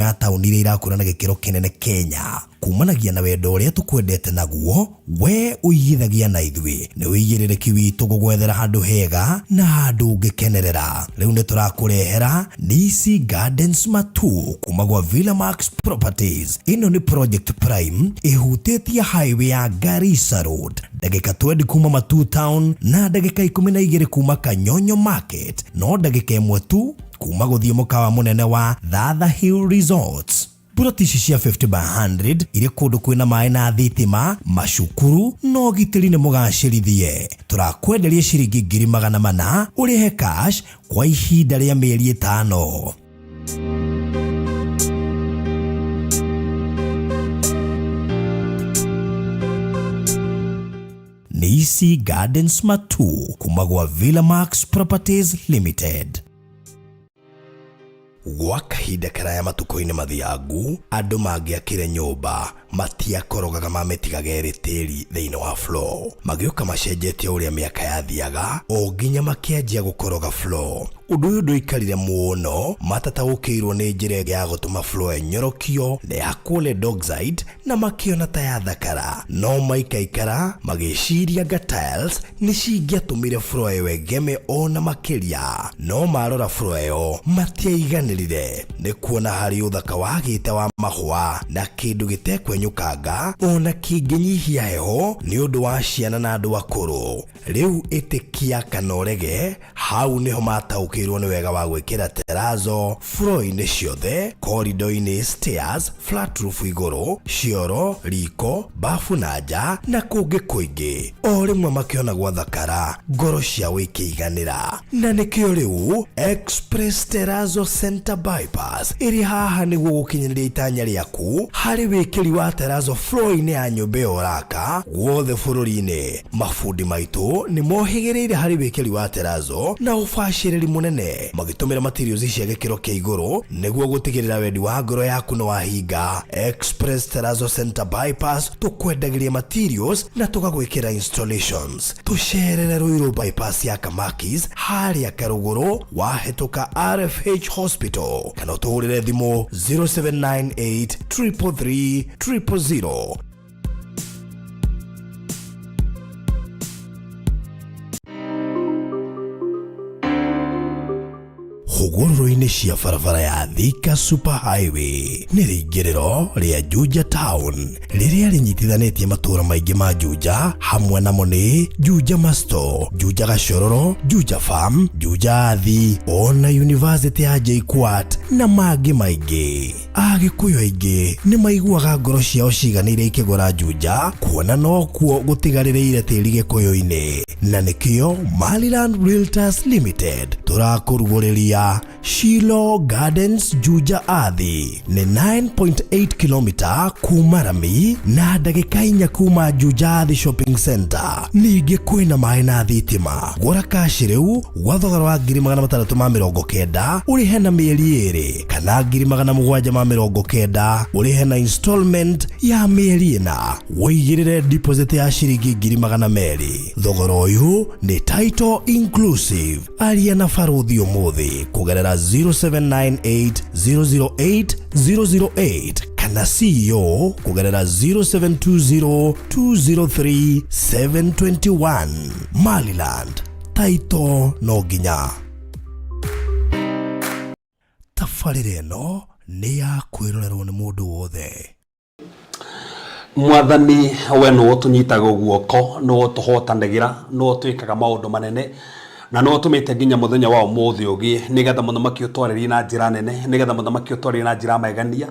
Ya taũni iria irakũra na gĩkĩro kĩnene Kenya kumanagia na wendo ũrĩa tũkwendete naguo we ũigithagia na ithuĩ nĩ ũigĩrĩrĩki witũ gũgwethera handũ hega na handũ ũngĩkenerera. Rĩu nĩ tũrakũrehera Nisi Gardens Matu kuma gwa Villa Max Properties. Ĩno nĩ project prime ĩhutĩtie highway ya Garissa Road, ndagĩka 20 kuma Matu Town na ndagĩka 12 kuma Kanyonyo Market, no ndagĩka 1 tu kuma gũthiĩ mũkawa mũnene wa Thatha Hill Resorts. Puroti ici cia 50 by 100 irĩ kũndũ kwĩna maĩ na thitima, macukuru na ũgitĩri nĩ mũgacĩrithie. Tũrakwenderia ciringi 400,000 ũrĩhe cash kwa ihinda rĩa mĩeri 5. Nisi Gardens Matu kuma gwa Villa Max Properties Limited. Gwa kahinda karaya matukũ-inĩ mathiangu, andũ mangĩakire nyũmba matiakorogaga mamĩtigaga ĩrĩ tĩri thĩinĩ wa floor. Magĩũka macenjetie ũrĩa mĩaka yathiaga o nginya makĩanjia gũkoroga floor. Ũndũ ũyũ ndũikarire mũno matataũkĩirwo nĩ njĩra ya gũtũma floor ĩnyorokio na ya lead oxide na makĩona ta yathakara, no maikaikara magĩciria nga tiles nĩ cingĩatũmire floor ĩyo ĩgeme ona makĩria. No marora floor ĩyo matiaiganĩrire nĩ kuona harĩ ũthaka wagĩte wa mahũa na kĩndũ gĩtekwenyũkanga ona kĩngĩnyihia heho nĩ ũndũ wa ciana na andũ akũrũ. Rĩu ĩtĩkia kana ũrege, hau nĩho mataũkĩirwo nĩ wega wa gwĩkĩra terrazzo floor-inĩ ciothe, corridor-inĩ, stairs, flat roof igũrũ, cioro, riko, bafu na nja na kũngĩ kũingĩ. O rĩmwe makĩona gwathakara, ngoro ciao ikĩiganĩra. Na nĩkĩo rĩu Express Terrazzo Center Bypass ĩrĩ haha nĩguo gũkinyanĩria itanya rĩaku harĩ wĩkĩri wa terrazzo floor-inĩ ya nyũmba ĩyo ũraka guothe bũrũri-inĩ. Mabundi maitũ nĩ mohĩgĩrĩire harĩ wĩkĩri wa terrazzo na ũbacĩrĩri mũnene magĩtũmĩra materials cia gĩkĩro kĩa igũrũ nĩguo gũtigĩrĩra wendi wa ngoro yaku nĩ wahinga. Express Terrazzo Center Bypass tũkwendagĩria materials na tũgagwĩkĩra installations. Tũcerere Ruiru Bypass ya Kamakis harĩa Karũgũrũ wahĩtũka RFH Hospital kana ũtũhũrĩre thimũ 0798 333 000. Hũgũrũrũ-inĩ cia barabara ya Thika Super Highway nĩ rĩingĩrĩro rĩa Juja Town rĩrĩa rĩnyitithanĩtie matũũra maingĩ ma Juja, hamwe namo nĩ Juja Masto, Juja Gachororo, Juja Farm, Juja Athi, ona University ya JKUAT na mangĩ maingĩ. Agĩkũyũ aingĩ nĩ maiguaga ngoro ciao ciganĩire ikĩgũra Juja, kuona nokuo gũtigarĩrĩire tĩri gĩkũyũ-inĩ, na nĩkĩo Maryland Realtors Limited tũrakũrugũrĩria Shilo Gardens Juja Athi. Nĩ 9.8 km kuma rami na ndagĩka 4 kuma Juja Athi Shopping Center. Ningĩ kwĩna maĩ na thitima. Gũra kashi rĩu gwa thogora wa 690,000 ũrĩhe na mĩeri 2, kana 790,000 ũrĩhe na installment ya mĩeri 4, wĩigĩrĩre deposit ya ciringi 200,000. Thogora ũyũ nĩ title inclusive. Aria na barũthi ũmũthĩ kũgerera 0798 008 008 kana CEO kũgerera 0720 203 721. Maryland title no nginya. Tabarĩra ĩno nĩ ya kwĩrorerwo nĩ mũndũ wothe. Mwathani, we nĩwe ũtũnyitaga guoko, nĩwe ũtũhotanagĩra, nĩwe ũtwĩkaga maũndũ manene, na nĩwe ũtũmĩte nginya mũthenya wa ũmũthĩ ũgĩe, nĩgetha mũthamaki ũtwarĩrie na njĩra nene, nĩgetha mũthamaki ũtwarĩrie na njĩra magegania.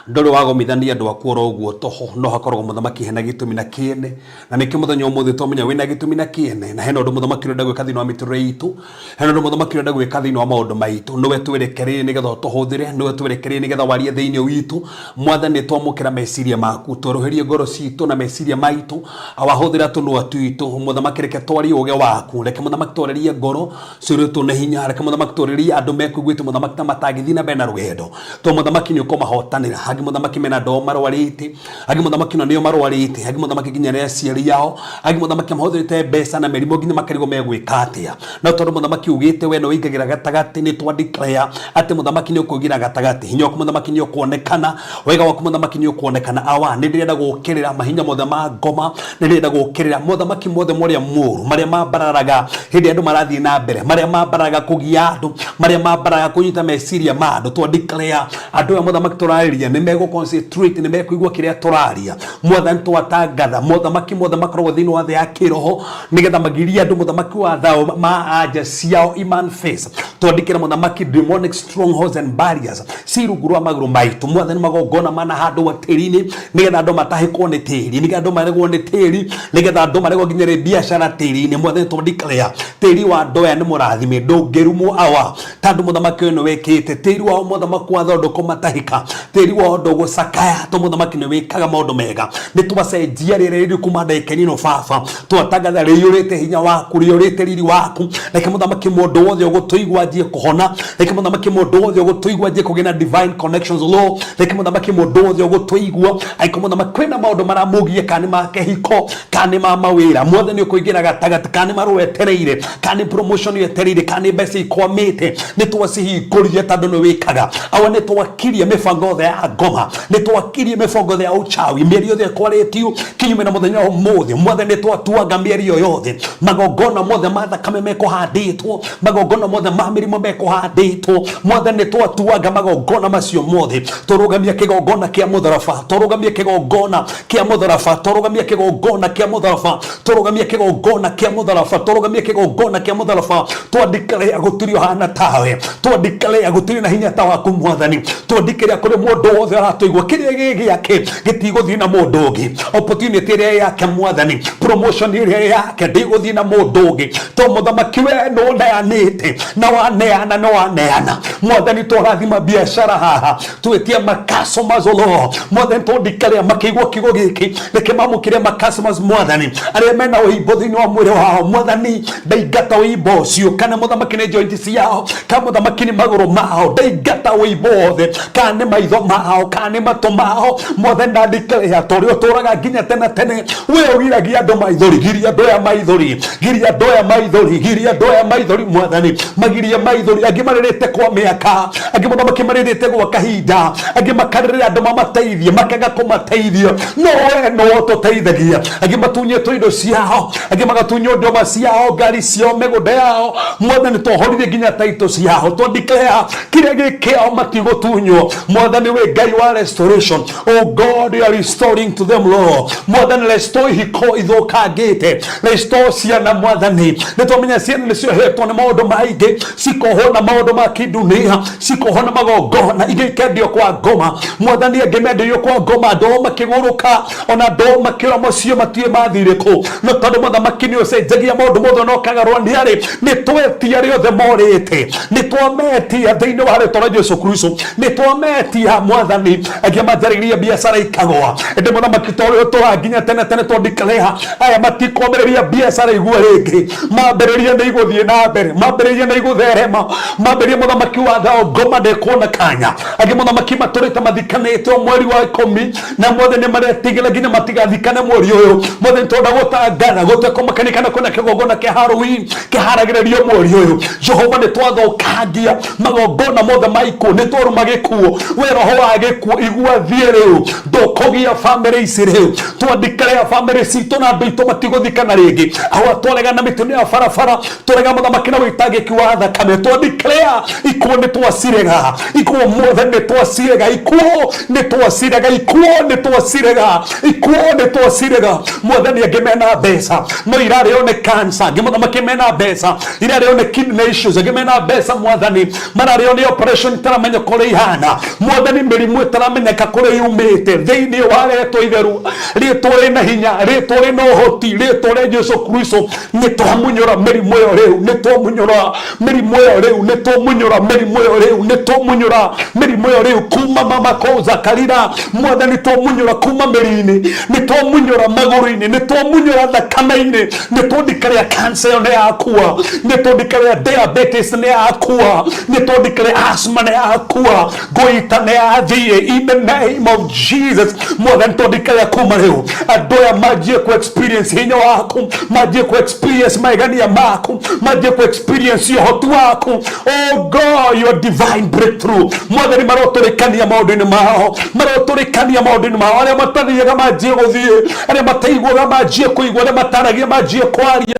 Ndũrĩ wagomithania andũ aku oro ũguo tũhũ, no hakoragwo mũthamaki hena gĩtũmi na kĩene, na nĩkĩo mũthenya wa ũmũthĩ twamenya wĩna gĩtũmi na kĩene, na hena ũndũ mũthamaki ũrenda gwĩka thĩinĩ wa mĩtũrĩre itũ, hena ũndũ mũthamaki ũrenda gwĩka thĩinĩ wa maũndũ maitũ. Nĩwe twerekereire nĩgetha ũtũhũthĩre, nĩwe twerekereire nĩgetha warie thĩinĩ witũ. Mwathani, twamũkĩra meciria maku, twerũhĩrie ngoro citũ na meciria maitũ, wahũthĩra tũnua twitũ. Mũthamaki, reke twarie ũũgĩ waku, reke mũthamaki twarĩrie ngoro. Ngoro ciũrĩtwo nĩ hinya. Reke mũthamaki twarĩrie andũ mekũiguĩte mũthamaki ta matangĩthiĩ na mbere na rũgendo, to mũthamaki nĩ ũkũmahotanĩra. Angĩ mũthamaki mena andũ ao marwarĩte, angĩ mũthamaki ona nĩo marwarĩte, angĩ mũthamaki nginya nĩ aciari ao, angĩ mũthamaki mahũthĩrĩte mbeca na mĩrimũ nginya makarigwo megwĩka atĩa. No tondũ mũthamaki ugĩte we nĩ ũingagĩra gatagatĩ, nĩ twa declare atĩ mũthamaki nĩ ũkũingĩra gatagatĩ. Hinya waku mũthamaki nĩ ũkuonekana, wega waku mũthamaki nĩ ũkuonekana. Awa, nĩ ndĩrenda gũkĩrĩra mahinya mothe ma ngoma, nĩ ndĩrenda gũkĩrĩra mothamaki mothe morĩa mũru, marĩa mambararaga hĩndĩ andũ marathiĩ na mbere, marĩa mambararaga kũgia andũ, marĩa mambararaga kũnyita meciria ma andũ. Twa declare andũ aya mũthamaki tũrarĩria nĩ megũ concentrate, nĩ mekũigua kĩrĩa tũraria. Mwathani, twatangatha mothamaki mothe makoragwo thĩinĩ wa thĩ ya kĩroho nĩgetha magirie andũ mũthamaki wa thayũ ma anja ciao imanifest. Twandĩkĩra mũthamaki demonic strongholds and barriers ci rungu rwa magũrũ maitũ. Mwathani, magongona mana handũ tĩri-inĩ nĩgetha andũ matahĩkwo nĩ tĩri, nĩgetha andũ maregwo nĩ tĩri, nĩgetha andũ maregwo nginya rĩ biacara tĩri-inĩ. Mwathani, twa declare tĩri wa andũ aya nĩ mũrathime, ndũngĩrumwo awa, tondũ mũthamaki ũyũ nĩ wĩkĩte. Tĩri wao mũthamaki wa thayũ ndũkũmatahĩka, tĩri wao ndũgũcakaya, tondũ mũthamaki nĩ wĩkaga maũndũ mega. Nĩ twacenjia rĩera rĩrĩ kuma ndagĩka-inĩ ĩno baba, twatangatha rĩiyũrĩte hinya waku, rĩiyũrĩte riri waku. Reke mũthamaki mũndũ wothe ũgũtũigua anjie kũhona, reke mũthamaki mũndũ wothe ũgũtũigua anjie kũgĩa na divine connections Lord. Reke mũthamaki mũndũ wothe ũgũtũigua angĩkorwo mũthamaki kwĩna maũndũ maramũgia, kana nĩ ma kĩhiko, kana nĩ ma mawĩra, mothe nĩ ũkũingĩra gatagatĩ, kana nĩ marũa wetereire, kana nĩ promotion wetereire, kana nĩ mbeca ikwamĩte, nĩ twacihingũrire tondũ nĩ wĩkaga. Awa, nĩ twakirie mĩbango yothe ya ngoma, nĩ twakirie mĩbango yothe ya ũchawi, mĩario yothe ĩkwarĩtio kinyume na mũthenya wa ũmũthĩ. Mothe nĩ twatuanga mĩario yothe, magongona mothe ma thakame mekũhandĩtwo, magongona mothe ma mĩrimũ mekũhandĩtwo. Mothe nĩ twatuanga magongona macio mothe. Tũrũgamia kĩgongona kĩa mũtharaba, tũrũgamia kĩgongona kĩa mũtharaba, tũrũgamia kĩgongona kĩa mũtharaba, tũrũgamia kĩgongona kĩa mũtharaba, tũrũgamia kĩgongona kĩa mũtharaba. Twandĩkĩrĩa gũtirĩ ũhana tawe, twandĩkĩrĩa gũtirĩ na hinya ta waku mwathani, twandĩkĩrĩa kũrĩ mũndũ wothe ũratũigua kĩrĩa gĩ gĩake gĩtigũthiĩ na mũndũ ũngĩ, opportunity ĩrĩa yake mwathani, promotion ĩrĩa yake ndĩgũthiĩ na mũndũ ũngĩ, to mũthamaki we nĩ ũneanĩte na waneana na waneana. Mwathani, tũrathima biacara haha, twĩtie macustomers Lord. Mwathani, twandĩkĩrĩa makĩigua kiugo gĩkĩ, reke mamũkĩre macustomers. Mwathani, arĩa mena ũimbo thĩinĩ wa mwĩrĩ wao, mwathani, ndaingata ũimbo ũcio, kana mũthamaki nĩ joint ciao, kana mũthamaki nĩ magũrũ mao, ndaingata ũimbo wothe, kana nĩ maitho mao, kana nĩ matũ mao. Mwathani, ndandĩkĩrĩa tũrĩa ũtũraga nginya tene tene, we ũgiragia andũ maithori, giria andũ aya maithori, giria andũ aya maithori, giria andũ aya maithori. Mwathani, magirie maithori. Angĩ marĩrĩte kwa mĩaka, angĩ mũthamaki marĩrĩte gwa kahinda, angĩ makarĩrĩra andũ mamateithie, makaga kũmateithia, no we no ũtũteithagia. Angĩ matunyĩtwo indo ciao, angĩ magatunywo ndoma ciao, ngari ciao, mĩgũnda yao. Mwathani, twohorithie nginya taito ciao, twa declare kĩrĩa gĩ kĩao matigũtunywo. Mwathani, wĩ Ngai wa restoration. Oh God, you are restoring to them, Lord. Mwathani, restore ihiko ithũkangĩte, restore ciana. Mwathani, nĩ twamenya ciana nĩ ciohetwo nĩ maũndũ maingĩ, cikohwo na maũndũ ma kĩndunia, cikohwo na magongona, ingĩ ikendio kwa ngoma. Mwathani, angĩ menderio kwa ngoma, andũ ao makĩgũrũka, ona andũ ao makĩũra mũciĩ, matiũĩ mathire kũ. No tondũ mũthamaki nĩ ũcenjagia maũndũ mothe na ũkagarũra nĩ arĩ, nĩ twetia arĩa othe morĩte, nĩ twametia thĩinĩ wa rĩtwa rĩa Jesu Kristo, nĩ twametia. Mwathani, angĩ manjarĩria biacara ikagwa, ĩndĩ mũthamaki, tondũ ũtũra nginya tene tene, twa declare aya matikwambĩrĩria biacara igua rĩngĩ, mambĩrĩria nĩ igũthiĩ na mbere, mambĩrĩria nĩ igũtherema, mambĩrĩria mũthamaki wa thao ngoma ndĩkuona kanya. Angĩ mũthamaki matũrĩte mathikanĩte o mweri wa 10, na mothe nĩ maretigĩra nginya matigathikane mweri ũyũ. Mothe nĩ twenda gũtangatha gũtekũmakania kana kwĩna kĩgongona kĩa Halloween kĩharagĩrĩrio mweri ũyũ. Jehova, nĩ twathũkangia magongona mothe ma ikuũ, nĩ twaruma gĩkuũ. We roho wa gĩkuũ, igua thiĩ rĩu, ndũkũgia bamĩrĩ ici rĩu. Twandĩkĩrĩa bamĩrĩ citũ na andũ aitũ matigũthikana rĩngĩ. Awa, twaregana mĩtino ya barabara, tũrega mũthamaki na wĩtangĩki wa thakame. Twandĩkĩrĩa ikuũ nĩ twacirega, ikuũ mothe nĩ twacirega, ikuũ nĩ twacirega, ikuũ nĩ twacirega, ikuũ nĩ twacirega. Mwathani, angĩ mena mbeca no irarĩo nĩ cancer, angĩ mũthamaki mena mbeca irarĩo nĩ kidney issues, angĩ mena mbeca mwathani mararĩo nĩ operation itaramenya kũrĩa ihana. Mwathani, mĩrimũ ĩtaramenyeka kũrĩa yumĩte, thĩinĩ wa rĩtwa itheru, rĩtwa rĩna hinya, rĩtwa rĩna ũhoti, rĩtwa rĩa Jesu Kristo, nĩ twamunyũra mĩrimũ ĩyo rĩu, nĩ twamunyũra mĩrimũ ĩyo rĩu, nĩ twamunyũra mĩrimũ ĩyo rĩu, nĩ twamunyũra mĩrimũ ĩyo rĩu kuma mama kũu Zakarira. Mwathani, twamunyũra kuma mĩri-inĩ, nĩ twamunyũra magũrũ-inĩ, nĩ twamunyũra thakame-inĩ, nĩ twandĩkarĩa cancer ĩyo nĩ yakua. yakua, nĩ tũndikare diabetes nĩ yakua, nĩ tũndikare asthma nĩ yakua, goita nĩ yathiĩ in the name of Jesus. Mwathani, tũndikare kuma rĩu andũ aya manjie ku experience hinya waku, manjie ku experience maigania maku, manjie ku experience ũhoti waku. Oh God, your divine breakthrough. Mwathani, marotũrĩkania maũndũ-inĩ mao, marotũrĩkania maũndũ-inĩ mao. Arĩa matathiaga manjie gũthiĩ, arĩa mataiguaga manjie kũigua, arĩa mataragia manjie kwaria,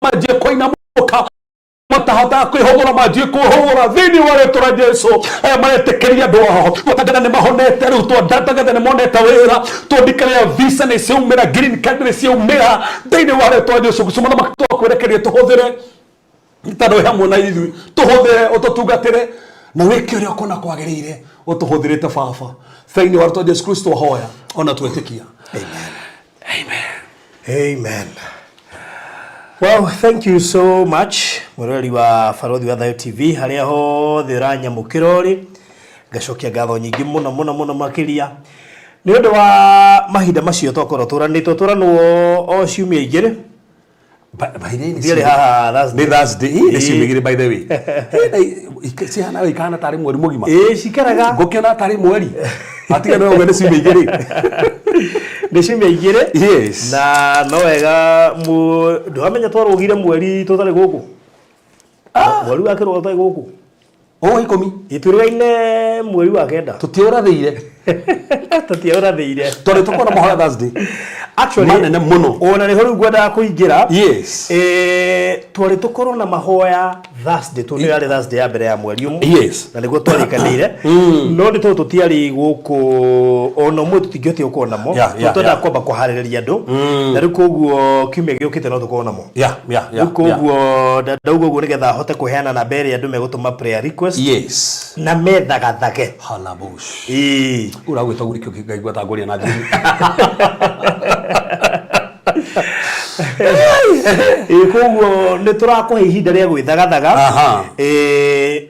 manjie kũinamũka, matahotaga kwĩhũgũra manjie kwĩhũgũra thĩinĩ wa rĩtwa rĩa Jesu. Aya maretĩkĩria andũ ao, twatangatha nĩ mahonete rĩu, twatangatha nĩ monete wĩra, twandĩkĩrĩa visa nĩ ciaumĩra, green card nĩ ciaumĩra thĩinĩ wa rĩtwa rĩa Jesu Kristo. Mũthamaki, twakwĩrekeria tũhũthĩre tondũ wĩ hamwe na ithuĩ, tũhũthĩre, ũtũtungatĩre na wĩke ũrĩa ũkona kwagĩrĩire, ũtũhũthĩrĩte baba, thĩinĩ wa rĩtwa rĩa Jesu Kristo hoya ona twetĩkia. Amen. Amen. Well, thank you so much mwĩroreri wa Barothi wa Thayo TV harĩa hothe ũranyamũkĩra ũrĩ, ngacokia ngatho nyingĩ mũno mũno mũno makĩria nĩ ũndũ wa mahinda macio twakorwo tũranĩtwo tũranwo o ciumia igĩrĩ. Thiarĩ haha Thursday. Nĩ Thursday. Ĩ, nĩ ciumia igĩrĩ by the way. Ĩ, na cihana ikahana tarĩ mweri mũgima. Ĩ, cikaraga. Ngũkĩona tarĩ mweri atiga nĩ wauga nĩ ciumia igĩrĩ. Nĩ ciumia igĩrĩ. Yes. Na no wega ndũramenya twarũgire mweri tũtarĩ gũkũ, mweri wa kĩrũga tũtarĩ gũkũ. O 10. Ĩtwĩrĩgaine mweri wa 9. Tũtiũrathĩire. Tũtiũrathĩire. Tondũ tũkorwo mahoya Thursday. Actually, manene mũno. Ona nĩho rĩu ngwendaga kũingĩra. Yes. Twarĩ tũkorwo na mahoya Thursday, tondũ nĩyo yarĩ Thursday ya mbere ya mweri ũmwe. Na nĩguo twarĩkanĩire. No nĩ tondũ tũtiarĩ gũkũ ona ũmwe, tũtingĩhotire gũkorwo namo. Tondũ twendaga kwamba kũharĩrĩria andũ. Na rĩu koguo kiumia gĩũkĩte no tũkorwo namo. Rĩu koguo ndauga ũguo nĩgetha hote kũheana namba ĩrĩa andũ megũtũma prayer request na methagathage. Halabush. Ĩĩ. Ũragwĩta ũguo nĩkĩo ngaigua ta ngũria na thimũ. Ĩĩ, koguo nĩ tũrakũhe ihinda rĩa gwĩthagathaga.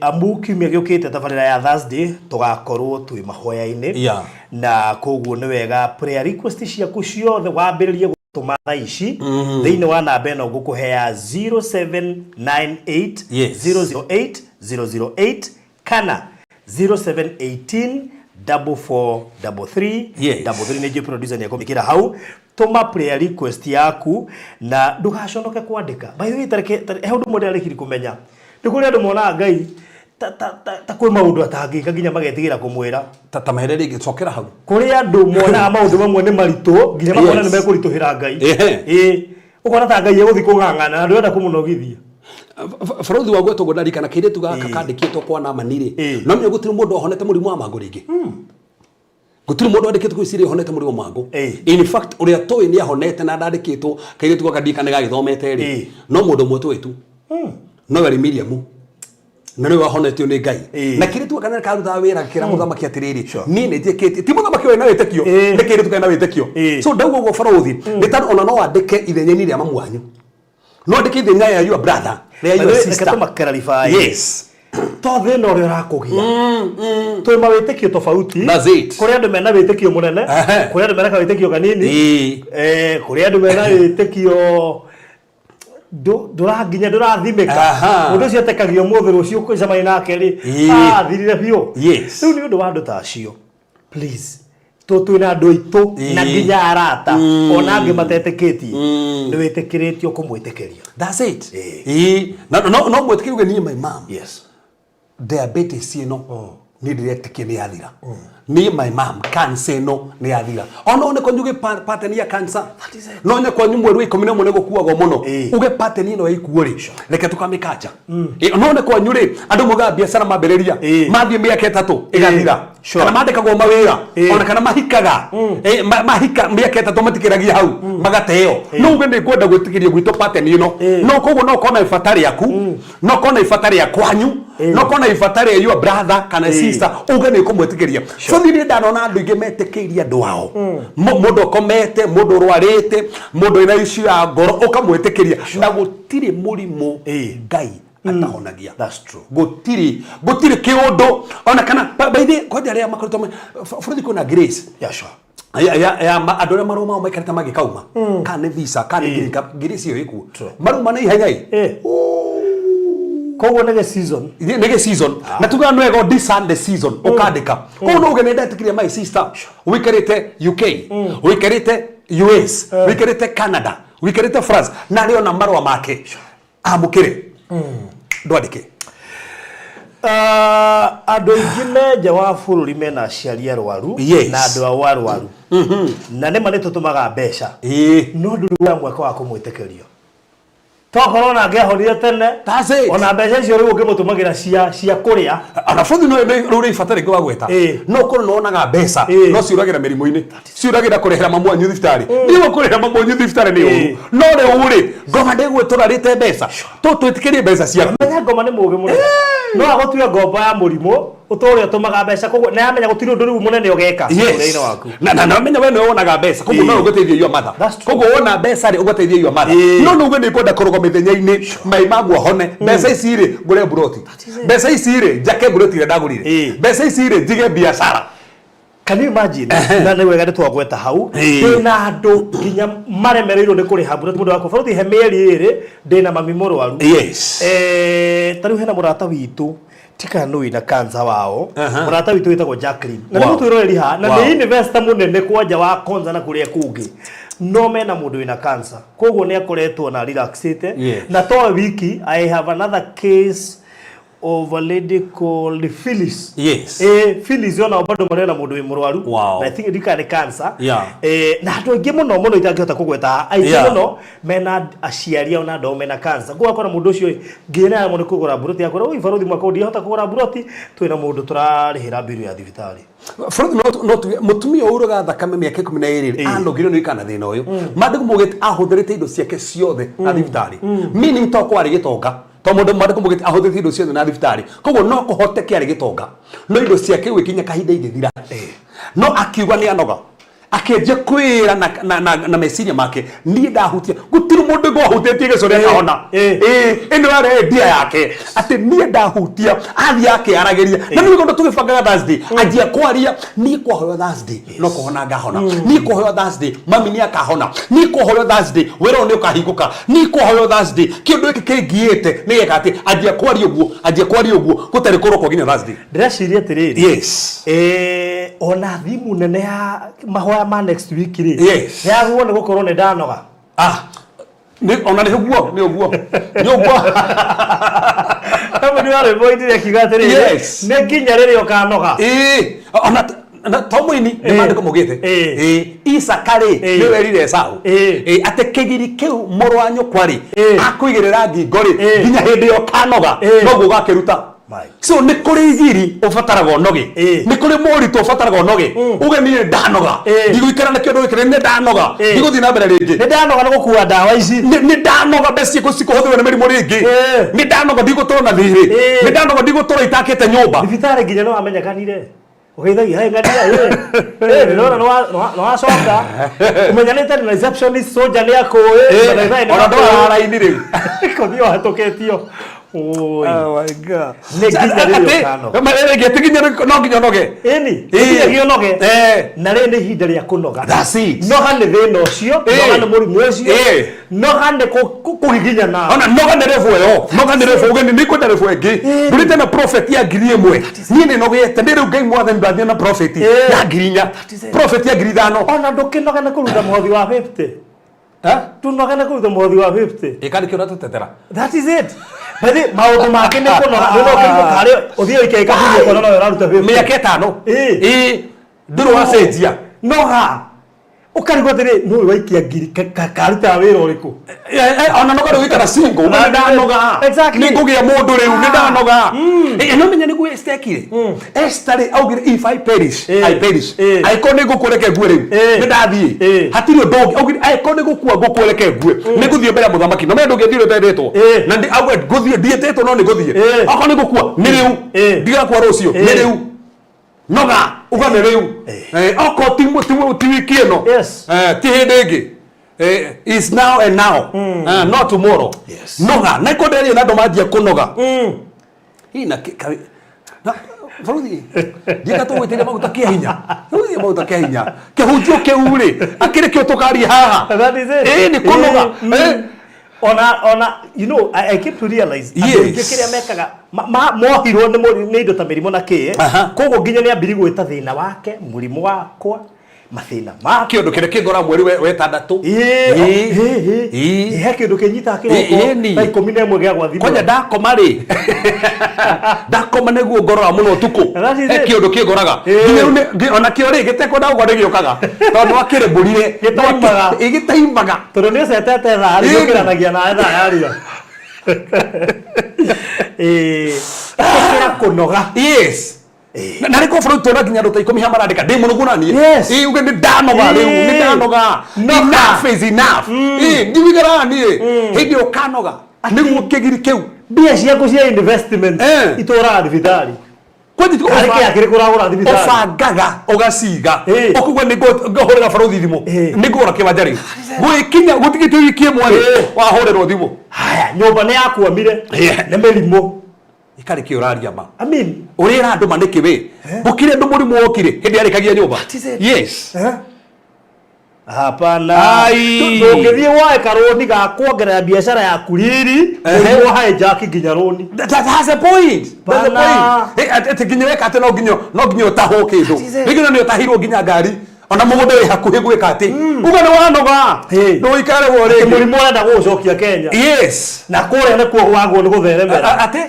Amu kiumia gĩũkĩte tabarĩra ya Thursday tũgakorwo twĩ mahoya-inĩ. Na koguo nĩ wega prayer request ciaku ciothe wambĩrĩrie gũtũma thaa ici thĩinĩ wa namba ĩno ngũkũhe ya 0798 008 008 kana 0718 4433 33. Nĩ njũĩ producer nĩ ekũmĩkĩra hau. Tũma prayer request yaku na ndũgaconoke kwandĩka. By the way, tareke he ũndũ ũmwe ndĩrarĩkirie kũmenya, nĩ kũrĩ andũ monaga Ngai ta kwĩ maũndũ atangĩka nginya magetigĩra kũmwĩra. Ta mehere rĩngĩ, cokera hau. Kũrĩ andũ monaga maũndũ mamwe nĩ maritũ nginya makona nĩ mekũritũhĩra Ngai. Ĩĩ, ũkona ta Ngai egũthiĩ kũng'ang'ana na ndũrenda kũmũnogithia. Bũrũthi wa gwetwo ndarikana kairĩtu gaka kandĩkĩtwo kwa Naamani rĩ, no menya gũtirĩ mũndũ wahonete mũrimũ wa mangũ rĩngĩ. Gũtirĩ mũndũ wandĩkĩtwo kũu Syria ũhonete mũrimũ wa mangũ. In fact, ũrĩa tũĩ nĩ ahonete na ndandĩkĩtwo, kairĩtu gaka ndirikana nĩ gagĩthomete rĩ, no mũndũ ũmwe tũĩ tu, nowe arĩ Miriamu, na nĩwe wahonetio nĩ Ngai. Na kĩrĩtu gaka nĩ karutaga wĩra gakĩra mũthamaki atĩrĩrĩ, niĩ nĩ njĩkĩtie, ti mũthamaki ũrĩ na wĩtĩkio, nĩ kĩrĩtu karĩ na wĩtĩkio. So ndauga ũguo barũthi, nĩ tondũ ona no wandĩke ithenya-inĩ rĩa mamu wanyu, no wandĩke ithenya rĩa your brother, rĩa your Reke sister. Tũmakararify. To thĩna ũrĩa ũrakũgia, twĩ mawĩtĩkio tofauti. That's it. Kũrĩ andũ mena wĩtĩkio mũnene, kũrĩ andũ mena kawĩtĩkio kanini, kũrĩ andũ mena wĩtĩkio ndũranginya ndũrathimĩka. Mũndũ ũcio etĩkagia ũmũthĩ, rũciũ ũgĩcemania nake rĩ, athirire biũ. Rĩu nĩ ũndũ wa andũ ta acio, please, twĩna andũ aitũ na nginya arata ona angĩ matetĩkĩtie, nĩ wĩtĩkĩrĩtio kũmwĩtĩkĩria. That's it. Ĩĩ. Na no mwĩtĩkĩrie uge, niĩ my mom, diabetes ĩno niĩ ndĩretĩkia nĩ yathira. Niĩ my mom, cancer ĩno nĩ yathira. Ona one kwanyu gĩ pattern ya cancer, no nye kwanyu mweri wa 11 nĩ gũkuagwo mũno, uge pattern ĩno ya ikuũ rĩ, reke tũkamĩkanja. No one kwanyu rĩ, andũ moigaga biacara mambĩrĩria, mathiĩ mĩaka 3 ĩgathira, kana mandĩkagwo mawĩra, ona kana mahikaga, mahika mĩaka 3 matikĩragia hau magateo. No uge nĩ ngwenda gwĩtĩkĩria gwitũ pattern ĩno. No koguo no ũkorwo na ibata rĩaku, no ũkorwo na ibata rĩa kwanyu, no ũkorwo na ibata rĩa your brother kana sister, uge nĩ ũkũmwĩtĩkĩria. So niĩ nĩ ndanona andũ aingĩ metĩkĩirie andũ ao. Mũndũ ũkomete, mũndũ ũrwarĩte, mũndũ wĩna issue ya ngoro, ũkamwĩtĩkĩria, na gũtirĩ mũrimũ Ngai atahonagia. That's true. Gũtirĩ kĩũndũ ona kana by the way, kwanja arĩa makoretwo bũrũri kwĩna grace. Yeah, sure. Ya, ya, ya ma- andũ arĩa marũa mao maikarĩte magĩkauma kana nĩ visa kana nĩ green card, ngiri icio ĩkuo maruma na ihenya ĩ. Koguo nĩ gĩ season. Nĩ gĩ season na tugaga nĩ wega discern the season ũkandĩka. Koguo no uge nĩ ndetĩkirie my sister ũikarĩte UK, ũikarĩte US, ũikarĩte Canada, ũikarĩte France, na arĩ ona marũa make amũkĩre ndwandĩke. Ah, andũ aingĩ me nja wa bũrũri mena aciari arwaru na andũ ao arwaru, na nĩma nĩ tũtũmaga mbeca, no ndũrĩ wa mweke wa kũmwĩtĩkĩrio. Tokorwo ona angĩahonire tene. That's it. Ona mbeca icio rĩu ũngĩmũtũmagĩra cia kũrĩa. Ona bũthi no rĩu rĩ bata rĩngĩ wa gweta. No ũkorwo nĩ wonaga mbeca no ciũragĩra mĩrimũ-inĩ, ciũragĩra kũrĩhĩra mamu wanyu thibitarĩ. Niĩ kũrĩhĩra mamu wanyu thibitarĩ nĩ ũru, no rĩu rĩ, ngoma ndĩgwĩtũrarĩte mbeca to twĩtĩkĩrie mbeca ciaku. Menya ngoma nĩ mũgĩ mũno, no agũtue ngombo ya mũrimũ ũtũre ũtũmaga mbeca, koguo na yamenya gũtirĩ ũndũ rĩu mũnene ũgeka mũtũrĩre-inĩ waku. Na menya we nĩwe wonaga mbeca, koguo no ũgũteithia your mother. That's true. Koguo wona mbeca rĩ, ũgateithia your mother. No nĩ uge nĩ ngwenda kũrũga mĩthenya-inĩ mai magu ahone, mbeca ici rĩ, ngũre mburoti, mbeca ici rĩ, njake mburoti ĩrĩa ndagũrire, mbeca ici rĩ, njige biacara. Can you imagine? Na nĩ wega nĩ twagweta hau. Ndĩna andũ nginya maremereirwo nĩ kũrĩha mbura mũndũ wakwa bũrũri he mĩeri ĩrĩ ndĩna mami mũrwaru. Ta rĩu hena mũrata witũ tikana nũ wĩna cancer wao. Mũrata witũ wĩtagwo Jacqueline na nĩ mũtwĩroreri haha na nĩ investor mũnene kwanja wa Konza na kũrĩa kũngĩ, no mena mũndũ wĩna cancer, koguo nĩ akoretwo na relaxĩte. Na to wiki, I have another case of a lady called Phyllis. Phyllis ona bado marĩ na mũndũ wĩ mũrwaru. Na I think ndikana nĩ cancer. Na andũ aingĩ mũno mũno itangĩhota kũgweta aingĩ mũno mena aciari ao na andũ ao mena cancer. Koguo akora mũndũ ũcio nginya nĩ aramwo nĩ kũgũra mburoti, akwĩra oi barothi mwaka ũyũ ndingĩhota kũgũra mburoti, twĩna mũndũ tũrarĩhĩra mbiru ya thibitarĩ. Bũrũri no tuge mũtumia ũyũ uraga thakame mĩaka 12 rĩ, anogire nĩ ikana thĩna ũyũ. Maandĩko maugĩte ahũthĩrĩte indo ciake ciothe na thibitarĩ, meaning to kwarĩ gĩtonga to mũndũ maandĩko maugĩte ahũthĩrĩte indo ciothe na thibitarĩ, koguo no kũhoteke arĩ gĩtonga no indo ciake gwĩkinya kahinda igĩthira, no akiuga nĩ anoga, akĩanjia kwĩra na meciria make, niĩ ndahutia gũtirĩ mũndũ ũngĩ wahutĩtie gĩcũrĩ akahona. Ĩĩ, ĩno yarĩ idea yake atĩ niĩ ndahutia, athiĩ akĩaragĩria na nĩ ũndũ tũgĩbangaga Thursday, anjia kwaria, niĩ kwahoywo Thursday no kũhona ngahona, niĩ kwahoywo Thursday mami nĩ akahona, niĩ kwahoywo Thursday wĩra ũyũ nĩ ũkahingũka, niĩ kwahoywo Thursday kĩũndũ gĩkĩ kĩngiĩte nĩ gĩka atĩ anjia kwaria ũguo, anjia kwaria ũguo gũtarĩ kũrokwo nginya Thursday. Ndĩreciria atĩrĩrĩ, ona thimu nene ya mahoya ma next week rĩ, yagwo nĩ gũkorwo nĩ ndanoga. Ah, nĩ ona nĩ ũguo, nĩ ũguo, nĩ ũguo. Kamwe nĩ warwĩmbo inire akiuga atĩrĩrĩ, nĩ nginya rĩrĩa ũkanoga. Ĩĩ, ona na to mũini nĩ maandĩko maugĩte. Ĩĩ, Isaka rĩ, nĩwe werire Esau atĩ kĩgiri kĩu mũrũ wa nyũkwa rĩ, akũigĩrĩra ngingo rĩ, nginya hĩndĩ ĩyo ũkanoga noguo ũgakĩruta. So nĩ kũrĩ igiri ũbataraga ũnoge, nĩ kũrĩ moritũ ũbataraga ũnoge, uge niĩ ndanoga, ndigũikara na kĩndũ gĩkĩ, nĩ ndanoga, ndigũthiĩ na mbere rĩngĩ. Nĩ ndanoga nĩ gũkua ndawa ici. Nĩ ndanoga mbeca ciakwa cikũhũthĩrwo nĩ mĩrimũ rĩngĩ. Nĩ ndanoga ndigũtũra na thirĩ. Nĩ ndanoga ndigũtũra itakĩte nyũmba. Thibitarĩ nginya nĩ wamenyekanire. Ũgeithagia, "Hey, ng'ania, hey. Hey, ndĩrona nĩ wacoka." Ũmenyanĩte na receptionist, soldier nĩ akũĩ, mandagĩtarĩ nĩ Ona makũĩ. ndwara raini rĩu. Kũthiĩ ũhatũkĩtio. Oi. Oh my God. Nĩ nginya rĩrĩa Atĩ- ũkanoga. Ma- rĩngĩ atĩ nginya no nginya ũnoge. Ĩni, Ĩĩ. nginyagia ũnoge. Na rĩrĩ nĩ ihinda rĩa kũnoga. That's it. Noga nĩ thĩna ũcio, noga nĩ mũrimũ ũcio, noga nĩ kũgiginyana. Ona noga nĩ revo ĩyo, noga nĩ revo ũgeni nĩ kwenda revo ĩngĩ. Ndũrĩte na prophet ya 1000. Niĩ nĩ nogete nĩ rĩu Ngai mwathani ndathiĩ na prophet ya 4000. Prophet ya 5000. Ona ndũkĩnoga nĩ kũruta mũhothi wa 50. Tũnoge nĩ kũruta mũhothi wa 50. Ĩka nĩkĩo ũratũtetera. That is it. By the way, maũndũ mangĩ nĩ kũnoga. Nĩ ũkĩrigwo karĩ ũthiĩ ũikie gĩkabu-inĩ ũkona no ũraruta 50. Mĩaka 5. Ĩĩ. Ndũrĩ wacenjia. Noga. Ũkarigwo atĩrĩ, nũ ũyũ waikia ngiri karutaga wĩra ũrĩkũ? Ona noga rĩu gũikara single, uga nĩ ndanoga. Nĩ ngũgĩa mũndũ rĩu, nĩ ndanoga. No menya nĩguo Esther ekire. Esther rĩ augire, if I perish, I perish. Angĩkorwo nĩ ngũkua reke ngue rĩu. Nĩ ndathiĩ. Hatirĩ ũndũ ũngĩ. Augire angĩkorwo nĩ gũkua ngũkua reke ngue. Nĩ ngũthiĩ mbere ya mũthamaki. No menya ndũngĩthiĩ ũtendetwo. Na auga ngũthiĩ ndiĩtĩtwo no nĩ ngũthiĩ. Okorwo nĩ gũkua nĩ rĩu. Ndigakua rũciũ nĩ rĩu. Noga uga nĩ rĩu. Okorwo ti wiki ĩno. Ti hĩndĩ ĩngĩ. Is now and now. Not tomorrow. Noga. Na iko ndĩrĩ na andũ manjia kũnoga. Hii na Baruthi ndienda tũgwĩtĩria maguta kĩa hinya, tũgwĩtĩria maguta kĩa hinya. Kĩhunjio kĩu rĩ, akĩrĩ kĩo tũkaria haha. That is it. Ĩĩ nĩ kũnoga. Ona I came to realize andũ aingĩ kĩrĩa mekaga mohirwo nĩ indo ta mĩrimũ na kĩ. Koguo nginya nĩ ambiri gwĩta thĩna wake mũrimũ wakwa, mathĩna makwa. Kĩũndũ kĩrĩa kĩngora mweri wa ĩtandatũ. Ĩĩ, he kĩndũ kĩnyitaga kĩroko thaa 11 gĩa gwathimũra. Kwanja ndakoma rĩ, ndakoma nĩguo ngoroga mũno ũtukũ. That is He it. kĩũndũ kĩngoraga. Nginya rĩu ona kĩo rĩ, gĩtekwenda gũkwa nĩgĩũkaga. Tondũ nĩwakĩrĩmbũrire. Gĩtaimbaga. Ĩĩ, gĩtaimbaga. Tondũ nĩ ũcetete thaa rĩ, gĩũkĩranagia nawe thaa yarĩa. Ĩĩ. Ĩkĩra kũnoga. Yes. Na rä ko bå rå tona nginya andå ta ikå mi ha marandä ka ndä må nogu naniä Yes. uge nä ndanoga rä u nä ndanoga. Noga. Enough is enough. Ndiwigara niä hä ndä ä kanoga nä guo kä giri kä u. Mbia ciaku cia investment itũraga thibitarĩ. Harĩ kĩa kĩrĩkũ ũragũra thibitarĩ? Ũbangaga ũgaciga, ũkauga nĩ ngũhũrĩra barothi thimũ, nĩ ngũgũra kĩwanja rĩ, gwĩkinya gũtigĩte wiki ĩmwe rĩ, wahũrĩrwo thimũ. Haya, nyũmba nĩ yakwamire nĩ mĩrimũ. Ikarĩ kĩ ũraria ma? I mean, ũrĩra andũ ma nĩkĩ wĩ gũkire andũ mũrimũ wokire hĩndĩ yarĩkagia nyũmba. That is it. Yes. Hapana. Ai. Ndũngĩthiĩ woe karũni ga kuongerera biacara yaku riri, mũrimũ hijack nginya rũni. That's the point. That's the Bana. point. Atĩ nginya weka atĩ no nginya ũtahwo kĩndũ. That is it. Rĩngĩ no nĩ ũtahirwo nginya ngari, ona mũgũnda wĩ hakuhĩ gwĩka atĩ uga nĩ wanoga, ndũikare wo Atĩ rĩngĩ. Mũrimũ ũrenda gũgũcokia Kenya. Na kũrĩa nĩkuo wagwo nĩ gũtheremera. Atĩ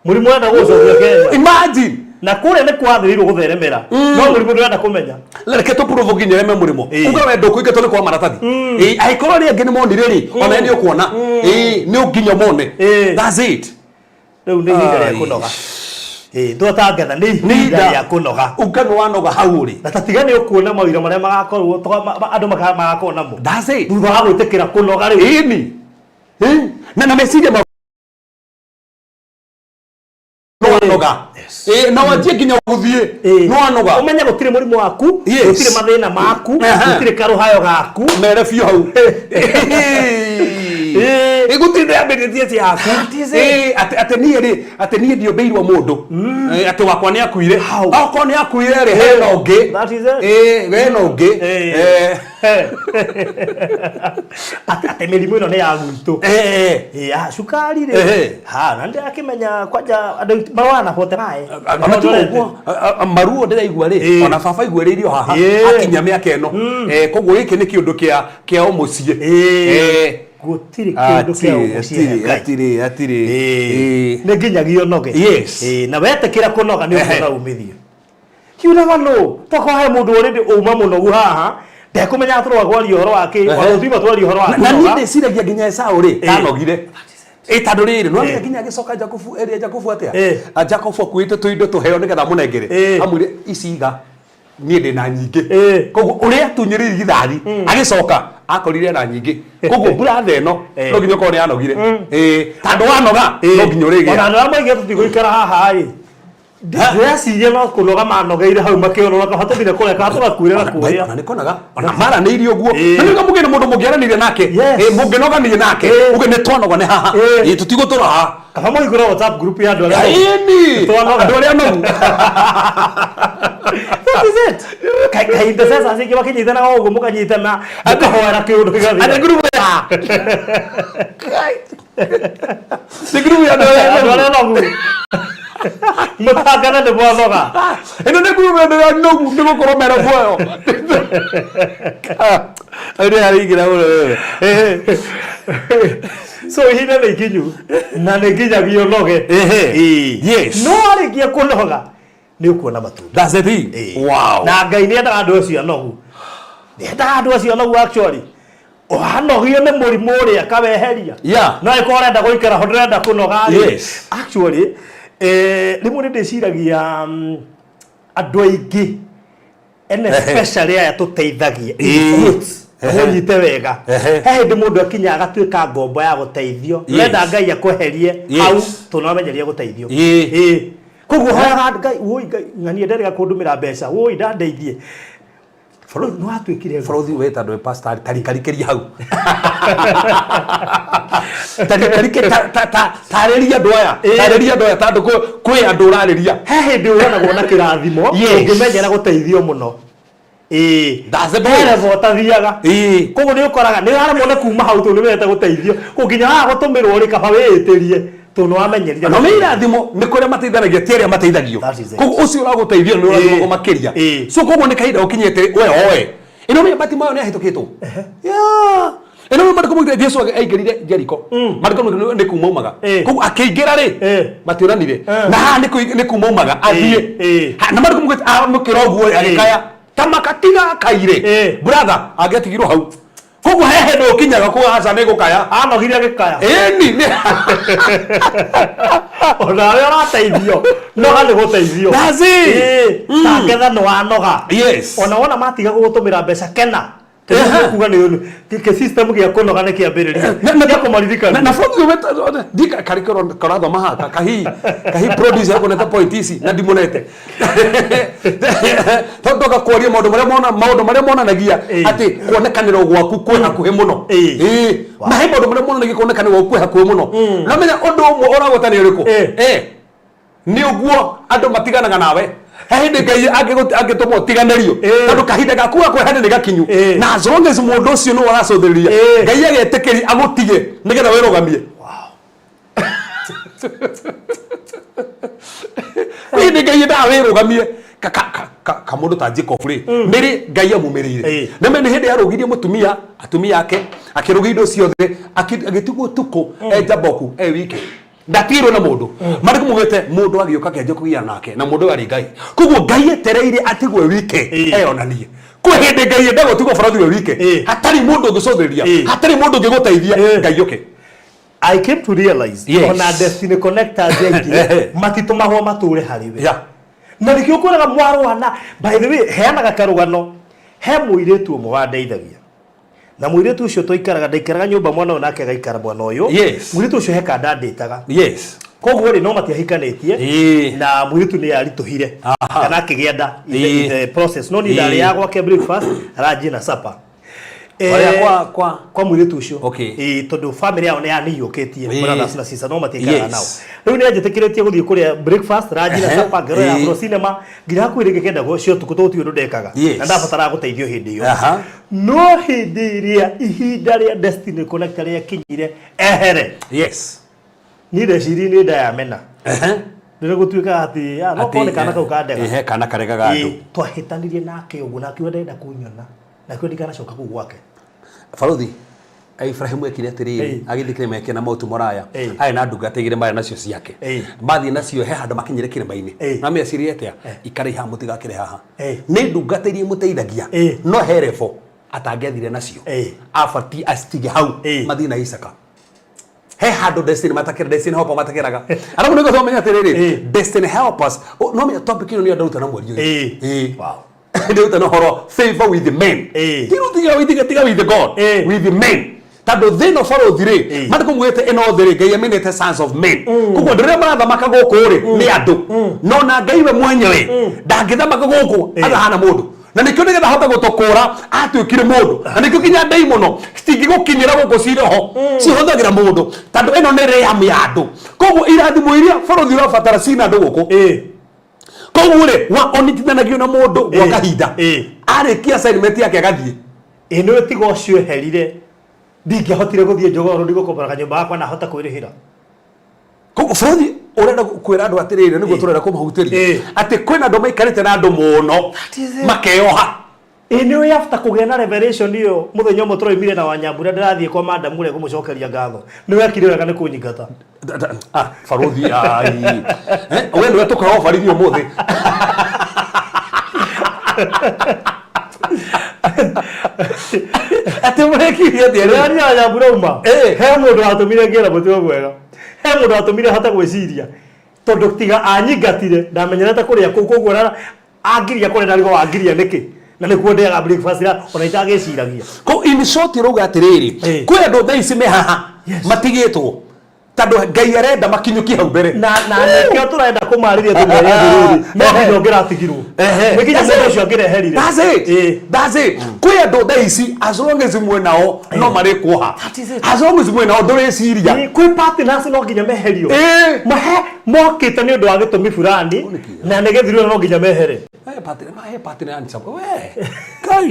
Mũrimũ ũrenda gũgũcokia Kenya. Imagine. Na kũrĩa nĩkuo wathĩrĩirwo gũtheremera. No mũrimũ ndũrenda kũmenya. Reke tũprove nginya ũreme mũrimũ. Uga we ndũkũingatwo nĩ kwa maratathi. Angĩkorwo arĩa angĩ nĩ monire rĩ, ona nĩ ũkuona. Nĩ nginya mone. That's it. Rĩu nĩ ihinda rĩa kũnoga. Ĩĩ, twatangatha nĩ ihinda rĩa kũnoga. Uga nĩ wanoga hau ũrĩ. Na tatiga nĩ ũkuona mawĩra marĩa magakorwo andũ magakorwo namo. That's it. Thutha wa gwĩtĩkĩra kũnoga rĩu. Ĩni. Na meciria ma nĩwanoga. Na wanjie nginya gũthiĩ nĩwanoga. Ũmenye gũtirĩ mũrimũ waku, gũtirĩ mathĩna maku, gũtirĩ karũhayo gaku. Mere biũ hau. Gũtirĩ ndĩambĩrĩtie ti yaku. That is it. Atĩ niĩ rĩ, atĩ niĩ ndiũmbĩirwo mũndũ. Atĩ wakwa nĩ akuire. Hau. Okorwo nĩ akuire rĩ, hena ũngĩ. That is it. Hena ũngĩ. Atĩ mĩrimũ ĩno nĩ ya gwitũ. Cukari rĩ, ha, na ndĩrakĩmenya kwanja andũ aitũ marwara na 45. Ona ti ũguo, maruo ndĩraigua rĩ, ona baba aiguĩrĩirio haha akinya mĩaka ĩno. Koguo gĩkĩ nĩ kĩũndũ kĩa o mũciĩ. Gũtirĩ kĩndũ kĩa ũmũciĩ he Atirĩ, Ngai. atirĩ, atirĩ. Nĩ nginyagia ũnoge. Na wetĩkĩra kũnoga nĩ ũkuona umithio. You never know. Tokorwo he mũndũ already uma mũnogu haha, ndekũmenya tũroga kwaria ũhoro wa kĩ, ona tũtiuma twaria ũhoro wa Na niĩ kũnoga. ndĩciragia nginya Esau rĩ, ndanogire. Tondũ rĩrĩ, nĩwamenya nginya agĩcoka Jakubu, erire Jakubu atĩa? Jakubu akuĩte tũindo tũheo nĩgetha amũnengere. Amwĩre ici iga, niĩ ndĩ na nyingĩ. Koguo ũrĩa atunyĩrĩire irigithathi, agĩcoka akorire na nyingĩ. Koguo mburatha ĩno, no nginya ũkorwo nĩ anogire. Tondũ wanoga, no nginya ũrĩgĩa. Ona andũ arĩa moigire tũtigũikara haha rĩ, ndĩreciria no kũnoga manogeire hau makĩonora kaba tũthire kũrĩa kaba tũgakuĩra na kũrĩa. Ona nĩkonaga ona maranĩirie ũguo. Na nĩuga mũgĩe na mũndũ mũngĩaranĩria nake, mũngĩnoganire nake, uge nĩ twanoga nĩ haha. Tũtigũtũra haha. Kaba mũhingũre WhatsApp group ya andũ arĩa anogu. Ĩni. Twanoga. Andũ arĩa anogu. That is it. Kahinda sasa cingĩ makĩnyitanaga ũguo mũkanyitana mũkahoera kĩũndũ gĩgathira. Atĩ group ya nĩ group ya andũ arĩa Andũ anogu. arĩa anogu. Mũtangana nĩ mwanoga. Ĩno nĩ group ya andũ arĩa anogu nĩ gũkorwo mena muoyo. Ĩno yaraingĩra mũno wewe. So ihinda nĩ ikinyu na nĩ nginyagia ũnoge. No warĩkia kũnoga nĩ ũkuona matunda. That's the thing. Wow. Na Ngai nĩ endaga andũ acio anogu. Nĩ endaga andũ acio anogu actually. Wanogio nĩ mũrimũ ũrĩa akaweheria. No ĩkorwo ũrenda gũikara ho ndũrenda kũnoga rĩ. Actually, rĩmwe nĩ ndĩciragia andũ aingĩ and especially aya tũteithagia in quotes, ũnyite wega. He hĩndĩ mũndũ akinya agatuĩka ngombo ya gũteithio. Ũrenda Ngai akweherie hau tondũ nĩwamenyeria gũteithio. Koguo hoyaga Ngai, woi Ngai, ng'ania nderega kũndũmĩra mbeca, woi ndandeithie. Nĩ watuĩkire Bũrũthi we tondũ wĩ pastor tarikarikĩria hau. Tarikarikĩ tarĩria andũ aya. Tarĩria andũ aya tondũ kwĩ andũ ũrarĩria. He hĩndĩ ũranagwo na kĩrathimo ũngĩmenyera gũteithio mũno. Ĩĩ. That's the point. He level ũtathiaga. Koguo nĩ ũkoraga nĩ ũraremwo nĩ kuma hau tondũ nĩ wendete gũteithio. Koguo nginya waga gũtũmĩrwo rĩ kaba wĩĩtĩrie tondũ nĩ wamenyerire. No nĩ irathimo nĩ kũrĩa mateithanagia ti arĩa mateithagio. That is it. Koguo ũcio ũragũteithio nĩ ũrathimagwo makĩria. So koguo nĩ kahinda ũkinyĩte we oe. Ĩno nĩ Bartimayo nĩ ahĩtũkĩtwo. Yeah. Ĩno nĩ marĩkũ maugĩte Jesu aingĩrire Jeriko. Marĩkũ maugĩte nĩ kuma aumaga. Koguo akĩingĩra rĩ mationanire. Na haha nĩ kuma aumaga athiĩ. Na marĩkũ maugĩte amũkĩra ũguo agĩkaya ta makatiga akaire. Brother angĩatigirwo hau. Koguo he hĩndĩ ũkinyaga kũu aca nĩ gũkaya. Anogire agĩkaya. Ĩni nĩ. Onawe ũrateithio noga nĩ gũteithio. That's it. Ta ngetha nĩ wanoga. Yes. Ona wona matiga gũgũtũmĩra mbeca kena. Ehe. Kuga nĩ kĩ system gĩa kũnoga nĩ kĩambĩrĩria. Gĩa kũmaririkania. Na bũrũri ũyũ ndika karĩ kũrathoma haha kahi kahi producer yakonete point ici na ndimonete tondũ ndoka kwaria maũndũ marĩa mona maũndũ marĩa monanagia atĩ kuonekanĩrwo gwaku kwĩ hakuhĩ mũno. Ĩĩ. Na he maũndũ marĩa monanagia kuonekanĩrwo gwaku kwĩ hakuhĩ mũno. Na menya ũndũ ũmwe ũragweta nĩ ũrĩkũ? Nĩ ũguo andũ matiganaga nawe. He hĩndĩ Ngai angĩtũma ũtiganĩrio tondũ kahinda gaku ga kwehera nĩ gakinyu. Na as long as mũndũ ũcio nĩwe ũracũthĩrĩria, Ngai agetĩkĩria agũtige nĩgetha wĩrũgamie. Kwĩ hĩndĩ Ngai endaga wĩrũgamie. Kamũndũ ta Jacob rĩ, nĩ rĩ Ngai amumĩrĩire. Nĩ nĩ hĩndĩ arũgirie mũtumia, atumia ake, akĩrũgia indo ciothe, agĩtigwo ũtukũ e Jaboku e wike. Ndatigirwo na mũndũ. Marĩ kũmugĩte mũndũ agĩũka akĩanjia kũgiana nake na mũndũ ũyũ arĩ Ngai. Koguo Ngai etereire atigwo e wike eyonanie. Kwĩ hĩndĩ Ngai endaga ũtigwo barathi wĩ wike. Hatarĩ mũndũ ũngĩcũthĩrĩria, hatarĩ mũndũ ũngĩgũteithia, Ngai oke. I came to realize ona destiny connectors aingĩ matitũmagwo matũre harĩ we. Na nĩkĩo ũkoraga mwarũana, by the way, heanaga karũgano, he mũirĩtu ũmwe wandeithagia. Na mũirĩtu ũcio twaikaraga, ndaikaraga nyũmba mwena ũyũ nake agaikara mwena ũyũ. Mũirĩtu ũcio he kanda ndĩtaga. Koguo rĩ, no matiahikanĩtie na mũirĩtu nĩ aritũhire kana akĩgĩa nda in the, in the process. No niĩ ndarĩaga gwake breakfast, lunch na supper. Warĩa kwa Kwa mũirĩtu ũcio. Okay. Ĩĩ, tondũ family yao nĩ yanĩiyũkĩtie, brothers na sisters, no matiaikaraga Yes. nao. Rĩu nĩ anjĩtĩkĩrĩtie gũthiĩ kũrĩa breakfast, lunch na supper, ngerorera Afro cinema, nginya hakuhĩ rĩngĩ kenda cia ũtukũ tondũ gũtirĩ ũndũ ndekaga. Na ndabataraga gũteithio hĩndĩ ĩyo. No hĩndĩ ĩrĩa ihinda rĩa Destiny Connector rĩakinyire ehere. Yes. Niĩ ndecirie nĩ nda ya mena. Rĩrĩa gũtuĩkaga atĩ ah, no korwo nĩ kana kau kandega. Ehe, kana karegaga andũ. Ĩĩ, twahĩtanirie nake ũguo na akiuga ndarenda kũnyona. Na akiuga ndikanacoka kũu gwake. Barũthi, Ibrahimu ekire atĩrĩrĩ, agĩthiĩ kĩrĩma gĩake na Mount Moriah, arĩ na ndungata igĩrĩ marĩ nacio ciake. Mathiĩ nacio he handũ makinyire kĩrĩma-inĩ. Na mecirie atĩa? Ikarai haha mũtigakĩre haha. Nĩ ndungata iria imũteithagia, no he level atangĩathire nacio. Abatiĩ acitige hau mathiĩ na Isaka. He handũ destiny matakĩra, destiny helper matakĩraga. Arabu nĩguo tũmenye atĩrĩrĩ, destiny helpers, no menya topic ĩno nĩyo ndaruta na mweri ũyũ. Wow. Ndĩrute na ũhoro favor with the men. Tiga tiga tiga tiga with the God, with the men. Tondũ thĩ ĩno barũthi rĩ, maandĩko maugĩte ĩno thĩ rĩ, Ngai amĩnete sons of men. Koguo andũ arĩa marathamaka gũkũ rĩ, nĩ andũ. No na Ngai we mwenyewe ndangĩthamaka gũkũ atahana mũndũ. Na nĩkĩo nĩgetha ahote gũtũkũra atuĩkire mũndũ. Na nĩkĩo nginya ndaimono citingĩgũkinyĩra gũkũ ciroho, cihũthagĩra mũndũ. Tondũ ĩno nĩ realm ya andũ. Koguo irathimo iria barũthi ũrabatara cina andũ gũkũ. Koguo rĩ, wa onitithanagio na mũndũ gwa kahinda. Arĩkia assignment yake agathiĩ. Ĩ nĩwe tiga ũcio eherire ndingĩahotire gũthiĩ Njogoo Road gũkombora kanyũmba gakwa na hote kwĩrĩhĩra. Koguo bũrũri ũrenda kwĩra andũ atĩrĩrĩ, nĩguo tũrenda kũmahutĩria atĩ kwĩna andũ maikarĩte na andũ mũno makeyoha. Ĩ nĩũĩ after kũgĩa na revelation ĩyo mũthenya ũmwe tũroimire na Wanyambura ndĩrathiĩ kwa madam ũrĩa kũmũcokeria ngatho. Nĩ wekire wega nĩ kũnyingata. Ah, barũthi ai. Eh, we nĩwe tũkoragwo barithi ũmũthĩ. Atĩ mũrekire atĩa rĩu? Ndĩrathiĩ na Wanyambura uma. He mũndũ watũmire ngĩe na mũtugo mwega. He mũndũ watũmire hote gwĩciria. Tondũ tiga anyingatire ndamenyerete kũrĩa kũu koguo angiria kũrĩa ndarigwo wangiria nĩkĩ na nĩkuo ndĩaga breakfast ra ona itagĩciragia. Ko in short ũrauga atĩrĩrĩ, kwĩ andũ thaa ici me haha Yes. matigĩtwo. Tondũ Ngai arenda makinyũkie hau mbere. Na nĩkĩo tũrenda kũmarĩria tũmere atĩrĩrĩ, no nginya ũngĩratigirwo. Nĩ nginya That's mũndũ it. ũcio angĩreherire. That's it. That's it. Kwĩ andũ thaa ici, as long as mwĩ nao no marĩkuoha. That is it. As long as mwĩ nao ndũrĩciria. Kwĩ partners no nginya meherio. Mahe mokĩte nĩ ũndũ wa gĩtũmi fulani na nĩ gĩthirwo no nginya mehere. He partner, ma he partner yani sabo. We. Kai.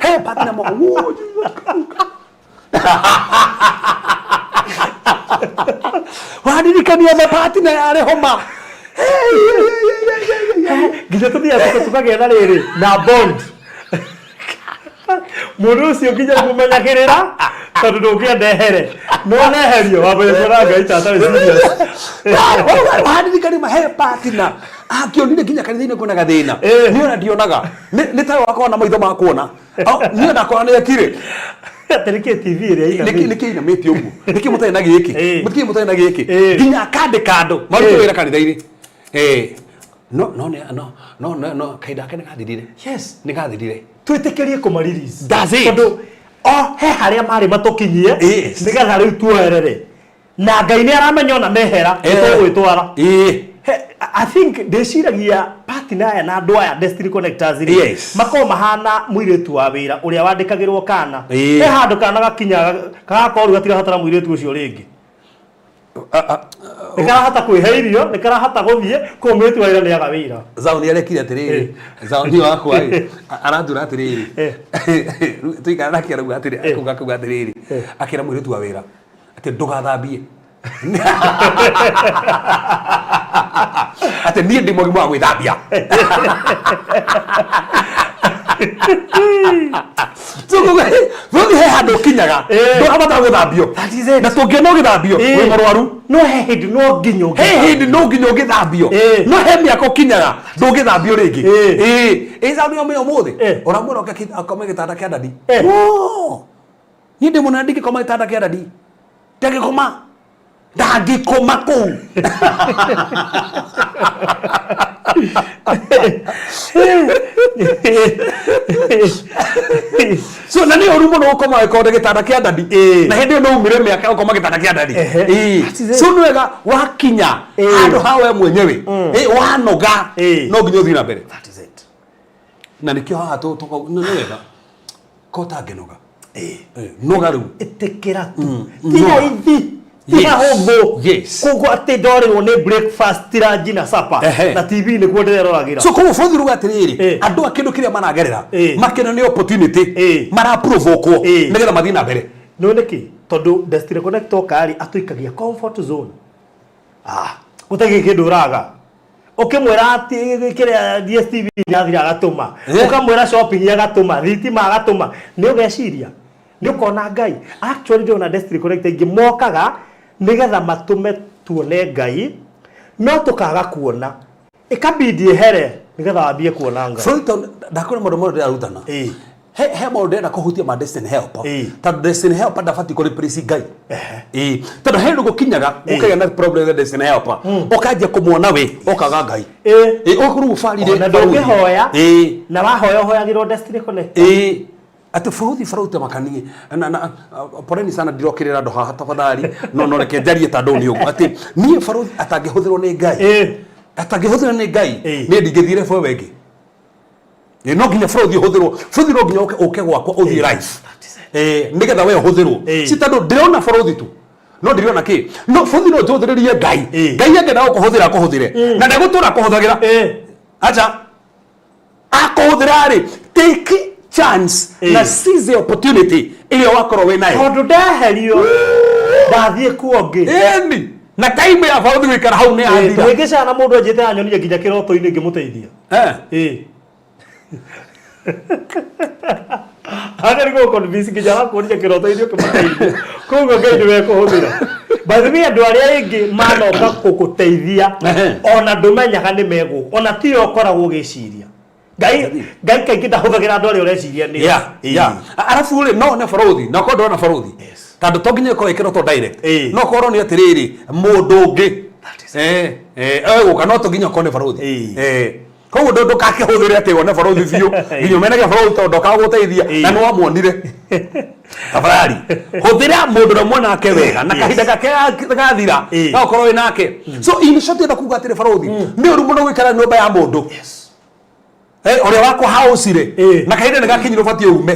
He partner mo. Wo, Jesus Christ. Wandirikania the partner yarĩ homa. Hey, hey, hey, hey, hey, hey, hey. Nginya tũthiaga tũkagĩa na rĩrĩ na bond. Mũndũ ũcio nginya kũmenyagĩrĩra tondũ ndũngĩenda ehere. No neherio wambere kuona Ngai ta atarĩ serious. Wandirikania ma he partner. Akĩonire nginya kanitha-inĩ kwĩna gathĩna. Niĩ ona ndionaga. Nĩ tawe wakorwo na maitho ma kuona. Niĩ ndakora nĩ ekire. Atĩ nĩkĩ TV ĩrĩa inamĩte? Nĩkĩ inamĩte ũguo? Nĩkĩ mũtarĩ na gĩkĩ? Nĩkĩ mũtarĩ na gĩkĩ? Nginya akandĩka andũ marute wĩra kanitha-inĩ. No no no no no no kahinda gake nĩ gathirire. Yes. Nĩ gathirire. Twĩtĩkĩrie kũma release. That's it. Tondũ o he harĩa marĩ matũkinyie nĩgetha rĩu tuoerere. Na Ngai nĩ aramenya ona mehera nĩ tũgwĩtwara. I think ndĩciragia partner aya na andũ aya Destiny Connectors rĩ, makoragwo mahana mũirĩtu wa wĩra ũrĩa wandĩkagĩrwo kana. He handũ kana gakinya gagakorwo rĩu gatirabatara mũirĩtu ũcio rĩngĩ. Nĩ karahota kwĩhe irio, nĩ karahota gũthiĩ, koguo mũirĩtu wa wĩra nĩ aga wĩra. Zao nĩ arekire atĩrĩrĩ, Zao nĩ wakwa ĩ, aranjũra atĩrĩrĩ, tũikara nake arauga atĩrĩ, akauga akauga atĩrĩrĩ, akĩra mũirĩtu wa wĩra atĩ ndũgathambie. Atĩ niĩ ndĩ mũgima wa gwĩthambia. So, bũrũri he handũ ũkinyaga ndũrabatara gũthambio. Na tũngĩona ũgĩthambio wĩ mũrwaru. No he hĩndĩ no nginya He hĩndĩ no nginya ũngĩthambio. No he mĩaka ũkinyaga ndũngĩthambio rĩngĩ. Ĩ saũ nĩ ũmenya ũmũthĩ ũramwĩra oke akome gĩtanda kĩa dadi. No. Niĩ ndĩ mũnene ndingĩkoma gĩtanda kĩa dadi. Ndangĩkoma. Ndangĩkoma kũu. So na nĩ ũru mũno gũkoma gĩkonde gĩtanda kĩa dadi. Na hĩndĩ ĩyo no umire mĩaka gũkoma gĩtanda kĩa dadi. So nĩ wega wakinya handũ ha we mwenyewe wanoga no nginya ũthiĩ na mbere. That is it. Na nĩkĩo haha nĩ wega ko ũtangĩnoga. Noga rĩu. Ĩtĩkĩra tu. Ti raithi. Ti hahũthũ. Koguo atĩ ndorĩrwo nĩ breakfast, lunch na supper. Na TV nĩkuo ndĩreroragĩra. So koguo bũrũri uga atĩrĩrĩ, andũ a kĩndũ kĩrĩa maragerera makĩona nĩ opportunity maraprovokwo nĩgetha mathiĩ na mbere. Nĩ nĩkĩ? Tondũ Destiny Connect oka rĩ, atũikagia comfort zone. Gũtarĩ kĩndũ ũraga. Ũkĩmwĩra atĩ kĩrĩa DSTV nĩ yathira agatũma. Ũkamwĩra shopping agatũma, thitima agatũma. Nĩ ũgeciria. Nĩ ũkona Ngai. Actually ndĩrona Destiny Connect aingĩ mokaga nĩgetha matũme tuone Ngai, no tũkaga kuona. Ĩkabidi ĩhere nĩgetha wambie kuona Ngai. Bũrũri tondũ ndakwĩra maũndũ mothe ndĩrarutana. He he maũndũ ndĩrenda kũhutia ma Destiny Helper. Tondũ Destiny Helper ndabatiĩ kũ replace Ngai. Tondũ he ũndũ gũkinyaga ũkagĩa na problem ya Destiny Helper. Ũkanjia kũmuona we ũkaga Ngai. Ũkũrũ ũbarire. Ona ndũngĩhoya na wahoya ũhoyagĩrwo Destiny Connect. Atĩ bũrũri bũrũri makanie na na poleni sana ndirokĩrĩra andũ haha tafadhali no no reke njarie tondũ nĩ ũguo atĩ niĩ bũrũri atangĩhũthĩrwo nĩ Ngai. Atangĩhũthĩrwo nĩ Ngai niĩ ndingĩthiire bũrũri wengĩ. No nginya bũrũri ũhũthĩrwo, bũrũri no nginya ũke gwakwa ũthiĩ live. Nĩgetha we ũhũthĩrwo. Si tondũ ndĩrona bũrũri tu. No ndĩrona kĩ? No bũrũri no njũthĩrĩrie Ngai. Ngai angĩenda gũkũhũthĩra akũhũthĩre. Na ndegũtũra akũhũthagĩra. Acha. Akũhũthĩra rĩ, take chance na seize the opportunity ĩrĩa wakorwo wĩ nayo. Tondũ ndeherio ndathiĩ kuo ngĩ. Ĩni. Na time ya bũrũri gũikara hau nĩ yathira. Ndũngĩcana mũndũ anjĩte anyonie nginya kĩroto-inĩ ngĩmũteithia. Ageri gũ convince nginya arakuonia kĩroto-inĩ ũkĩmũteithia. Koguo Ngai nĩwe ekũhũthĩra. By the way andũ arĩa aingĩ manoka gũgũteithia ona ndũmenyaga nĩ megũka, ona tiwe ũkoragwo ũgĩciria. Ngai Ngai kaingĩ ndahũthagĩra andũ arĩa ũreciria nĩo. Yeah, yeah. Arabu rĩ no one barũthi, na okorwo ndũrona barũthi. Tondũ to nginya ĩkorwo ĩkĩrotwo direct. No korwo nĩ atĩrĩrĩ mũndũ ũngĩ. Egũka no to nginya okorwo nĩ barũthi. Koguo ndũkakĩhũthĩre atĩ wone borothi biũ nginya ũmenage borothi tondũ ndokaga gũteithia na nĩ wamuonire. Tafadhali hũthĩra mũndũ ũrĩa mwanake wega na kahinda gake gathira no ũkorwo wĩ nake. So in short enda kuga atĩrĩ, borothi, nĩ ũru mũno gũikara nyũmba ya mũndũ ũrĩa wakwa haũcire na kahinda nĩ gakinyire ũbatiĩ ume.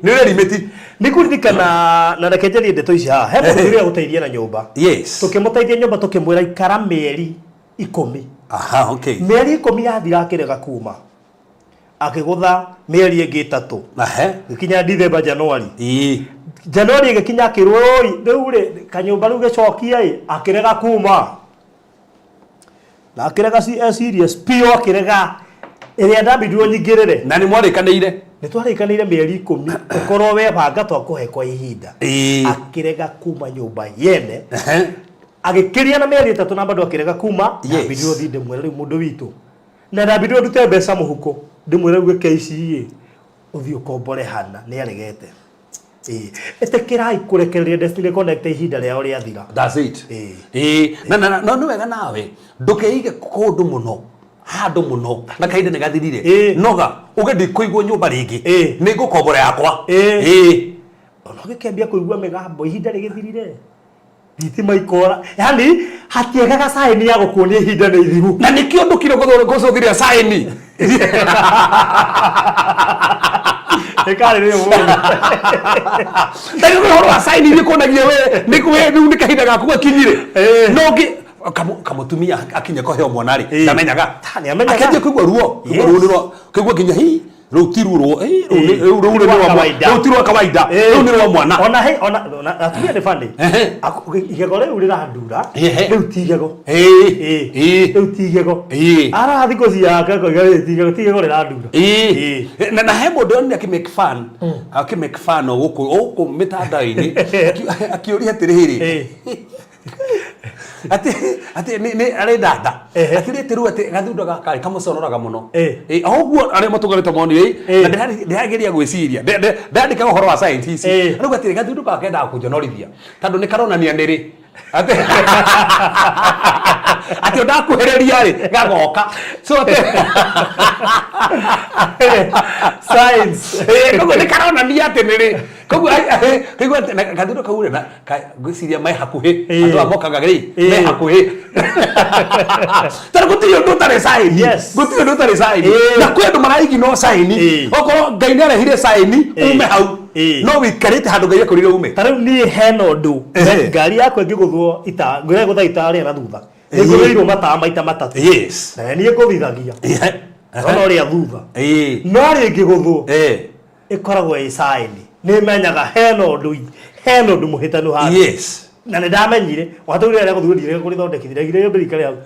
Nĩ ũrerimĩti. Nĩ kũririkana, na reke njarie ndeto ici haha, he mũndũ ũrĩa gũteithia na nyũmba. Tũkĩmũteithia nyũmba, tũkĩmwĩra ikara mĩeri 10. Aha, okay. Mĩeri 10 yathira akĩrega kuma, akĩgũtha mĩeri ĩngĩ 3. Gĩkinya Dithemba, Januari. Januari ĩgĩkinya akĩrwo, oi, rĩu rĩ kanyũmba rĩu gĩcokie ĩ, akĩrega kuma na akĩrega serious biũ, akĩrega ĩrĩa ndambindirwo nyingĩrĩre. Na nĩ mwarĩkanĩire? Nĩ twarĩkanĩire mĩeri 10 ũkorwo webanga twakũhe kwa ihinda. Akĩrega kuma nyũmba yene. Agĩkĩria na mĩeri 3 na bado akĩrega kuma. Ndambindirwo thiĩ ndĩmwĩre rĩu mũndũ witũ, na ndambindirwo ndute mbeca mũhuko ndĩmwĩre rĩu ĩke ici ĩ, ũthiĩ ũkombore hana, nĩ aregete. Ĩtĩkĩrai kũrekereria Destiny Connect ihinda rĩao rĩathira. That's it. Na no nĩ wega nawe ndũkeige kũndũ mũno, handũ mũno, na kahinda nĩ gathirire. Noga uge ndikũigwo nyũmba rĩngĩ, nĩ ngũkombora yakwa. Ona ũgĩkĩambia kũigua mĩgambo ihinda rĩgĩthirire, thitima ikora, yani hatiagaga saini ya gũkuonia ihinda nĩ ithiru. Na nĩkĩo ndũkire gũcũthĩrĩria saini. Ĩkarĩ rĩo mũndũ. Ndagä ũhoro wa saini iria kuonagia we nĩ we rĩu nĩ kahinda gaku gakinyire. No ngĩ kamũtumia akinye kũheo mwana rĩ, ndamenyaga. Ta, nĩamenyaga. Akĩanjia kũigua ruo. Kũigua ruo nĩ rwa kũigua nginya hi rũu ti ruo rũu rũu Ti nĩ rwa rwa kawaida. rũu ti rwa kawaida, rũu nĩ rwa mwana. Ona he ona atumia nĩ funny. Igego rĩu rĩrandura. Rĩu ti igego. Rĩu ti igego. Ara thikũ ciake akoiga rĩu ti igego, ti igego rĩrandura. Na he mũndũ onire akĩ make fun, akĩ make fun o gũkũ mĩtandao-inĩ, akĩũria atĩrĩrĩ, atĩ nĩ arenda nda, akĩrĩte rĩu atĩ gathundo gaka rĩ kamũconoraga mũno. O ũguo arĩa matũnganĩte monire na ndĩrageria gwĩciria, ndandĩkaga ũhoro wa science ici, rĩu atĩrĩ, gathundo gaka kendaga kũnjonorithia tondũ nĩ karonania nĩrĩ atĩ ndakuhĩrĩria rĩ gagoka, so atĩ Science. Koguo nĩ karonania atĩ nĩrĩ, koguo kaigua atĩ na gathundo kau rĩ, na ngwĩciria me hakuhĩ. Andũ aya mokaga rĩ, me hakuhĩ, tondũ gũtirĩ ũndũ ũtarĩ saini. Gũtirĩ ũndũ ũtarĩ saini. Na kwĩ andũ maraiginwo saini. Okorwo Ngai nĩ arehire saini ume hau, no wĩikarĩte handũ Ngai akwĩrire ume. Ta rĩu niĩ hena ũndũ, ngari yakwa ĩngĩgũthwo ita ngũgũtha ita rĩa na thutha, nĩngũthĩirwo mataa maita 3. Na niĩ ngũthithagia ona ũrĩa thutha, no rĩngĩgũthwo ĩkoragwo ĩ saini, nĩ menyaga hena ũndũ mũhĩtanu handũ. Na nĩ ndamenyire wata rĩrĩa rĩa gũthiĩ ndire kũrĩthondekithia, ndagire rĩmbe rikare hau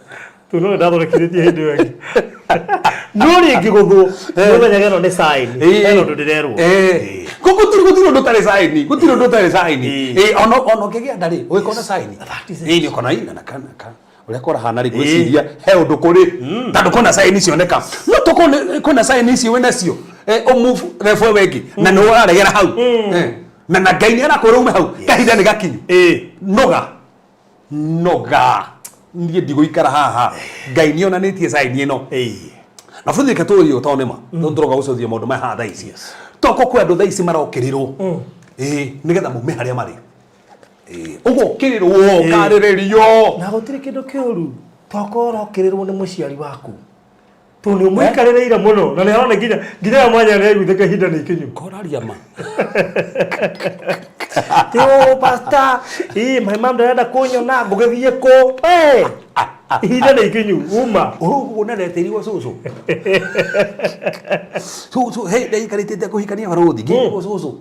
tondũ no nĩndathondekithĩtie hĩndĩ ĩyo ĩngĩ, no rĩngĩgũthwo nĩ ũmenyaga ĩno nĩ saini, hena ũndũ ndĩrerwo. Gũtirĩ ũndũ ũtarĩ saini, gũtirĩ ũndũ ũtarĩ saini. Ona ũngĩgĩa nda rĩ, ũgĩkorwo na saini. That is it. Nĩ ũkona ĩ, na kana ũrĩa kũrahana rĩ, ngwĩciria he ũndũ kũrĩ tondũ kwĩna saini cioneka, no tokorwo kwĩna saini icio wĩnacio, ũmove level ĩyo ĩngĩ na nĩ ũraregera hau. Na Ngai nĩ arakwĩra ume hau, kahinda nĩ gakinyu. Noga noga, niĩ ndigũikara haha, Ngai nĩ onanĩtie saini ĩno. Na bũthĩ reke tũrie tondũ nĩma no tũroka gũcothia maũndũ maya haha thaa ici, toko kwĩ andũ thaa ici marokĩrĩrwo, nĩgetha maume harĩa marĩ. Ũgokĩrĩrwo, ũkarĩrĩrio. Na gũtirĩ kĩndũ kĩũru tokorwo ũrokĩrĩrwo nĩ mũciari waku tondũ nĩ ũmũikarĩrĩire mũno na nĩ arona nginya we mwanya nĩ aiguĩte kahinda nĩ ikinyu. Koraria ma. Ti o pastor, ĩ my mom ndarenda kũnyona, ngũgĩthiĩ kũ? We, ihinda nĩ ikinyu uma. Ũguo nareteirwo cũcũ, cũcũ he ndaikarĩte kũhikania barũthi, ngĩrwo cũcũ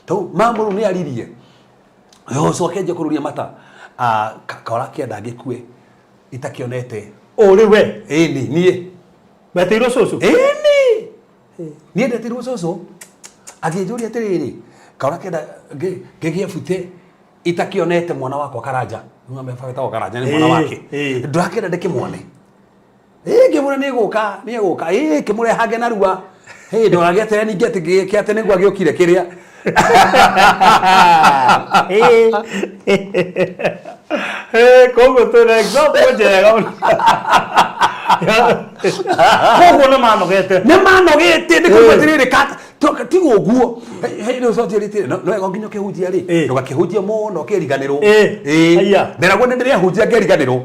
to mamu rĩu nĩ aririe ũcio akĩanjia kũrũria mata. Ah, kaora kĩenda ngĩkue itakĩonete. Ũrĩ we? Ĩni, niĩ. Wetĩirwo cũcũ? Ĩni, niĩ ndetirwo cũcũ akĩnjũria atĩrĩrĩ, kaora kĩenda ngĩgĩe bute itakĩonete mwana wakwa Karanja. Nĩwetagwo Karanja nĩ mwana wake. Ndũrakĩenda ndĩkĩmuone? Ĩ, ngĩmwĩra nĩ gũka, nĩ gũka, ĩ kĩmũrehange narua. Hĩ, ndũgagĩeterere ningĩ atĩ gĩke atĩ nĩguo agĩũkire kĩrĩa. Koguo twĩna example njega mũno. Koguo nĩ manogete. Nĩ manogete nĩ kuga atĩrĩrĩ tiga ũguo. Rĩu cokia rĩtĩ no wega nginya ũkĩhunjia rĩ, ndũgakĩhunjie mũno ũkĩriganĩrwo. Aya. Nderagwo nĩ ndĩrehunjia ngeriganĩrwo.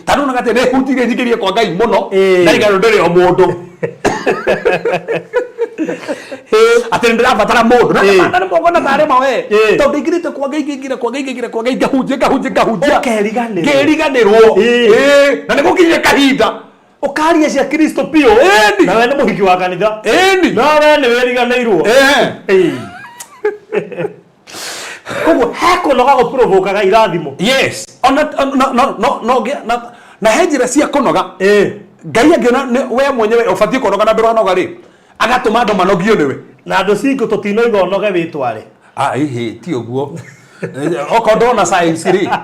Tondũ onaga atĩ nĩhunjirie nyingĩrie kwa Ngai mũno, ndariganĩrwo ndĩrĩ o mũndũ. Atĩ nĩ ndĩrabatara mũndũ. Na nĩ mongona tarĩ ma we. Tondũ ingĩrĩte kwa Ngai, ngaingĩra kwa Ngai, ngaingĩra kwa Ngai, ngahunjia, ngahunjia, ngahunjia. Ũkeriganĩrwo. Ngeriganĩrwo. Na nĩ gũkinyire kahinda. Ũkaria cia Kristo biũ. Na we nĩ mũhiki wa kanitha. No we nĩ wĩriganĩirwo. Koguo he kũnoga gũprovokaga irathimo. Yes. Ona no no no no na na he njĩra cia kũnoga. Ngai angĩona we mwenyewe ũbatiĩ kũnoga na ndũranoga rĩ, agatũma andũ manogio nĩwe. Na andũ cingo tũtinoiga ũnoge wĩtware. Ah, ihi ti ũguo. Okorwo ndona science rĩ.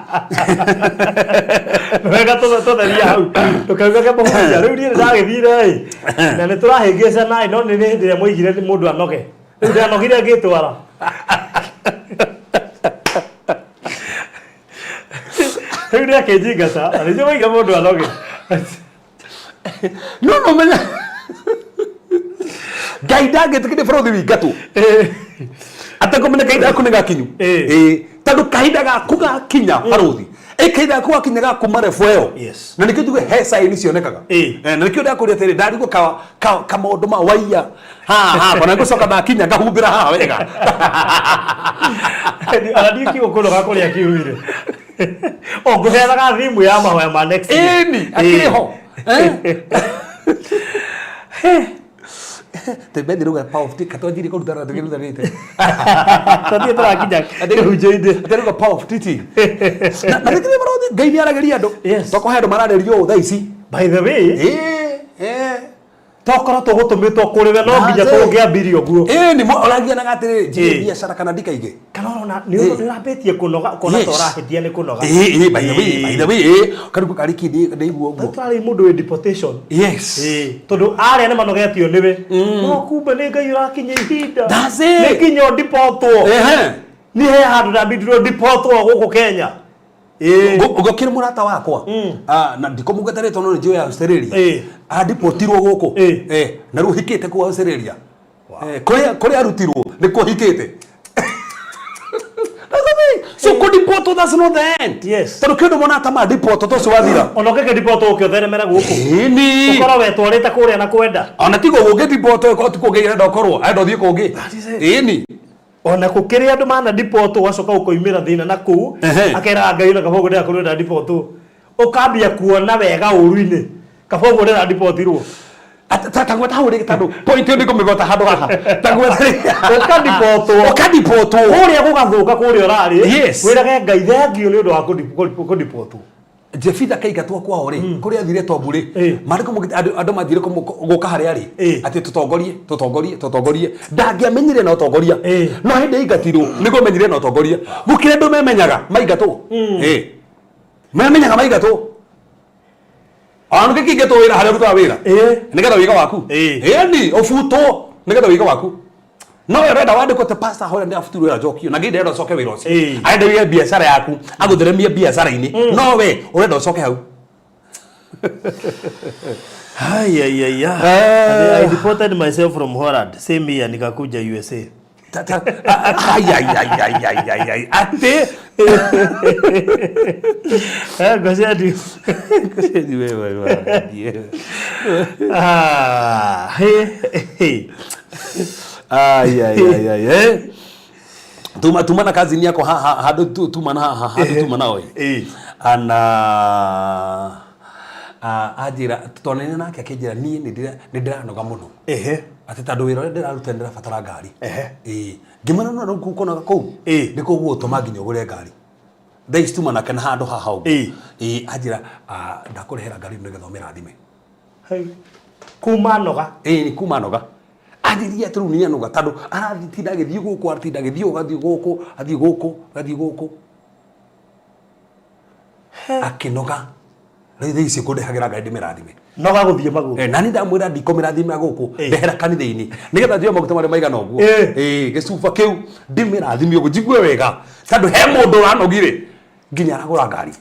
Wega tũtheria hau. Ndũkaugage mũhunjia. Rĩu niĩ nĩndagĩthire ĩ. Na nĩtũrahĩngĩcana ĩ, no nĩ hĩndĩ ĩrĩa mwoigire mũndũ anoge. Rĩu ndanogire ngĩtwara. Rĩu nĩ akĩnjingata, na nĩcio waiga mũndũ anoge. No no menya Ngai ndangĩtĩkĩria bũrũri wĩingatwo atekũmenya kahinda gaku nĩ gakinyu. Ĩĩ, tondũ kahinda gaku gakinya barũthi, ĩ kahinda gaku gakinya ga kuma level ĩyo. Na nĩkĩo njuge he sign cionekaga. Eh, na nĩkĩo ndakũria atĩrĩ, ndarigwo ka ka ka maũndũ ma waiya haha hakwa na ngũcoka ndakinya ngahumbĩra haha wega. Ona ndiũ kiugo kũnoga kũrĩa kiumire. O ngũheanaga thimu ya mahoya ma next year. Ĩni, akĩrĩ ho. Eh? Tembethi rauga power of katwanjirie kũrutana tũkĩrutanĩte. Tũthiĩ tũrakinya kĩhunjio-inĩ. Atĩ rauga power of teaching. Na na rĩngĩ marothi Ngai nĩ aragĩria andũ. Tokorwo he andũ mararĩrio ũũ thaa ici. By the way, tokorwo tũgũtũmĩtwo kũrĩ we no nginya tũngĩambirie ũguo. Ĩni ũragianaga atĩrĩrĩ, njige biacara kana ndikaige. Kana ũrona nĩ ũrambĩtie kũnoga ũkona ta ũrahĩtia nĩ kũnoga. Ĩĩ, by the way, by the way, ĩĩ, karibu karĩ kĩndĩ ndaigua ũguo. Twarĩ mũndũ wĩ deportation. Tondũ arĩa nĩ manogetio nĩwe. No kumbe nĩ Ngai ũrakinya ihinda. That's it. Nĩ nginya ũndipotwo. Niĩ he handũ ndambindirwo ndipotwo gũkũ Kenya. Ngũkĩrĩ mũrata wakwa, na ndikũmũgweta rĩtwa no nĩ njũĩ Australia. Andipotirwo gũkũ. Na rĩu hikĩte kũu Australia. Kũrĩa kũrĩa arutirwo nĩ kuo hikĩte. That's the thing. So kũdipotwo, that's not the end. Tondũ kĩndũ mona ta madipotwo to ũcio wathira. Ona ũngĩkĩdipotwo ũke ũtheremere gũkũ. Ĩni. Ũkorwo wetwarĩte kũrĩa na kwenda. Ona tigo ũngĩdipotwo ĩkorwo ti kũngĩ arenda ũkorwo, arenda ũthiĩ kũngĩ. Ĩni. Ona gũkĩrĩ andũ manadipotwo ũgacoka ũkoimĩra thĩna na kũu. Akeraga Ngai ona kaba ũguo ndĩrakorirwo ndadipotwo. Ũkambia kuona wega ũru-inĩ. Kaba ũguo ndĩradipotirwo. Ta gweta hau rĩngĩ tondũ point ĩyo ndĩkũmĩgweta handũ haha. Ta gweta rĩngĩ. Ũkadipotwo. Ũkadipotwo. Kũrĩa gũgathũka kũrĩa ũrarĩ. Wĩrage Ngai thengiũ nĩ ũndũ wa kũdipotwo. Jefitha kaingatwo kwao rĩ, kũrĩa athire Tobu rĩ, maandĩko maugĩte andũ mathire gũka harĩa arĩ, atĩ tũtongorie, tũtongorie, tũtongorie. Ndangĩamenyire na ũtongoria. No hĩndĩ aingatirwo nĩguo amenyire na ũtongoria. Gũkĩrĩ andũ memenyaga maingatwo. Memenyaga maingatwo. Ona nĩkĩingĩtwo wĩra harĩa ũrutaga wĩra. Nĩgetha wĩga waku. Ĩni, ũbutwo nĩgetha wĩga waku. No we ũrenda wandĩkwo ta pastor hoya nĩ abutirwo wĩra njokio na ngai ndĩrenda ũcoke wĩra ũcio. Arenda wĩige biacara yaku agũtheremie biacara-inĩ no we ũrenda ũcoke hau. Ai, ai, ai, ai. I deported myself from Holland same year nikakuja USA. Ai, ai, ai, ai, ai, ai, ai. Atĩ Ngoceti. Ngoceti we, we, we. Ah, he, he. Ai, ai, ai, ai, eh. Tuma tuma na kazini yako ha, ha, handũ tuma na ha, handũ tuma na oi. Ana anjĩra twanene nake akĩnjĩra niĩ nĩ ndĩranoga mũno. Atĩ tondũ wĩra ũrĩa ndĩraruta nĩ ndĩrabatara ngari. Ĩĩ. Ngĩmwĩra no rĩu kũnoga kũu nĩkuo gũgũtũma nginya ũgũre ngari. Thaa ici tuma nake na handũ haha ũguo. Ĩĩ, anjĩra ndakũrehera ngari nĩgetha ũmĩrathime. Kuma noga. Ĩĩ, kuma noga. Anjĩrire atĩ rĩu nĩ anoga tondũ aratinda agĩthiĩ gũkũ, aratinda agĩthiĩ ũũ, agathiĩ gũkũ, athiĩ gũkũ, agathiĩ gũkũ. Akĩnoga. Rĩu thaa ici kũndehagĩra ngari ndĩmĩrathime. Noga gũthiĩ magũrũ. Nani ndamwĩra ndikũmĩrathimĩra gũkũ, ndehera kanitha-inĩ nĩgetha njoe maguta marĩa maigana ũguo. Gĩcuba kĩu ndĩmĩrathime ũguo njigue wega tondũ he mũndũ ũranogire nginya aragũra ngari.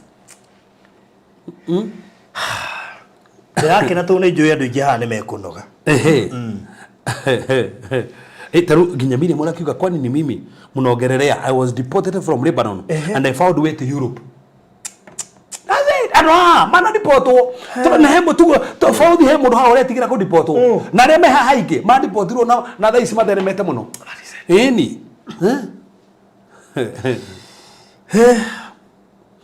Ndĩrakena tondũ nĩ njũĩ andũ aingĩ haha nĩ mekũnoga. Ehe. Eh, taru nginya Miriam arakiuga kwani ni mimi mnaongelelea I was deported from Lebanon and I found way to Europe. That's it. Andũ haha manadipotwo tondũ na he mũtugo to bauthi he mũndũ haha ũretigĩra kũdipotwo na arĩa me haha aingĩ madipotirwo na na thaa ici matheremete mũno ĩni.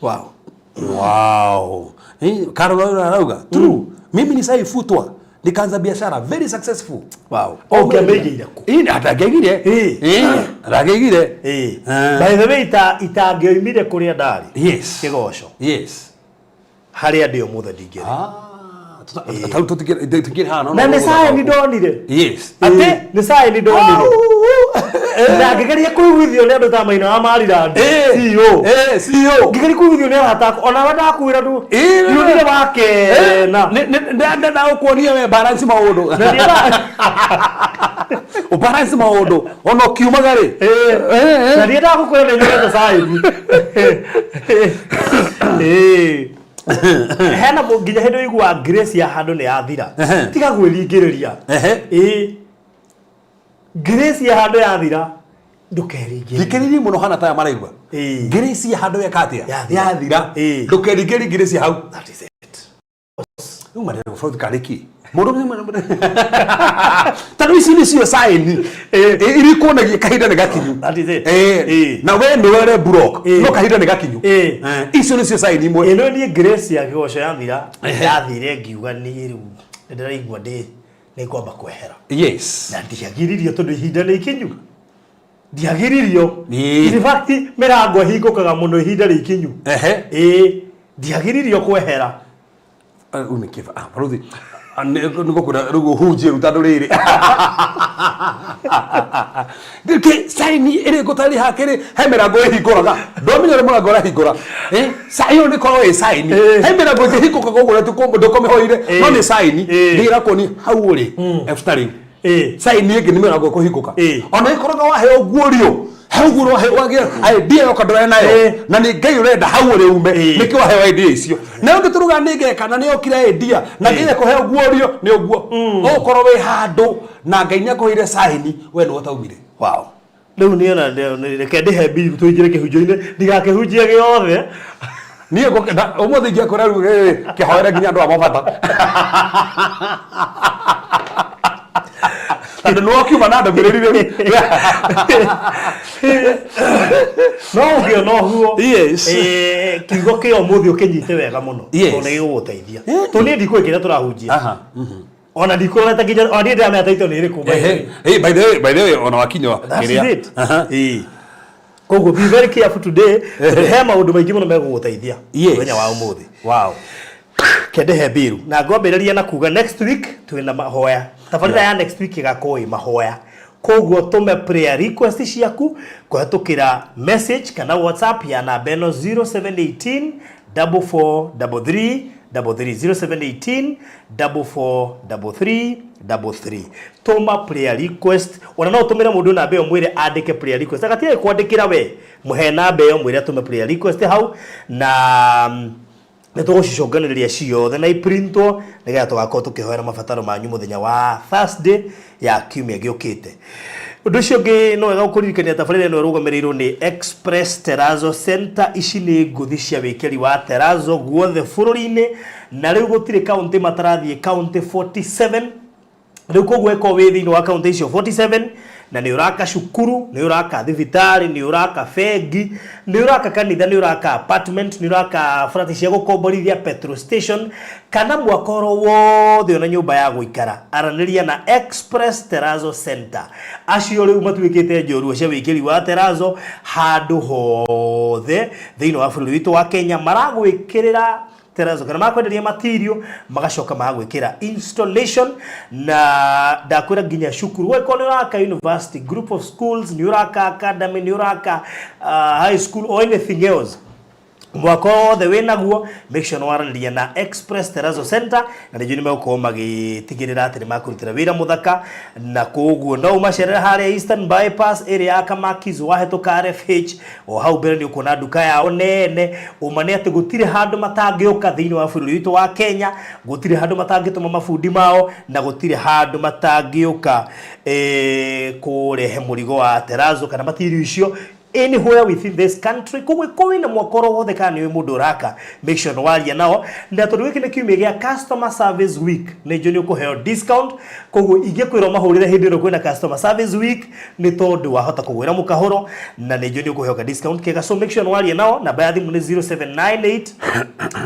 Wow. Wow. Eh, Carol arauga true. Mimi nisaifutwa nikaanza biashara very successful. Wow. Ũngĩamĩigĩire kũ? Ĩĩ, ndangĩaigire. Ĩĩ. Ĩĩ, ndangĩaigire. Ĩĩ. Eh. By the way, itangĩoimire kũrĩa ndarĩ. Yes. Kĩgoco. Yes. Harĩa ndĩ ũmũthĩ ndingĩrĩ. Ah, tarĩu tũtingĩrĩ haha no Na no nĩ gũthaka caĩni gũkũ. ndonire. Yes. Atĩ nĩ caĩni ndonire. Na ngĩgeria kũiguithio nĩ andũ ta Maina wa Marirandi. Eh. CEO. Eh, CEO. Ngĩgeria kũiguithio nĩ arata akwa. Onawe ndakwĩra ndũ. Ĩĩ. Ndionire wakena. Ndenda gũkuonia we balance maũndũ. Na ndienda- Ũbalance maũndũ ona ũkiumaga rĩ. Eh, na ndiendaga gũkwĩra nĩ nyonete caĩni. Ĩĩ. Hena nginya hĩndĩ ũiguaga grace ya handũ nĩ yathira. Tiga gwĩringĩrĩria. Ĩĩ. Grace ya handũ yathira ndũkeringĩrĩrie. Thikĩrĩria mũno hana taya maraigua. Ĩĩ. Grace ya handũ yeka atĩa? Yathira. Yathira. Ĩĩ. Ndũkeringĩrĩrie grace ya hau. That is it. Rĩu marĩa bũrũri karĩ kĩ? Mũndũ tondũ ici nĩcio saini iria ikuonagia kahinda nĩ gakinyu. That is it. Eh, Ĩĩ. na we nĩwe ũre block Ĩĩ. no kahinda nĩ gakinyu. Ĩĩ. Eh, icio nĩcio saini imwe. Ĩno niĩ grace ya kĩgoco yathira yathire ngiuga niĩ rĩu nĩ ndĩraigua ndĩ nĩ ngwamba kwehera. Yes. Na ndiagiririo tondũ ihinda nĩ ikinyu. Ndiagiririo. Ĩĩ. In fact mĩrango ĩhingũkaga mũno ihinda rĩ ikinyu. Ehe. Ĩĩ. Ndiagiririo kwehera. Rĩu nĩ kĩba. Ah, barũthi. Ah, nĩ ngũkwĩra rĩu ũhunjie rĩu tondũ rĩrĩ. Nĩkĩ saini ĩrĩ ngũtarĩ hakĩrĩ he mĩrango ĩhingũraga. Ndwamenya ũrĩa mũrango ũrahingũra. Eh, ĩyo nĩ ĩkoragwo ĩ saini. Ĩĩ. He mĩrango ĩngĩhingũkaga ũguo na ndũkũmĩhoire. No nĩ saini. Ĩĩ. Nĩ ĩrakuonia hau ũrĩ. Ebuta rĩu. Ĩĩ. Saini ĩngĩ nĩ mĩrango ĩkũhingũka. Ĩĩ. Ona ĩkoragwo waheo guorio hau guo wagĩa idea yoka ndũrĩ nayo Ĩĩ. na nĩ Ngai ũrenda hau ũrĩ ume Ĩĩ. nĩkĩo waheo idea icio na ũngĩ tũruga nĩ ngeka na nĩ okire idea na nginya kũheo guorio nĩ ũguo ũgũkorwo wĩ handũ na Ngai nĩ akũheire saini we nĩwe ũtaumire. Wow. Rĩu niĩ ona reke ndĩhe mbiru tũingĩre kĩhunjio-inĩ ndigakĩhunjie gĩothe. Niĩ ũmũthĩ ingĩakwĩra rĩu rĩrĩ kĩhoere nginya andũ a mabata tondũ nĩwe ũkiuma na ndũmĩrĩri rĩu. No ũngĩona ũguo. Yes. Eh, kiugo kĩa ũmũthĩ ũkĩnyite wega mũno. Yes. Tondũ nĩ gĩgũgũteithia. Tondũ niĩ ndikũĩ kĩrĩa tũrahunjia. Aha. Ona ndikũrorete nginya ona niĩ ndĩramenya title nĩ ĩrĩkũ by the way. Hey, by the way, by the way, ona wakinywa That is kĩrĩa. it. Aha. Ĩĩ. Koguo be very careful today tondũ he maũndũ maingĩ mũno megũgũteithia Yes. mũthenya wa ũmũthĩ. Wow. Kendehe mbiru na ngwambĩrĩria na kuga next week twĩna mahoya tabarĩra ya next week ĩgakorwo ĩ mahoya koguo tũme prayer request ciaku kũhetũkĩra message kana WhatsApp ya namba ĩno 0718 4433 33 0718 4433 33 tũma prayer request ona no ũtũmĩre mũndũ namba ĩyo mwĩre andĩke prayer request agatige kwandĩkĩra we mũhe namba ĩyo mwĩre atũme prayer request hau na nĩ tũgũcicokanĩrĩria ciothe na iprintwo nĩgetha tũgakorwo tũkĩhoera mabataro manyu mũthenya wa Thursday ya kiumia gĩũkĩte. Ũndũ ũcio ũngĩ no wega gũkũririkania tabarĩra ĩno ĩrũgamĩrĩirwo nĩ Express Terrazzo Center. Ici nĩ ngũthi cia wĩkĩri wa terrazzo guothe bũrũri-inĩ na rĩu gũtirĩ kaũntĩ matarathiĩ kaũntĩ 47 rĩu koguo ĩkorwo wĩ thĩinĩ wa kaũntĩ icio 47 na nĩ ũraka cukuru nĩ ũraka thibitarĩ nĩ ũraka bengi nĩ ũraka kanitha nĩ ũraka apartment nĩ ũraka flat cia gũkomborithia petrol station kana mwaka oro wothe ona nyũmba ya gũikara aranĩria na Express Terrazzo Center acio rĩu matuĩkĩte njorua cia wĩkĩri wa terrazzo handũ hothe thĩinĩ wa bũrũri witũ wa Kenya maragwĩkĩrĩra terrazzo kana makwenderia material magacoka magwĩkĩra installation na ndakwĩra nginya cukuru weko nĩ ũraka university group of schools nĩ ũraka academy nĩ ũraka high school or anything else Mwaka wothe wĩ naguo, make sure nĩwaranĩria na Express Terrazzo Center, na nĩnjũĩ nĩmegũkorwo magĩtigĩrĩra atĩ nĩmakũrutĩra wĩra mũthaka. Na koguo no ũmacerere harĩa Eastern Bypass ĩrĩa ya Kamakis, wahĩtũka RFH o hau mbere nĩ ũkuona nduka yao nene. Ũma nĩ atĩ gũtirĩ handũ matangĩũka thĩinĩ wa bũrũri witũ wa Kenya, gũtirĩ handũ matangĩtũma mabundi mao, na gũtirĩ handũ matangĩũka kũrehe mũrigo wa terrazzo kana material icio anywhere within this country. Koguo ĩkorwo wĩna mwaka oro wothe kana nĩ ũĩ mũndũ ũraka, make sure nĩ waria nao. Na tondũ gĩkĩ nĩ kiumia gĩa customer service week, nĩ njũĩ nĩ ũkũheo discount. Koguo ingĩkwĩra ũmahũrĩre hĩndĩ ĩno kwĩna customer service week, nĩ tondũ wahota kũgwĩra mũkahũro, na nĩ njũĩ nĩ ũkũheo ka discount kega. So make sure nĩ waria nao. Namba ya thimũ nĩ 0798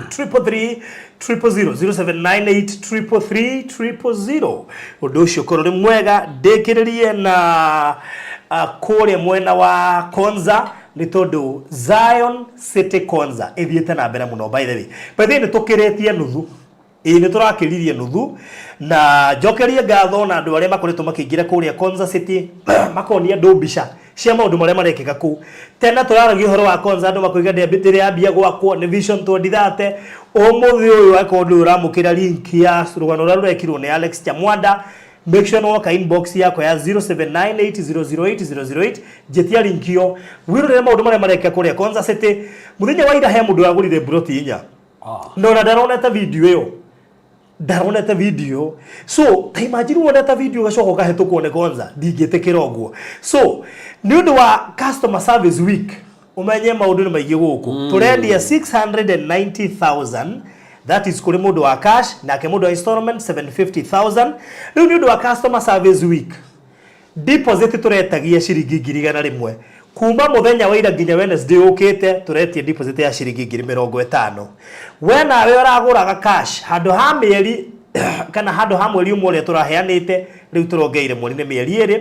333 000, 0798 333 000. Ũndũ ũcio ũkorwo ũrĩ mwega. Ndĩkĩrĩrie na kũrĩa mwena wa Konza, nĩ tondũ Zion City Konza ĩthiĩte na mbere mũno. By the way, nĩ tũkĩrĩtie nuthu, ĩĩ, nĩ tũrakĩririe nuthu, na njokerie ngatho na andũ arĩa makoretwo makĩingĩra kũrĩa Konza City, makonia andũ mbica cia maũndũ marĩa marekĩka kũu. Tene tũraragia ũhoro wa Konza, andũ makoiga ndĩambĩtĩre yambia gwakwo nĩ Vision 2030. Ũmũthĩ ũyũ akorwo ndũrĩ ũramũkĩra link ya rũgano rũrĩa rũrekirwo nĩ Alex Chamwanda, make sure nĩwoka inbox yakwa ya 0798008008, njĩtia link ĩyo wĩrorere maũndũ marĩa marekĩka kũrĩa Konza City. Mũthenya wa ira he mũndũ wagũrire mburoti inya, no na ndaronete video ĩyo, ndaronete video. So ta imagine wonete video ũgacoka ũkahĩtũkwo nĩ Konza, ndingĩtĩkĩra ũguo. So nĩ ũndũ wa customer service week, ũmenye maũndũ nĩ maingĩ gũkũ. Tũrendia 690,000, that is kũrĩ mũndũ wa cash, nake mũndũ wa installment 750,000. Rĩu nĩ ũndũ wa customer service week, deposit tũretagia ciringi 100,000. Kuma mũthenya wa ira nginya Wednesday ũkĩte, tũretia deposit ya ciringi 50,000. We nawe ũragũraga cash, handũ ha mĩeri kana handũ ha mweri ũmwe ũrĩa tũraheanĩte, rĩu tũrongeire mweri nĩ mĩeri 2,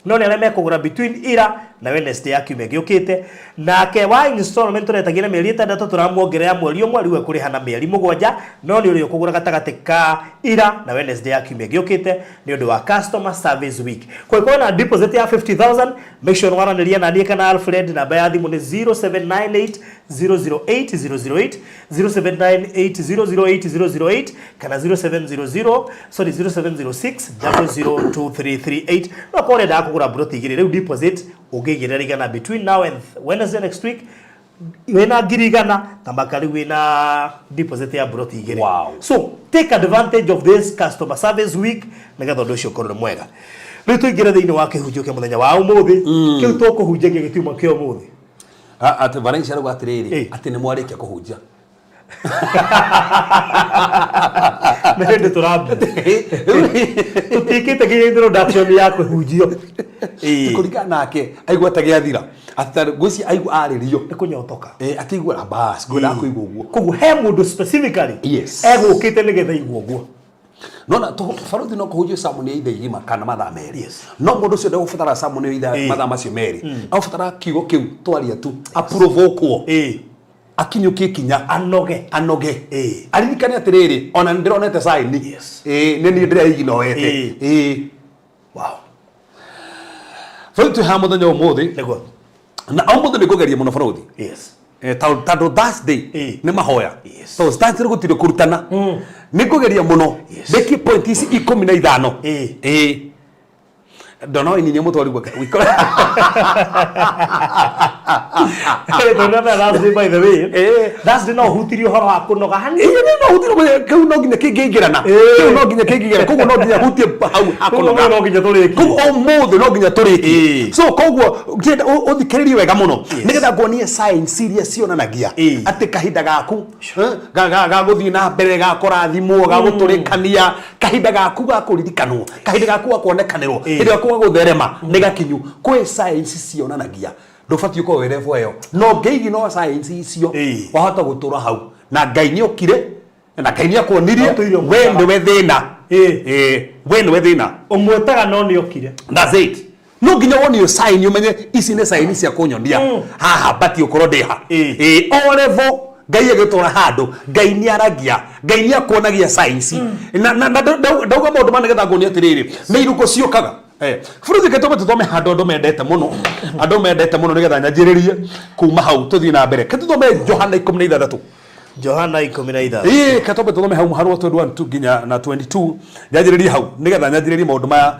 no nĩ arĩa mekũgũra between ira na Wednesday ya kiumia gĩũkĩte. Nake wa installment tũretagia na mĩeri 6, tũramuongerera mweri ũmwe, rĩu ekũrĩha na mĩeri 7, no nĩ ũrĩa ũkũgũra gatagatĩ ka ira na Wednesday ya kiumia gĩũkĩte, nĩ ũndũ wa customer service week. Kwa hiyo na deposit ya 50,000, make sure nĩwaranĩria na niĩ kana Alfred. Namba ya thimũ nĩ 0798 008 008, 0798 008 008, kana 0700, sorry, 0706 002338. No korwo ũrenda kũgũra mburoti igĩrĩ rĩu, deposit ũngĩigĩrĩra 100 between now and Wednesday next week, wĩna 100,000 ta maka rĩu wĩna deposit ya mburoti igĩrĩ. So take advantage of this customer service week nĩgetha ũndũ ũcio ũkorwo nĩ mwega. Rĩu tũingĩre thĩinĩ wa kĩhunjio kĩa mũthenya wa ũmũthĩ. Kĩu tũkũhunjagia gĩtiuma kĩa ũmũthĩ. Atĩ Valencia arauga atĩrĩrĩ, atĩ nĩ mwarĩkia kũhunjia. Nĩ hĩndĩ tũrambia, tũtiĩkĩte nginya introduction ya kũhunjio. Kũringana nake aigua ta gĩathira, atĩ ngwĩciria aigua arĩrio. Nĩ kũnyotoka. Akĩigua bas ngwenda kũigua ũguo. Koguo he mũndũ specifically egũkĩte nĩgetha igua ũguo. Nona baruthi no kũhunjio sermon ya ithaa igima kana mathaa 2. No mũndũ ũcio ndegũbatara sermon ya ithaa mathaa macio 2, agũbatara kiugo kĩu twaria tu aprovokwo, akinyũkie ikinya, anoge. Anoge. Aririkane atĩrĩrĩ, ona nĩ ndĩronete sign. Nĩ niĩ ndĩreiginoete. Bũrũri twĩ haha mũthenya ũmũthĩ. Na ũmũthĩ nĩ ngũgeria mũno, bũrũri. Tondũ Thursday nĩ mahoya. Tondũ Thursday gũtirĩ kũrutana, nĩ ngũgeria mũno ndĩkie point ici 15. Ĩĩ, ndona waininie mũtwari gwake. Tondũ Thursday, by the way, Thursday no ũhutirie ũhoro wa kũnoga hanini. Ĩĩ, no hutire kĩu, no nginya kĩngĩingĩrana. Kĩu no nginya kĩngĩingĩrana, koguo no nginya hutie hau Koguo hakũnoga. No nginya tũrĩkie. Koguo ũmũthĩ no nginya tũrĩkie. So koguo ndĩrenda ũthikĩrĩrie wega mũno nĩgetha nguonie signs iria cionanagia atĩ kahinda gaku ga gũthiĩ na mbere, ga kũrathimwo, ga gũtũrĩkania, kahinda gaku ga kũririkanwo, kahinda gaku ga kuonekanĩrwo, hĩndĩ gaku ga gũtherema nĩ gakinyu. Kwĩ signs cionanagia ndũbatiĩ ũkorwo wĩ level ĩyo, no ngĩigi no signs icio, wahota gũtũra hau na Ngai nĩ okire na Ngai nĩ akuonirie. No tũire we ũmwĩtaga. Nĩwe thĩna. We nĩwe thĩna. Ũmwĩtaga no nĩ okire. That's it. No nginya wonio sign ũmenye ici nĩ sign cia kũnyonia haha batiĩ ũkorwo ndĩ ha. O level Ngai agĩtwara handũ, Ngai nĩ aragia, Ngai nĩ akuonagia signs. Na ndauga maũndũ ma nĩgetha nguonie atĩrĩrĩ, nĩ irũko ciũkaga. Eh, bũrũthi ke tũme tũthome handũ andũ mendete mũno, andũ mendete mũno, nĩgetha nyanjĩrĩrie kuma hau tũthiĩ na mbere. Ke tũthome Johana 16. Johana 16. Ĩĩ, ke twambe tũthome hau mũhari wa 21 tu nginya na 22, nyanjĩrĩrie hau nĩgetha nyanjĩrĩrie maũndũ maya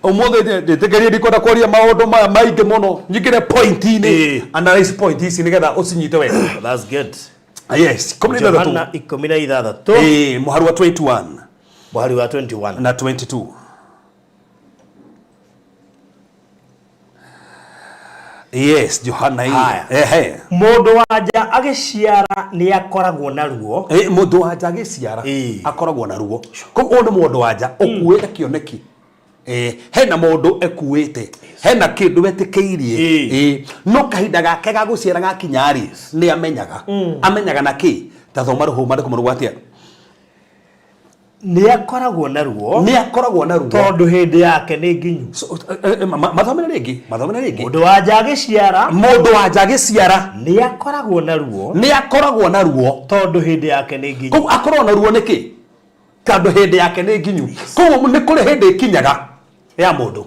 ũmũthĩ. Njĩtĩkĩrie, ndikwenda kwaria maũndũ maya maingĩ mũno, nyingĩre point-inĩ. Analyze point ici nĩgetha ũcinyite wega. That's good. Yes, 16. Johana 16. Ĩĩ, mũhari wa 21. Mũhari wa 21. Na 22. Yes, Johana ĩ. Haya. Ehe. Mũndũ wa nja agĩciara nĩ akoragwo na ruo. Mũndũ wa nja agĩciara akoragwo na ruo. Koguo ũyũ nĩ mũndũ wa nja ũkuĩte kĩoneki. Hena mũndũ ekuĩte, hena kĩndũ etĩkĩirie. No kahinda gake ga gũciara gakinya rĩ, nĩ amenyaga. Amenyaga na kĩ? Ta thoma rũhũ maandĩko marauga atĩa? Nĩ akoragwo na ruo. Nĩ akoragwo na ruo. Tondũ hĩndĩ yake nĩ nginyu. So, mathomere rĩngĩ, mathomere rĩngĩ. Mũndũ wa nja agĩciara. Mũndũ wa nja agĩciara. Nĩ akoragwo na ruo. Nĩ akoragwo na ruo. Tondũ hĩndĩ yake nĩ nginyu. Koguo akoragwo na ruo nĩkĩ? Tondũ hĩndĩ yake nĩ nginyu. Koguo nĩ kũrĩ hĩndĩ ĩkinyaga ya mũndũ.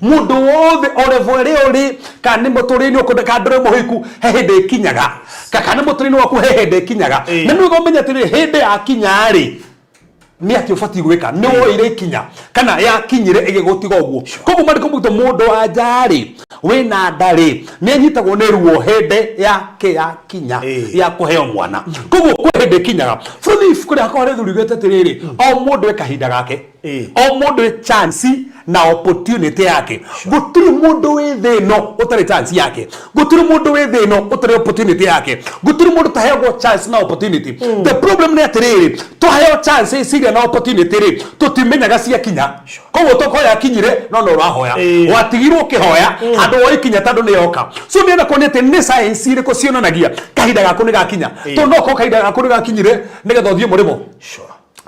Mũndũ wothe o level ĩrĩa ũrĩ, kana nĩ mũtũrĩre-inĩ ũkũnda, kana ndũrĩ mũhiku, he hĩndĩ ĩkinyaga. Kana nĩ mũtũrĩre-inĩ waku he hĩndĩ ĩkinyaga. Na nĩ ũmenye atĩrĩrĩ, hĩndĩ yakinya rĩ, nĩ atĩ ũbatiĩ gwĩka, nĩ woire ikinya kana yakinyire ĩgĩgũtiga ũguo. Koguo maandĩko maugĩte mũndũ wa nja rĩ, wĩna nda rĩ, nĩ anyitagwo nĩ ruo hĩndĩ yake yakinya ya kũheo mwana. Koguo kwĩ hĩndĩ ĩkinyaga. Bũrũri ibuku rĩakwa rĩthuri riugĩte atĩrĩrĩ, o mũndũ e kahinda gake. O mũndũ e chance na opportunity yake. Gũtirĩ mũndũ wĩ thĩ ĩno ũtarĩ chance yake, gũtirĩ mũndũ wĩ thĩ ĩno ũtarĩ opportunity yake, gũtirĩ mũndũ ũtaheagwo chance na opportunity. The problem nĩ atĩrĩrĩ, twaheo chance ciria na opportunity rĩ, tũtimenyaga ciakinya. Koguo tokorwo yakinyire no no ũrahoya. Watigirwo ũkĩhoya handũ wa ikinya tondũ nĩ yoka. So nĩenda kuonia atĩ nĩ science irĩkũ cionanagia kahinda gaku nĩ gakinya, tondũ no korwo kahinda gaku nĩ gakinyire nĩgetha ũthiĩ mũrĩmo.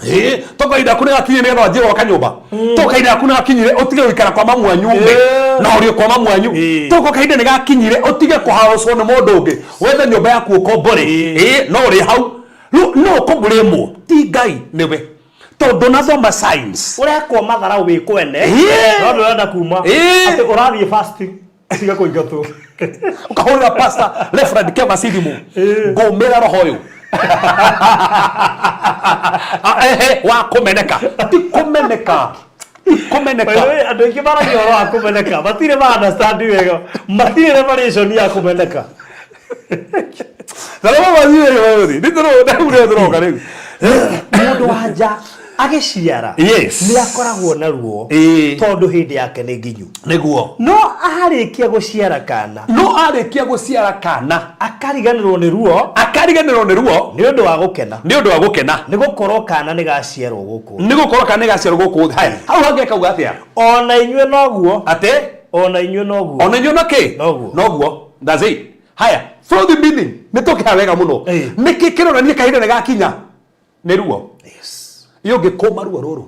Ĩĩ, to kahinda gaku nĩ gakinyire nĩgetha wanjie gwaka nyũmba, to kahinda gaku nĩ gakinyire ũtige gũikara kwa mamu wanyu ũme na ũrĩo kwa mamu wanyu, to ko kahinda nĩ gakinyire ũtige kũhaocwo nĩ mũndũ ũngĩ, wethe nyũmba yaku ũkombore. Ĩĩ, no ũrĩ hau rĩu no ũkũmblĩmwo ti Ngai nĩwe, tondũ nathoma science. Ũrekwo matharau wĩ kwene. No ndũrenda kuma. Atĩ ũrathiĩ fasting tiga kũingatwo. Ũkahũrĩra Pastor Reverend Kevas thimũ, ngũmĩra roho ũyũ. Ah, ehe, wa kũmeneka ti kũmeneka, ti kũmeneka. By the way, andũ aingĩ maragia ũhoro wa kũmeneka, matirĩ ma understand wega, matirĩ revelation ya kũmeneka. Na rĩu mathiĩ rĩu nĩ tũrũ rĩu tũroka rĩu. Mũndũ wa nja agĩciara nĩ akoragwo na ruo tondũ hĩndĩ yake nĩ nginyu. No arĩkia gũciara kana. No arĩkia gũciara kana. Akariganĩrwo nĩ ruo. Akariganĩrwo nĩ ruo. Nĩ ũndũ wa gũkena. Nĩ ũndũ wa gũkena. Nĩ gũkorwo kana nĩ gaciarwo gũkũ. Nĩ gũkorwo kana nĩ gaciarwo gũkũ thĩ. Haya, hau hangĩ akauga atĩa? Ona inyuĩ noguo. Atĩ? Ona inyuĩ noguo. Ona inyuĩ no kĩ? Noguo. Noguo. That's it. Haya, from the meaning, nĩ tũkĩha wega mũno. Nĩkĩ kĩronania kahinda nĩ gakinya? Nĩ ruo. Ĩ ũngĩkũma ruo rũrũ.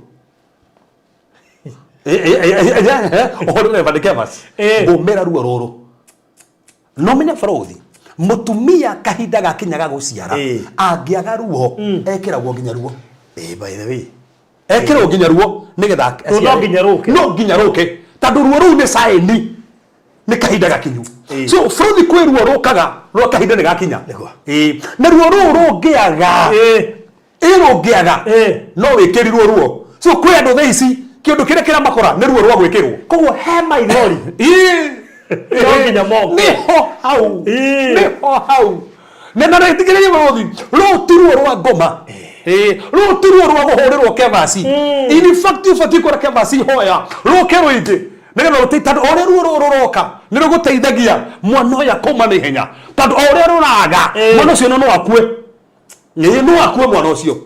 Ũhũrĩre Reverend Kevas. Ngũmĩra ruo rũrũ. No menye bũrũthi, mũtumia kahinda gakinya ga gũciara, angĩaga ruo, ekĩragwo nginya ruo. By the way. Ekĩrwo nginya ruo nĩgetha No nginya rũke. No nginya rũke. Tondũ ruo rũu nĩ sign nĩ kahinda gakinyu. So bũrũthi kwĩ ruo rũkaga rwa kahinda nĩ gakinya. Na ruo rũu rũngĩaga, ĩ rũngĩaga, no wĩkĩrirwo ruo. So kwĩ andũ thaa ici kĩũndũ kĩrĩa kĩramakora nĩ ruo rwa gwĩkĩrwo. Koguo he maithori. No nginya moke. Nĩho hau. Nĩho hau. Na na rĩtigĩrĩrie bũrũthi, rũu ti ruo rwa ngoma. Rũu ti ruo rwa kũhũrĩrwo kevasi. In fact ũbatiĩ kũra kevasi hoya rũke rũingĩ nĩgetha rũte, tondũ o ũrĩa ruo rũrũ rũroka nĩ rũgũteithagia mwana ũyũ akoma na ihenya, tondũ o ũrĩa rũraga mwana ũcio no akue. No akue mwana ũcio.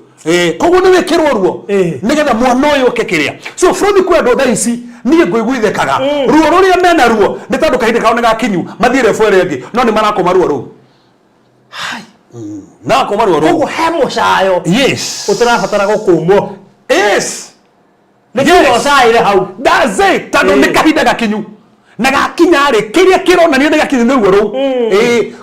Koguo nĩ wĩkĩrwo ruo nĩgetha mwana ũyũ oke kĩrĩa. So bũrũri kwĩ andũ thaa ici niĩ ngũiguithĩkaga ruo rũrĩa mena ruo nĩ tondũ kahinda kao nĩ gakinyu mathiĩ rebu ĩrĩa ĩngĩ, no nĩ marakoma ruo rũu. Marakoma ruo rũu. Koguo he mũcayo ũtarabatara gũkũmwo. Nĩ kiugo ũcaĩre hau. That's it. Tondũ nĩ kahinda gakinyu. Na gakinya rĩ, kĩrĩa kĩronania nĩ gakinyu nĩ ruo rũu.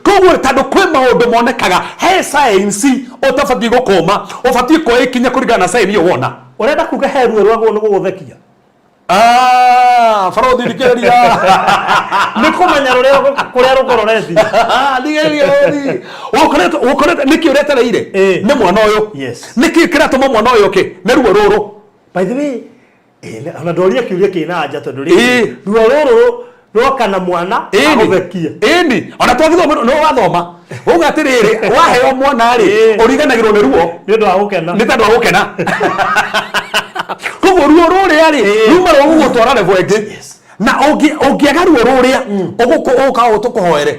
Koguo tondũ kwĩ maũndũ monekaga, he science ũtabatiĩ gũkũma, ũbatiĩ kuoya ikinya kũringana na sign ĩyo wona. Ũrenda kuga he ruo rwagwo nĩ gũgũthekia? Ah, barothi thikĩrĩria. Nĩ kũmenya rũrĩa kũrĩa rũkororetie. Thikĩrĩria barothi. Ũkoretwo ũkoretwo nĩkĩ ũretereire? Ĩ. Nĩ mwana ũyũ. Yes. Nĩkĩ kĩratũma mwana ũyũ oke? Nĩ ruo rũrũ. By the way, ona ndoria kĩũria kĩna anja tondũ Ĩ. rĩrĩ ruo rũrũ rwoka na mwana Ĩni. agũthekie. Ĩni. Ona twagĩthoma nĩ wathoma. Uga atĩrĩrĩ, waheo mwana rĩ, Ĩ. ũriganagĩrwo nĩ ruo. Nĩ ũndũ wa gũkena. Nĩ tondũ wa gũkena. Koguo ruo rũrĩa rĩ, ruma rwa gũgũtwara level ĩngĩ. Na ũngĩaga ruo rũrĩa, ũgũka ũũ tũkũhoere.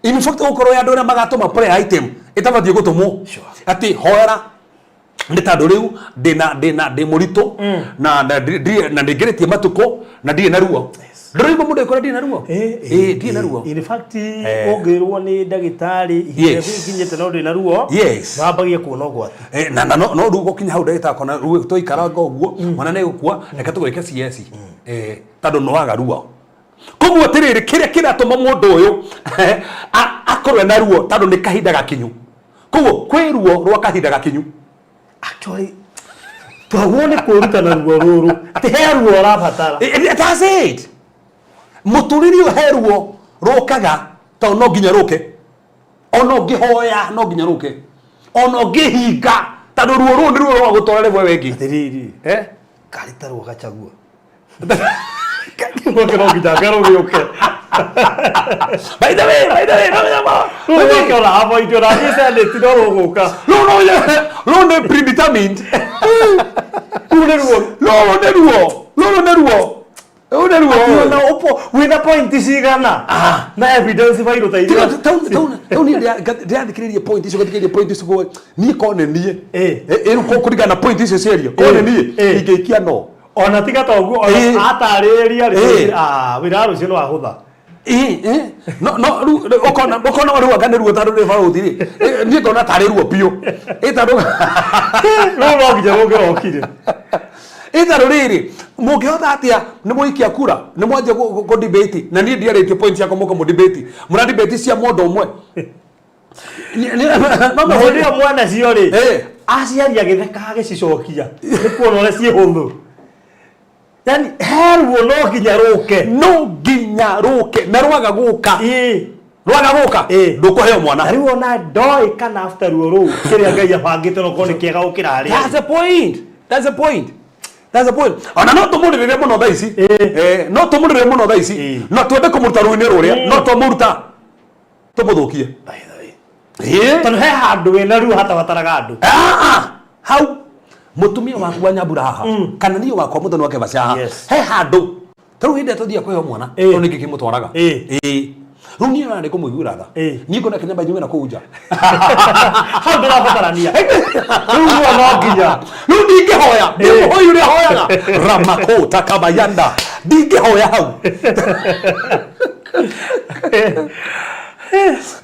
In fact, ũgũkorwo andũ arĩa magatũma prayer item ĩtabatiĩ gũtũmwo. Atĩ hoera nĩ tondũ rĩu ndĩna ndĩna ndĩ mũritũ na na na ndĩngĩrĩtie matukũ na ndirĩ na ruo. Ndũraigua mũndũ agĩkwĩra ndirĩ na ruo? Ĩĩ, ndirĩ na ruo. In fact, ũngĩrwo nĩ ndagĩtarĩ ihinda rĩu ikinyĩte no ndũrĩ na ruo, wambagia kuona ũgwati. Na na no no rĩu gũkinya hau ndagĩtarĩ akona rĩu twaikaranga ũguo mwana nĩ egũkua reke tũgwĩke CS. Tondũ nĩ waga ruo. Koguo atĩrĩrĩ kĩrĩa kĩratũma mũndũ ũyũ akorwo ena ruo tondũ nĩ kahinda gakinyu. Koguo kwĩ ruo rwa kahinda gakinyu. Actually, twagwo nĩ kwĩruta na ruo rũrũ atĩ he ruo ũrabatara. That's it. Mũtũrĩre ũyũ he ruo rũkaga tondũ no nginya rũke. Ona ũngĩhoya no nginya rũke. Ona ũngĩhinga tondũ ruo rũu nĩ ruo rwa gũtwara level ĩyo ĩngĩ. Atĩrĩrĩ, Eh? karĩ ta ruo gachagua. Rũke no nginya rũgĩũke. By the way, no nyama. Rũgĩũke ona avoid ona thiĩ Senate no rũgũka. Rũu no rũu nĩ predetermined. Rũu nĩ ruo. Rũrũ nĩ ruo. Rũrũ nĩ ruo. Rũu nĩ ruo. Ona ũpo wĩna point cigana na evidence bairũ ta iria. Tau niĩ ndĩrathikĩrĩria point icio ngathikĩrĩria point icio niĩ korwo nĩ niĩ rĩu kũringana na point icio ciario korwo nĩ niĩ ingĩikia no. Ona tiga ta ũguo ona atarĩria rĩ, wĩra wa rũciũ nĩ wahũtha. No no rĩu ũkona ũkona rĩu anga nĩ ruo tondũ nĩ barũthi rĩ, niĩ ngona tarĩ ruo biũ. Tondũ Rũu no nginya rũngĩrokire. Tondũ rĩrĩ mũngĩhota atĩa nĩ mwaikia kura nĩ mwanjia kũ debate na niĩ ndiarĩtie point yakwa mũka mũ debate mũra debate cia mũndũ ũmwe. Na hĩndĩ ĩyo mwana cio rĩ, aciari agĩtheka agĩcicokia nĩ kuona ũrĩa ciĩ hũthũ. Yani he ruo no nginya rũke. No nginya rũke na rwaga gũka. Rwaga gũka ndũkũheo mwana. Na rĩu ona ndoĩ kana after ruo rũu kĩrĩa Ngai abangĩte no korwo nĩ kĩega gũkĩra harĩa. That's the point. That's the point. That's the point. Ona no tũmũrĩrĩre mũno thaa ici. No tũmũrĩrĩre mũno thaa ici. No twende kũmũruta ruo-inĩ rũrĩa. No twamũruta tũmũthũkie. By the way. Tondũ he handũ wĩna ruo hatabataraga andũ. Hau mũtumia waku wa nyambura haha kana niĩ wakwa mũthoni wa kebaca haha he handũ ta rĩu hĩndĩ ĩrĩa tũthiaga kũheo mwana tondũ nĩkĩ kĩmũtwaraga. Rĩu niĩ ona nĩ kũmũiguĩra tha. Niĩ ngona kĩnyamba njume na kũu nja. Hau ndũrabatarania. Rĩu ruo no nginya. Rĩu ndingĩhoya. Ndĩmũhoi ũrĩa hoyaga. Ramakota kabayanda. Ndingĩhoya hau.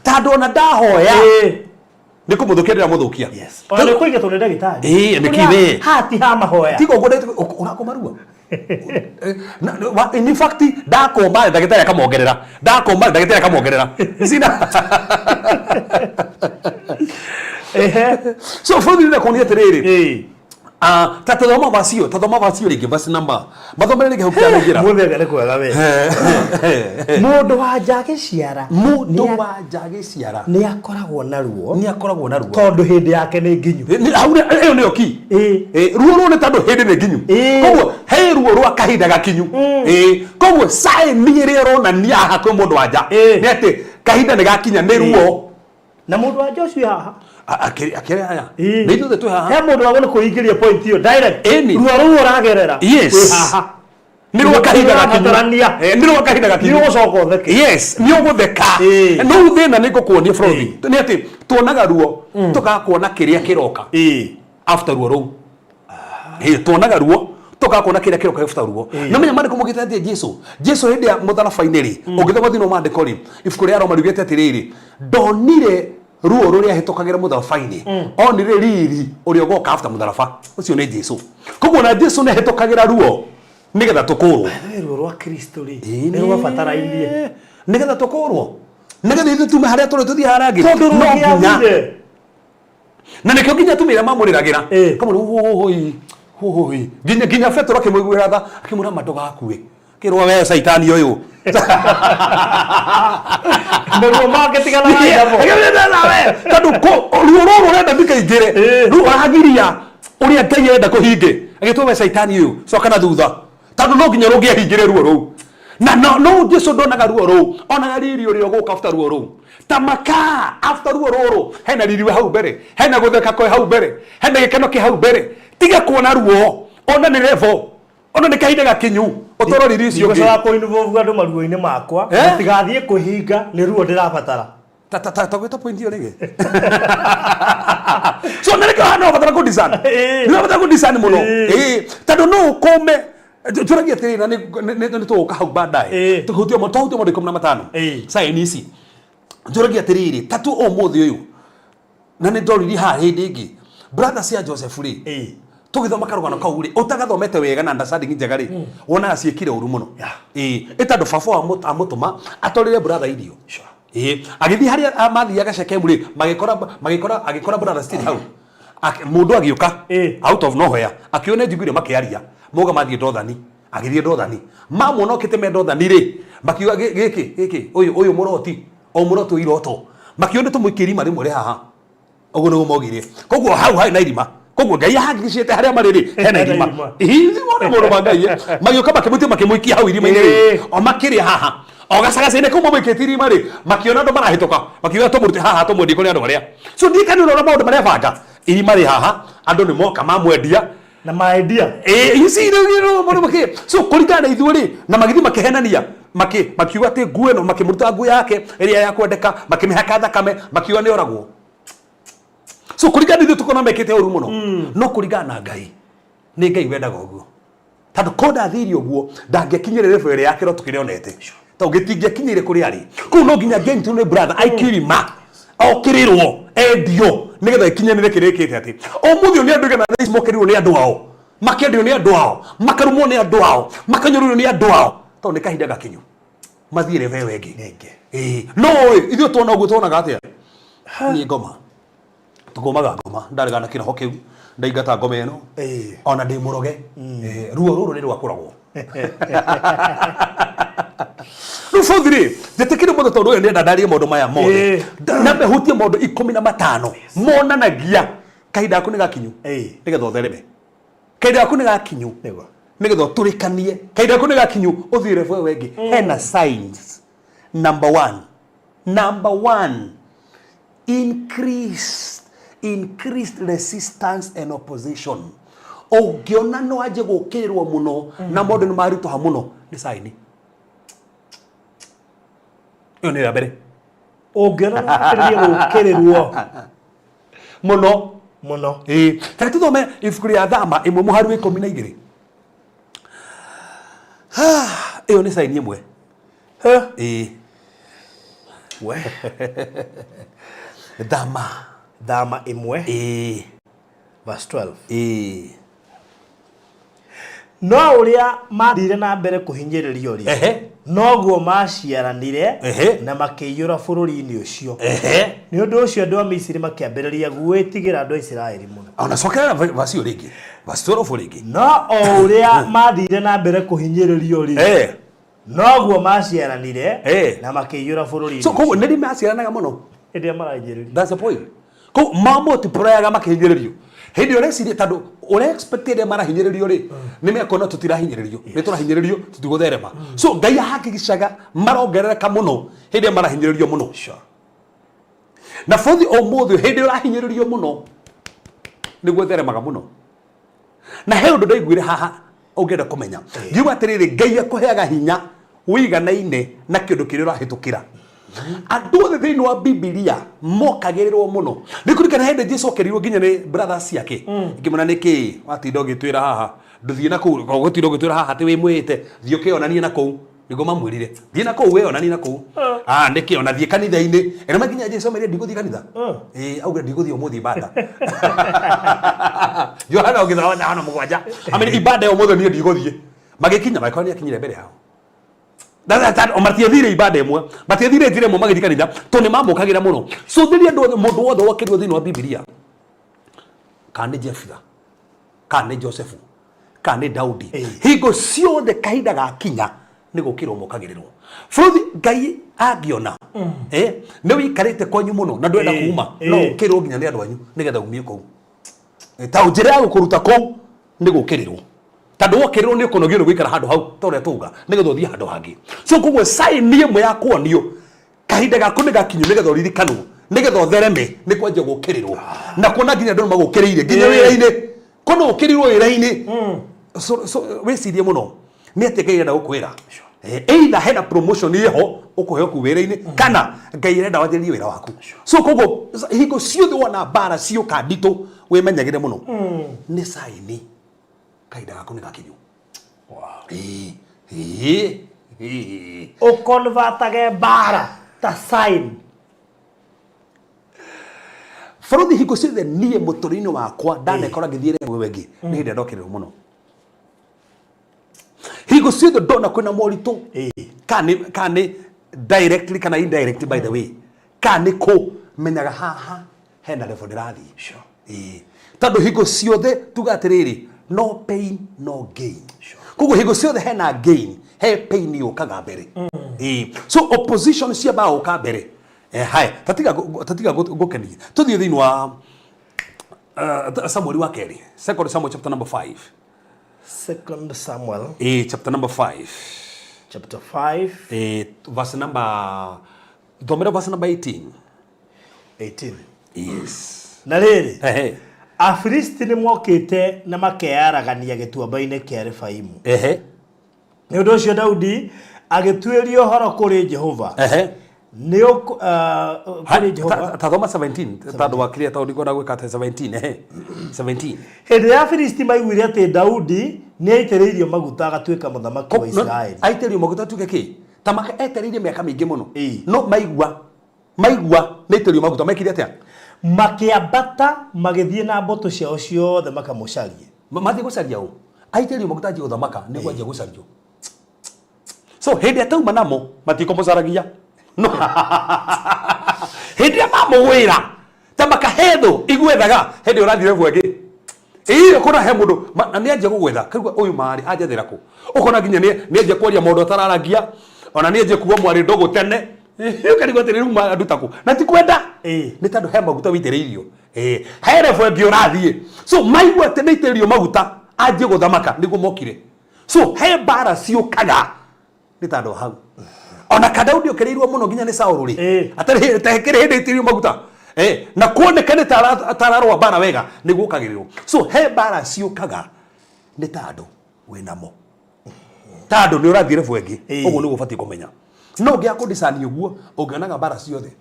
Tondũ ona ndahoya nĩ kũmũthũkia ndĩramũthũkia. Ona nĩ kũingatwo nĩ ndagĩtarĩ. Nĩ kibe. Haha ti ha mahoya. Tiga ũguo ũrakoma ruo. In fact ndakoma ndagĩtarĩ akamongerera. Ndakoma ndagĩtarĩ akamongerera. Sina. So bũrũri nĩ kuonia atĩrĩrĩ. Ta tũthoma verse ĩyo, ta thoma verse ĩyo rĩngĩ, verse number. Mathomere rĩngĩ hau kĩanaingĩra. Mũthĩ anga nĩ kwega we. Mũndũ wa nja agĩciara. Mũndũ wa nja agĩciara. Nĩ akoragwo na ruo. Nĩ akoragwo na ruo. Tondũ hĩndĩ yake nĩ nginyu. Hau ĩyo nĩyo key. Ruo rũu nĩ tondũ hĩndĩ nĩ nginyu. Koguo he ruo rwa kahinda gakinyu. Koguo sign ĩrĩa ĩronania haha kwĩ mũndũ wa nja nĩ atĩ kahinda nĩ gakinya nĩ ruo. Na mũndũ wa nja ũcio haha. Akĩrĩ haya. Nĩ ithuothe twĩ haha. He mũndũ wagwo nĩ kwĩingĩria point ĩyo direct. Ruo rũu ũragerera. Wĩ haha. Nĩ rwa kahinda gakinyu. Nĩ rwa kahinda gakinyu. Nĩ ũgũcoka ũtheke. Yes, nĩ ũgũtheka. No thĩna nĩ ngũkuonia Frothi. Nĩ atĩ tuonaga ruo tũkaga kuona kĩrĩa kĩroka. After ruo rũu. Tuonaga ruo tũkaga kuona kĩrĩa kĩroka after ruo. Na menya maandĩko maugĩte atĩ Jesu, Jesu hĩndĩ ya mũtharaba-inĩ rĩ, ũngĩthoma thĩinĩ wa maandĩko rĩ, ibuku rĩa Roma riugĩte atĩrĩrĩ, ndonire ruo rũrĩa ahĩtũkagĩra mũtharaba-inĩ, onire riri ũrĩa ũgoka after mũtharaba. Ũcio nĩ Jesu. Koguo na Jesu nĩ ahĩtũkagĩra ruo nĩgetha tũkũrwo. Ruo rwa Kristo rĩ, nĩ rwabatarainie. Nĩgetha tũkũrwo. Nĩgetha ithuĩ tume harĩa tũrĩ tũthiĩ harĩa hangĩ. Tondũ No nginya. rũngĩathire. Na nĩkĩo nginya atumia arĩa mamũrĩragĩra. Kamũrĩ, oi, Hũhũi. Nginya nginya Petero akĩmũiguĩra tha, akĩmwĩra ma ndũgakue. Akĩrwo we caitani ũyũ. Maruo make tigana na namo. Akĩmwĩra nawe tondũ ruo rũrũ ũrenda ndikaingĩre. Rĩu ũragiria ũrĩa Ngai arenda kũhinge. Agĩtwo we caitani ũyũ, coka na thutha. Tondũ no nginya rũngĩahingire ruo rũu. Na no no Jesu ndonaga ruo rũu, onaga riri ũrĩa ũgũka after ruo rũu. Ta makaa after ruo rũrũ hena riri wĩ hau mbere, hena gũtheka kwĩ hau mbere, hena gĩkeno kĩ hau mbere. Tiga kuona ruo, ona nĩ level, ona nĩ kahinda gakinyu, ũtoro riri ũcio ũngĩ. Ndigũcoka kũ involve andũ maruo-inĩ makwa. Eh? Mũtigathiĩ kwĩhinga nĩ ruo ndĩrabatara. Ta ta ta ta point hiyo rĩngĩ. So nĩ nĩkĩo hana ũbatara kũ discern. Ĩĩ. Nĩ ũbatara kũ discern mũno. Ĩĩ. Ĩĩ. Tondũ no ũkũme njũragia atĩrĩrĩ na nĩ tũgũka hau baadaye. Ĩĩ. Tũhutie twahutia maũndũ 15. Ĩĩ. Sign ici. Njũragia atĩrĩrĩ ta tu ũmũthĩ ũyũ na nĩ ndoririe haha hĩndĩ ĩngĩ brother cia Joseph rĩ Ĩĩ. tũgĩthoma karũgano kau rĩ ũtagathomete wega na understanding njega rĩ wonaga ciĩkire ũru mũno Yeah. ĩĩ ĩ tondũ baba amũtũma atwarĩre brother irio Sure. ĩĩ agĩthiĩ harĩa mathiaga Shekemu rĩ magĩkora magĩkora agĩkora brother still hau Mũndũ agĩũka Ĩĩ. out of nowhere akĩona njiguire makĩaria mauga mathiĩ Dothani agĩthiĩ Dothani mamuona okĩte me Dothani rĩ makiuga gĩkĩ gĩkĩ ũyũ ũyũ mũroti o mũroti wa iroto makiuga nĩ tũmũikie irima rĩmwe rĩ haha ũguo nĩguo maugire koguo hau harĩ na irima koguo Ngai ahakikicĩte harĩa marĩ rĩ hena Hena irima irima. Hihi wone mũndũ wa Ngai eh? Magĩũka makĩmũtia makĩmũikia hau irima-inĩ rĩ Ĩĩ. o makĩrĩa haha o gacagaca-inĩ kau mamũikĩtie irima rĩ makĩona andũ marahĩtũka makiuga tũmũrute haha tũmwendie kũrĩ andũ arĩa so ndiĩ kana ũrona maũndũ marĩa banga irima rĩ haha andũ nĩ moka mamwendia. Na maendia. Ĩĩ, you see, rĩu rĩu mũndũ makĩ so kũringana na ithuĩ rĩ na magĩthiĩ makĩhenania makiuga atĩ nguo ĩno makĩmũruta nguo yake ĩrĩa ya kwendeka makĩmĩhaka thakame makiuga nĩ oragwo so kũringana na ithuĩ tũkona mekĩte ũru mũno no kũringana na Ngai nĩ Ngai wendaga ũguo tondũ ko ndathire ũguo ndangĩakinyĩre level ĩrĩa ya kĩroto kĩrĩa onete tondũ gĩtingĩakinyĩire kũrĩa arĩ kũu no nginya ngĩnyitwo nĩ brother aikirima okĩrĩrwo endio nĩgetha ĩkinyanĩre kĩrĩa ĩkĩte atĩ ũmũthĩ ũyũ nĩ andũ igana thaa ici mokĩrĩrwo nĩ andũ ao makendio nĩ andũ ao makarumwo nĩ andũ ao makanyũrũrio nĩ andũ ao tondũ nĩ kahinda gakinyu mathiĩ level ĩyo ĩngĩ. Ĩngĩ. Ĩĩ no ĩ ithuĩ tuona ũguo tuonaga atĩa niĩ ngoma tũkũmaga ngoma ndarega na kĩroho kĩu ndaingata ngoma ĩno. Ĩĩ. Ona ndĩ mũroge. Ruo rũrũ nĩ rwakũragwo rĩu bũthi rĩ njĩtĩkĩre mũthĩ tondũ ũyũ nĩenda ndarie maũndũ maya mothe. Nyambe hutie maũndũ 15 monanagia kahinda gaku nĩ gakinyu nĩgetha ũthereme kahinda gaku nĩ gakinyu Nĩguo. Nĩgetha ũtũrĩkanie kahinda gaku nĩ gakinyu ũthiĩ level ĩyo ĩngĩ hena signs. Number one, number one, increased resistance and opposition. Ũngĩona no anjie gũkĩrĩrwo mũno na maũndũ nĩ maritũha mũno nĩ sign ĩyo nĩ ya mbere. Ũngĩona no wambĩrĩrie gũkĩrĩrwo mũno mũno. Ĩĩ reke tũthome ibuku rĩa Thama 1 mũhari wa 12. Ĩyo nĩ sign ĩmwe. Ĩĩ. We. Thama. Thama 1. Ĩĩ. Verse 12. Ĩĩ. No ũrĩa maathire na mbere kũhinyĩrĩrio rĩ, noguo maaciaranire na makĩiyũra bũrũri-inĩ ũcio. Nĩ ũndũ ũcio andũ a Misiri makĩambĩrĩria gwĩtigĩra andũ a Isiraeli mũno. Ona cokerera verse ĩyo rĩngĩ. Verse 12 rĩngĩ. No o ũrĩa maathire na mbere kũhinyĩrĩrio rĩ, noguo maaciaranire na makĩiyũra bũrũri-inĩ So koguo nĩ maciaranaga mũno. Hĩndĩ ĩrĩa marahinyĩrĩrio. That's the point. Koguo ma multiplyaga makĩhinyĩrĩrio. Hĩndĩ ĩrĩa ũreciria tondũ ũrĩa expect hĩndĩ ĩrĩa marahinyĩrĩrio rĩ, nĩ mekuona tũtirahinyĩrĩrio, nĩ tũrahinyĩrĩrio tũtigũtherema. So Ngai ahakikishaga marongerereka mũno hĩndĩ ĩrĩa marahinyĩrĩrio mũno. Sure. Na bũthi ũmũthĩ hĩndĩ ĩrĩa ũrahinyĩrĩrio mũno nĩguo theremaga mũno. Na he ũndũ ndaiguire haha ũngĩenda kũmenya. Ngiuga atĩrĩrĩ, Ngai akũheaga hinya ũiganaine na kĩndũ kĩrĩa ũrahĩtũkĩra. Andũ othe thĩinĩ wa Bibilia mokagĩrĩrwo mũno. Nĩ kũririkana hĩndĩ Jesu okĩrĩirwo nginya nĩ brothers ciake. Ngĩmwĩra nĩkĩ watinda ũgĩtwĩra haha ndũthiĩ na kũu ũgũtinda ũgĩtwĩra haha atĩ wĩ mwĩte thiĩ ũkĩonanie na kũu nĩguo mamwĩrire thiĩ na kũu wĩonanie na kũu ah nĩkĩ ona thiĩ kanitha-inĩ ĩno nginya Jesu amerire ndigũthiĩ kanitha ĩĩ augire ndigũthiĩ ũmũthĩ ibada Johana ũgĩthoma Johana 7 amene ibada ya ũmũthĩ niĩ ndigũthiĩ magĩkinya magĩkora nĩ akinyire mbere yao matiathire ibada ĩmwe matiathire njĩra ĩmwe magĩthiĩ kanitha tondũ nĩ mamũkagĩra mũno so thĩria andũ othe mũndũ wothe wokĩrio thĩinĩ wa Bibilia kana nĩ Jefitha kana nĩ Josefu. Kana nĩ Daudi. Ĩĩ. Hingo ciothe kahinda gakinya nĩ gũkĩrwo mokagĩrĩrwo. Bũrũthi Ngai angĩona nĩ wĩikarĩte kwanyu mũno na ndwenda kuma, no ũkĩrwo nginya nĩ andũ anyu nĩgetha umie kũu. Ta njĩra ya gũkũruta kũu nĩ gũkĩrĩrwo, tondũ wokĩrĩrwo nĩ ũkũnogio nĩ gũikara handũ hau ta ũrĩa tuga nĩgetha ũthiĩ handũ hangĩ. So koguo sign ĩmwe ya kuonio kahinda gaku nĩ gakinyu nĩgetha ũririkanwo, nĩgetha ũthereme, nĩ kwanjia gũkĩrĩrwo na kuona nginya andũ nĩ magũkĩrĩire nginya wĩra-inĩ. Kona ũkĩrĩrwo wĩra-inĩ, so wĩcirie mũno nĩ atĩa Ngai arenda gũkwĩra. Either hena promotion ĩho ũkũheo kũu wĩra-inĩ, kana Ngai arenda wanjĩrĩrie wĩra waku. So koguo hingo ciothe wona mbara ciũka nditũ, wĩmenyagĩre mũno, nĩ sign kahinda gaku nĩ gakinyu. Ĩĩ, ĩĩ, ĩĩ. Ũkonvatage mbara ta sign. Bũrũthi, hingo ciothe niĩ mũtũrĩre-inĩ wakwa ndanekora ngĩthiĩ level ĩngĩ nĩ hĩndĩ ĩrĩa ndokĩrĩrwo mũno. Hingo ciothe ndona kwĩna moritũ, kana nĩ directly kana indirectly, by the way, kana nĩ kũ menyaga haha hena level ndĩrathiĩ. Ĩĩ. Tondũ hingo ciothe tuga atĩrĩrĩ, no pain no gain. Koguo hingo ciothe hena gain, he pain yũkaga mbere. Ĩĩ. So opposition ciambaga gũka mbere. Haya, tatiga ngũkenie, tũthiĩ thĩinĩ wa Samueli wa kerĩ, Second Samuel chapter number 5. Second Samuel. Chapter number 5. Chapter 5. Verse number, thomera verse number 18. 18. Yes. Na rĩrĩ, Afilisti nĩ mokĩte na makeyaragania gĩtuamba-inĩ kĩa Refaimu. Nĩ ũndũ ũcio Daudi agĩtuĩria ũhoro kũrĩ Jehova. Nĩ kũrĩ Jehova. Ta thoma 17, tondũ wa clear, tondũ ndikwenda gwĩka atĩ 17, 17. Hĩndĩ ĩrĩa Afilisti maiguire atĩ Daudi nĩ aitĩrĩirio maguta agatuĩka mũthamaki wa Isiraeli. Aitĩrĩrio maguta atuĩke kĩ? Ta maka etereire mĩaka mĩingĩ mũno. No maigua nĩ aitĩrĩrio maguta, mekire atĩa? Makĩambata magĩthiĩ na mbũtũ ciao ciothe makamũcarie. Mathiĩ gũcaria ũ? Aitĩrĩrio maguta anjie gũthamaka nĩ kwanjia gũcario. So hĩndĩ ĩrĩa tauma namo matikũmũcaragia, no hĩndĩ ĩrĩa mamũgwĩra ta makahethũ igwethaga hĩndĩ ĩyo ũrathiĩ level ĩngĩ. Ĩĩ, ũkona he mũndũ na nĩ anjia gũgwetha, kaigua ũyũ marĩ anjethera kũ, ũkona nginya nĩ anjia kwaria maũndũ atararagia, ona nĩ anjia kuga mwarĩ ndũgũ tene. Ũkarigwo atĩrĩ, rĩu anduta kũ? Na ti kwenda, nĩ tondũ he maguta wĩitĩrĩirio. He level ĩngĩ ũrathiĩ. So maigua atĩ nĩ aitĩrĩirio maguta anjie gũthamaka, nĩguo mokire. So he mbara ciũkaga nĩ tondũ hau ona ka Daudi okĩrĩirwo mũno nginya nĩ Saũlũ rĩ, atarĩ kĩrĩ hĩndĩ aitĩrĩirio maguta, na kuoneka nĩ tararũa mbara wega, nĩguo ũkagĩrĩrwo. So he mbara ciũkaga nĩ tondũ wĩnamo, tondũ nĩ ũrathiĩ level ĩngĩ. Ũguo nĩguo ũbatiĩ kũmenya. No ũngĩaga kũdiscern ũguo, ũngĩonaga mbara ciothe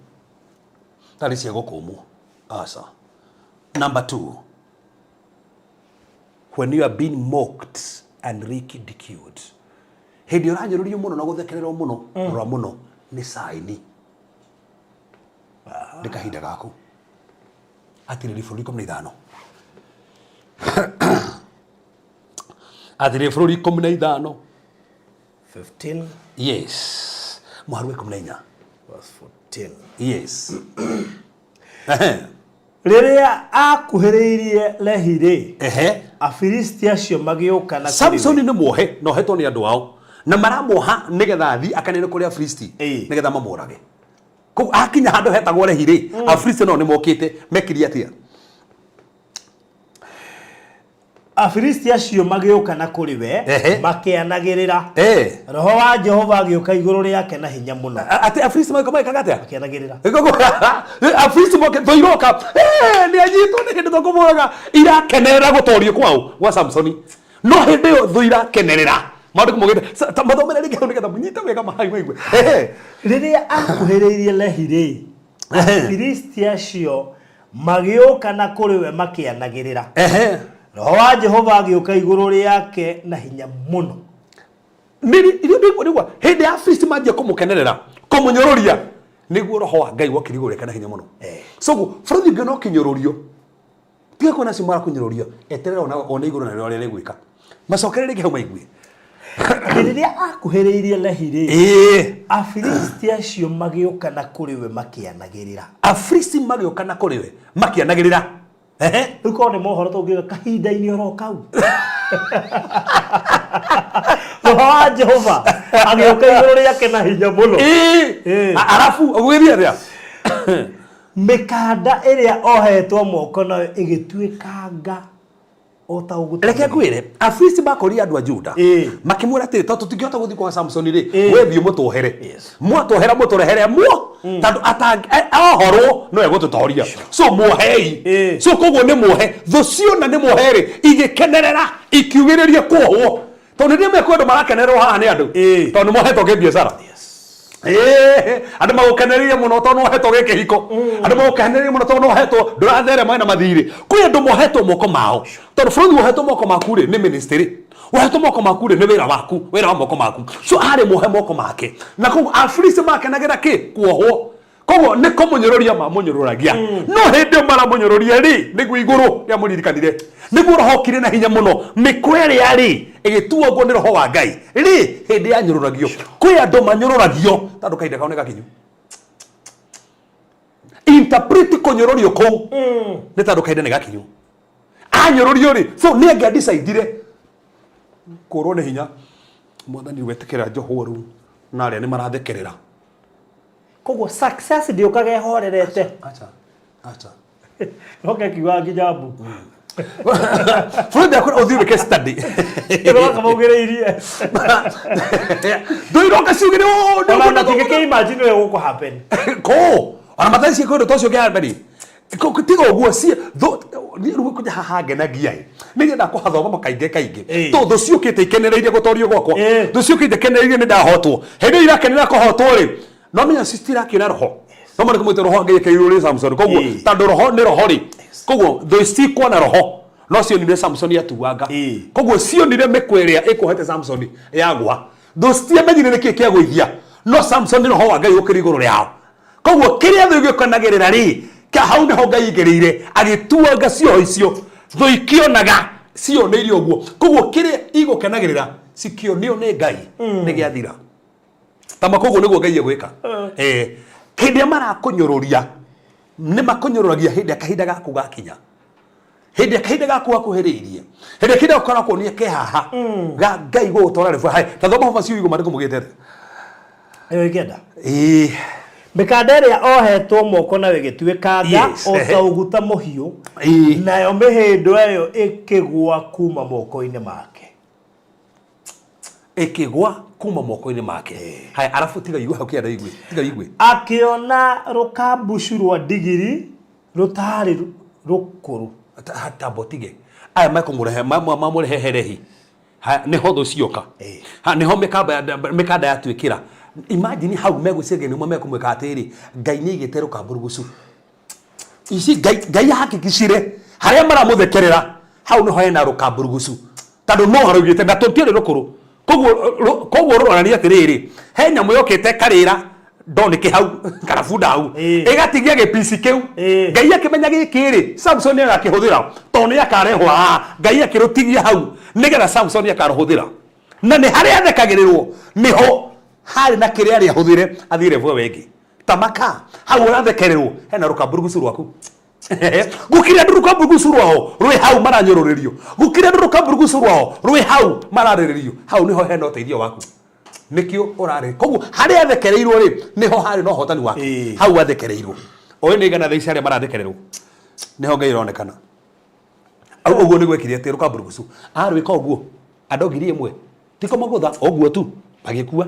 tarĩ cia gũkũmwo. Aca. Number two, when you are being mocked and ridiculed, hĩndĩ ũranyũrũrio mũno na gũthekererwo mũno, rora mũno, nĩ sign nĩ kahinda gaku. Atĩrĩrĩ bũrũri 15, atĩrĩrĩ bũrũri 15. 15. Yes, mũhari wa 14. Verse 14. Yes. Rĩrĩa akuhĩrĩirie Lehi-rĩ, Afilisti acio magĩũka na kũrĩ we. Samsoni nĩ muohe na ohetwo nĩ andũ ao, na maramuoha nĩgetha athiĩ akanene kũrĩ Afilisti nĩgetha mamũrage. Koguo akinya handũ hetagwo Lehi rĩ, Afilisti nao nĩ mokĩte. Mekire atĩa? Afilisti acio magĩũka na kũrĩ we makĩanagĩrĩra. Roho wa Jehova agĩũka igũrũ rĩake na hinya mũno. Atĩ Afilisti magĩũka magĩkaga atĩa? Makĩanagĩrĩra. Afilisti moke thũ iroka, nĩ anyitwo, nĩ hĩndĩ tũkũmũraga. Irakenerera gũtorio kwao gwa Samsoni, no hĩndĩ ĩyo thũ irakenerera maũndũ kũmũgĩte. Mathomere rĩngĩ hau nĩgetha mũnyite wega mahai maigue. Rĩrĩa akuhĩrĩirie Lehi-rĩ, Afilisti acio magĩũka na kũrĩ we makĩanagĩrĩra. Roho wa Jehova agĩũka igũrũ rĩake na hinya mũno. Nĩgua hĩndĩ ya Afilisti manjia kũmũkenerera, kũmũnyũrũria, nĩguo roho wa Ngai wokire igũrũ rĩake na hinya mũno. So bũrũri ũngĩ no kĩnyũrũrio, tiga kuona acio marakũnyũrũria, eterera ona one igũrũ narĩo ũrĩa rĩgwĩka. Macokere rĩngĩ hau maigue. Atĩ rĩrĩa akuhĩrĩirie Lehi-rĩ, Afilisti acio magĩũka na kũrĩ we makĩanagĩrĩra. Afilisti magĩũka na kũrĩ we makĩanagĩrĩra. Rĩu korwo nĩ mohoro tũngiuga kahinda-inĩ oro kau roho wa Jehova agĩũka igũrũ rĩake na hinya mũno. Arabu ũgũgĩthiĩ atĩa? Mĩkanda ĩrĩa ohetwo moko nayo ĩgĩtuĩkanga o ta ũguta. Reke ngwĩre, Afilisti makorire andũ a Juda makĩmwĩra atĩrĩ, tondũ tũtingĩhota gũthiĩ kwa Samsoni rĩ, we thiĩ mũtuohere, mwatuohera mũtũrehere muo, tondũ ohorwo no egũtũtoria, so muohei. So koguo nĩ muohe, thũ ciona nĩ muohe rĩ, igĩkenerera, ikiugĩrĩria kuohwo, tondũ nĩ mekũ andũ marakenererwo haha nĩ andũ, tondũ nĩ mohetwo kĩbiacara. Andũ magũkenereire mũno tondũ nĩwohetwo gĩ kĩhiko, andũ magũkenereire mũno tondũ nĩwohetwo ndũratherema wĩna mathirĩ. Kwĩ andũ mohetwo moko mao, tondũ bũrũri wohetwo moko maku rĩ, nĩ ministry, wohetwo moko maku rĩ, nĩ wĩra waku, wĩra wa moko maku. So arĩ muohe moko make, na koguo Afilisti makenagĩra kĩ? Kuohwo. Koguo nĩ kũmũnyũrũria mamũnyũrũragia, no hĩndĩ ĩyo maramũnyũrũria rĩ, nĩguo igũrũ rĩamũririkanire, nĩguo roho okire na hinya mũno. Mĩkwa ĩrĩa rĩ ĩgĩtuangwo nĩ roho wa Ngai rĩ, hĩndĩ yanyũrũragio. Kwĩ andũ manyũrũragio tondũ kahinda kao nĩ gakinyu. Interpret kũnyũrũrio kũu nĩ tondũ kahinda nĩ gakinyu. Anyũrũrio rĩ, so nĩ angĩa decidire kũrwo nĩ hinya, Mwathani wetĩkĩra njohwo rĩu, na arĩa nĩ marathekerera. Koguo success ndĩũkaga ĩhorerete. Acha, acha. Roke kiuga nginya mbu. Bũrũri ndakwĩra ũthiĩ wĩke study. Roka maugĩrĩirie. Ndũiroka ciugire ũũ nĩ Ona ũguo. matingĩkĩ imagine ũrĩa gũkũ happen. Kũ? Ona matarĩ ciĩko ũndũ ta ũcio ũngĩ Tiga ũguo ciĩ thũ niĩ rĩu kũnya haha ngenagia ĩ. Nĩ nyendaga kũhathoma kaingĩ kaingĩ. To thũ ciũkĩte ikenereirie gũtorio gwakwa. Thũ ciũkĩte ikenereirie nĩ ndahotwo. Hĩndĩ ĩyo irakenera kũhotwo rĩ, no menya citirakĩona roho. No mone kũmwĩta roho Ngai ekĩrirwo rĩ Samson. Koguo tondũ roho nĩ roho rĩ, koguo thũ cikuona roho no cionire Samson atuanga. Koguo cionire mĩkwa ĩrĩa ĩkuohete Samson yagwa. Thũ citiamenyire nĩkĩ kĩagũithia, no Samson roho wa Ngai ũkĩrĩ igũrũ rĩao. Koguo kĩrĩa thũ igĩkenagĩrĩra rĩ, kĩa hau nĩho Ngai aingĩrĩire agĩtuanga cioho icio. Thũ ikĩonaga cioneire ũguo. Koguo kĩrĩa igũkenagĩrĩra cikĩonio nĩ Ngai nĩ gĩathira. Tama koguo nĩguo Ngai egwĩka. Hĩndĩ ĩrĩa marakũnyũrũria, nĩ makũnyũrũragia hĩndĩ ĩrĩa kahinda gaku gakinya. Hĩndĩ ĩrĩa kahinda gaku gakuhĩrĩirie, hĩndĩ ĩrĩa kahinda gaku karakuonia ke haha, ga Ngai gũgũtwara rĩbu. Hai, ta thoma homa ciugo maandĩko maugĩte atĩa? Ĩyo ĩngĩenda. Mĩkanda ĩrĩa ohetwo moko nayo ĩgĩtuĩkanga o ta ũguta mũhiũ, nayo mĩhĩndo ĩyo ĩkĩgũa kuma moko-inĩ make. Ĩkĩgwa kuma moko-inĩ make. Haya, arabu tiga igue hau kĩanda igue, tiga igue. Akĩona rũkambucu rwa ndigiri rũtaarĩ rũkũrũ. Tamba ũtige. Aya mekũmũrehe, mamũrehe Herehi. Haya, nĩho thũ cioka. Ha, nĩho mĩkamba mĩkanda yatuĩkĩra. Imagine hau megwĩciria nĩmo mekũmwĩka atĩrĩ, Ngai nĩ aigĩte rũkamburugucu. Ici Ngai Ngai ahakikicire harĩa maramũthekerera hau nĩho hena rũkamburugucu tondũ no araugĩte na tũtiarĩ rũkũrũ. Koguo koguo rũronania atĩrĩrĩ, he nyamũ yokĩte ĩkarĩra ndonĩkĩ hau kana bunda hau ĩgatigia gĩpici kĩu. Ngai akĩmenya gĩkĩ rĩ, Samson agakĩhũthĩra tondũ nĩ akarehwo haha. Ngai akĩrũtigia hau nĩgetha Samson akarũhũthĩra. Na nĩ harĩa athekagĩrĩrwo nĩho harĩ na kĩrĩa arĩ ahũthĩre athiĩ level ĩyo ĩngĩ. Ta maka hau ũrathekererwo hena rũkamburugucu rwaku. Gũkĩrĩ andũ rũkamburugucu rwao rwĩ hau maranyũrũrĩrio, gũkĩrĩ andũ rũkamburugucu rwao rwĩ hau mararĩrĩrio, hau nĩho hena ũteithio waku, nĩkĩo ũrarĩ. Koguo harĩa athekereirwo rĩ, nĩho harĩ na ũhotani wake. Hau athekereirwo ũyũ nĩ igana thaa ici arĩa marathekererwo nĩho Ngai aronekana. Au ũguo nĩguo ekire atĩ rũkamburugucu arwĩka ũguo andũ 1000 ti kũmagũtha ũguo tu magĩkua.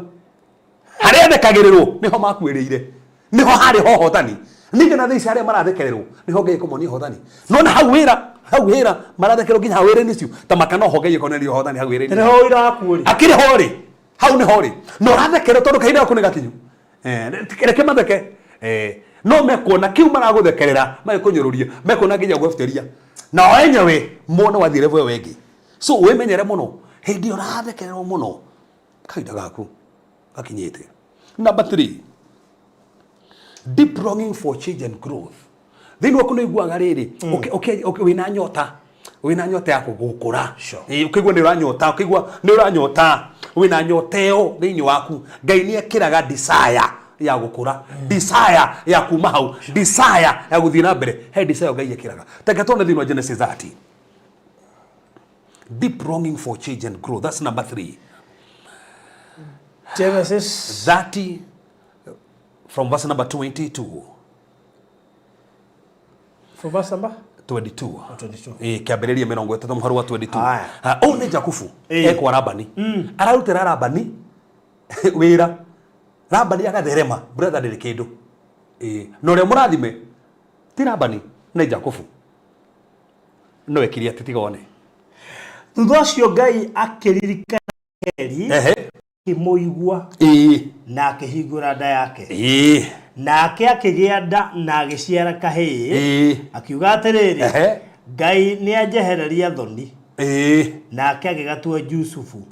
Harĩa athekagĩrĩrwo nĩho makuĩrĩire, nĩho harĩ ho hotani. Ningĩ na thaa ici arĩa marathekererwo nĩho Ngai ekũmonia hotani. Nona hau wĩra, hau wĩra marathekererwo nginya hau wĩra-inĩ ũcio, ta maka noho Ngai ekoneria hotani hau wĩra-inĩ. Nĩho wĩra waku ũrĩ. Akĩrĩ ho rĩ, hau nĩho rĩ. Na ũrathekererwo tondũ kahinda gaku nĩ gakinyu. Reke matheke. No mekuona kĩu maragũthekerera magĩkũnyũrũria, mekuona nginya gũbuteria. Nao enyewe mone wathiĩ level ĩyo ĩngĩ. So wĩmenyere mũno hĩndĩ ĩrĩa ũrathekererwo mũno, kahinda gaku gakinyĩte. Number 3, deep longing for change and growth. Thĩinĩ waku nĩ ũiguaga rĩrĩ, wĩna nyota, wĩna nyota ya gũkũra. Ũkaigua nĩ ũranyota, ũkaigua nĩ ũranyota, wĩna nyota ĩyo thĩinĩ waku. Ngai nĩ ekĩraga desire ya gũkũra, desire ya kuma hau, desire ya gũthiĩ na mbere. He desire Ngai ekĩraga. Teke tuone thĩinĩ wa Genesis 30. Deep longing for change and growth. That's number 3. Genesis 30 from verse number 22. From verse number 22. 22. Ĩ, kĩambĩrĩria 30 mũhari wa 22. Haya. Ha, ũyũ nĩ Jakubu ekwa Labani. Ararutĩra Labani wĩra. Labani agatherema, brother ndĩrĩ kĩndũ. Ĩ, na ũrĩa mũrathime ti Labani nĩ Jakubu. No ekire atĩ tiga one. Thutha ũcio Ngai akĩririkana Rakeli, akĩmũigua na akĩhingũra nda yake. Nake akĩgĩa nda na agĩciara kahĩĩ, akiuga atĩrĩrĩ, Ngai nĩanjehereria thoni. Nake agĩgatua Jusufu.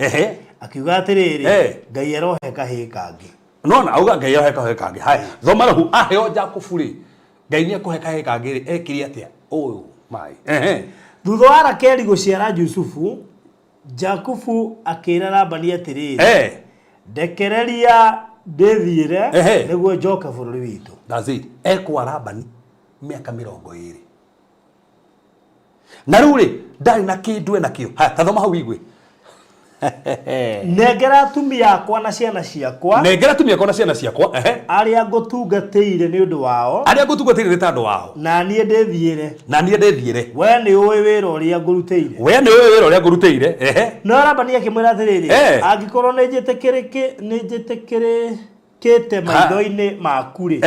Akiuga atĩrĩrĩ, Ngai arohe kahĩĩ kangĩ. Nona auga Ngai arohe kahĩĩ kangĩ. Haya, thoma rĩu aheo Jakubu rĩ, Ngai nĩekũhe kahĩĩ kangĩ rĩ, ekire atĩa? Ũyũ mai. Thutha wa Rakeli gũciara Jusufu, Jakubu akĩra Labani atĩrĩrĩ, Ndekereria ndĩthiĩre nĩguo njoke bũrũri witũ. That's it. Ekwa Labani mĩaka 20. Na rĩu rĩ, ndarĩ na kĩndũ enakĩo. Haya, ta thoma hau igue. Nengera atumia akwa na ciana ciakwa. Nengera atumia akwa na ciana ciakwa. Arĩa ngũtungatĩire nĩ ũndũ wao. Arĩa ngũtungatĩire nĩ tondũ wao. Na niĩ ndĩthiĩre. Na niĩ ndĩthiĩre. We nĩ ũĩ wĩra ũrĩa ngũrutĩire. We nĩ ũĩ wĩra ũrĩa ngũrutĩire. No Labani akĩmwĩra atĩrĩrĩ, angĩkorwo nĩ njĩtĩkĩrĩkĩte maitho-inĩ maku-rĩ,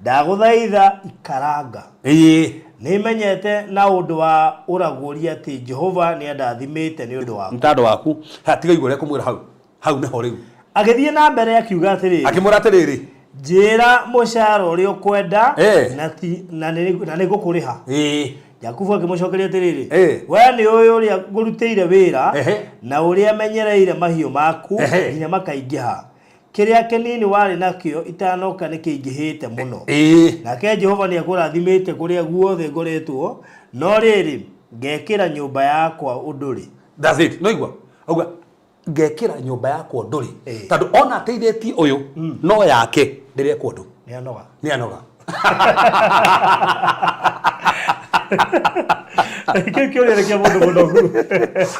ndagũthaitha ikaranga. Nĩmenyete na ũndũ wa ũragũri atĩ Jehova nĩandathimĩte nĩ ũndũ waku. Nĩ tondũ waku. Ha, tiga igua ũrĩa ekũmwĩra hau. Hau nĩho rĩu. Agĩthiĩ na mbere akiuga atĩrĩrĩ. Akĩmwĩra atĩrĩrĩ. Njĩĩra mũcara ũrĩa ũkwenda, na ti, na nĩ, na nĩngũkũrĩha. Jakubu akĩmũcokeria atĩrĩrĩ, Wee nĩũĩ ũrĩa ngũrutĩire wĩra, na ũrĩa menyereire mahiũ maku nginya makaingĩha. Kĩrĩa kĩnini warĩ nakĩo itanoka nĩkĩingĩhĩte mũno. Nake Jehova nĩakũrathimĩte kũrĩa guothe ngoretwo, no rĩrĩ, ngekĩra nyũmba yakwa ũndũ rĩ? That's it. Nĩwaigua? Auga, ngekĩra nyũmba yakwa ũndũ rĩ? Tondũ ona ateithĩtie ũyũ, no yake ndĩrekwo ũndũ. Nĩ anoga. Nĩ anoga. Kĩu kĩũria nĩ kĩa mũndũ mũnogu.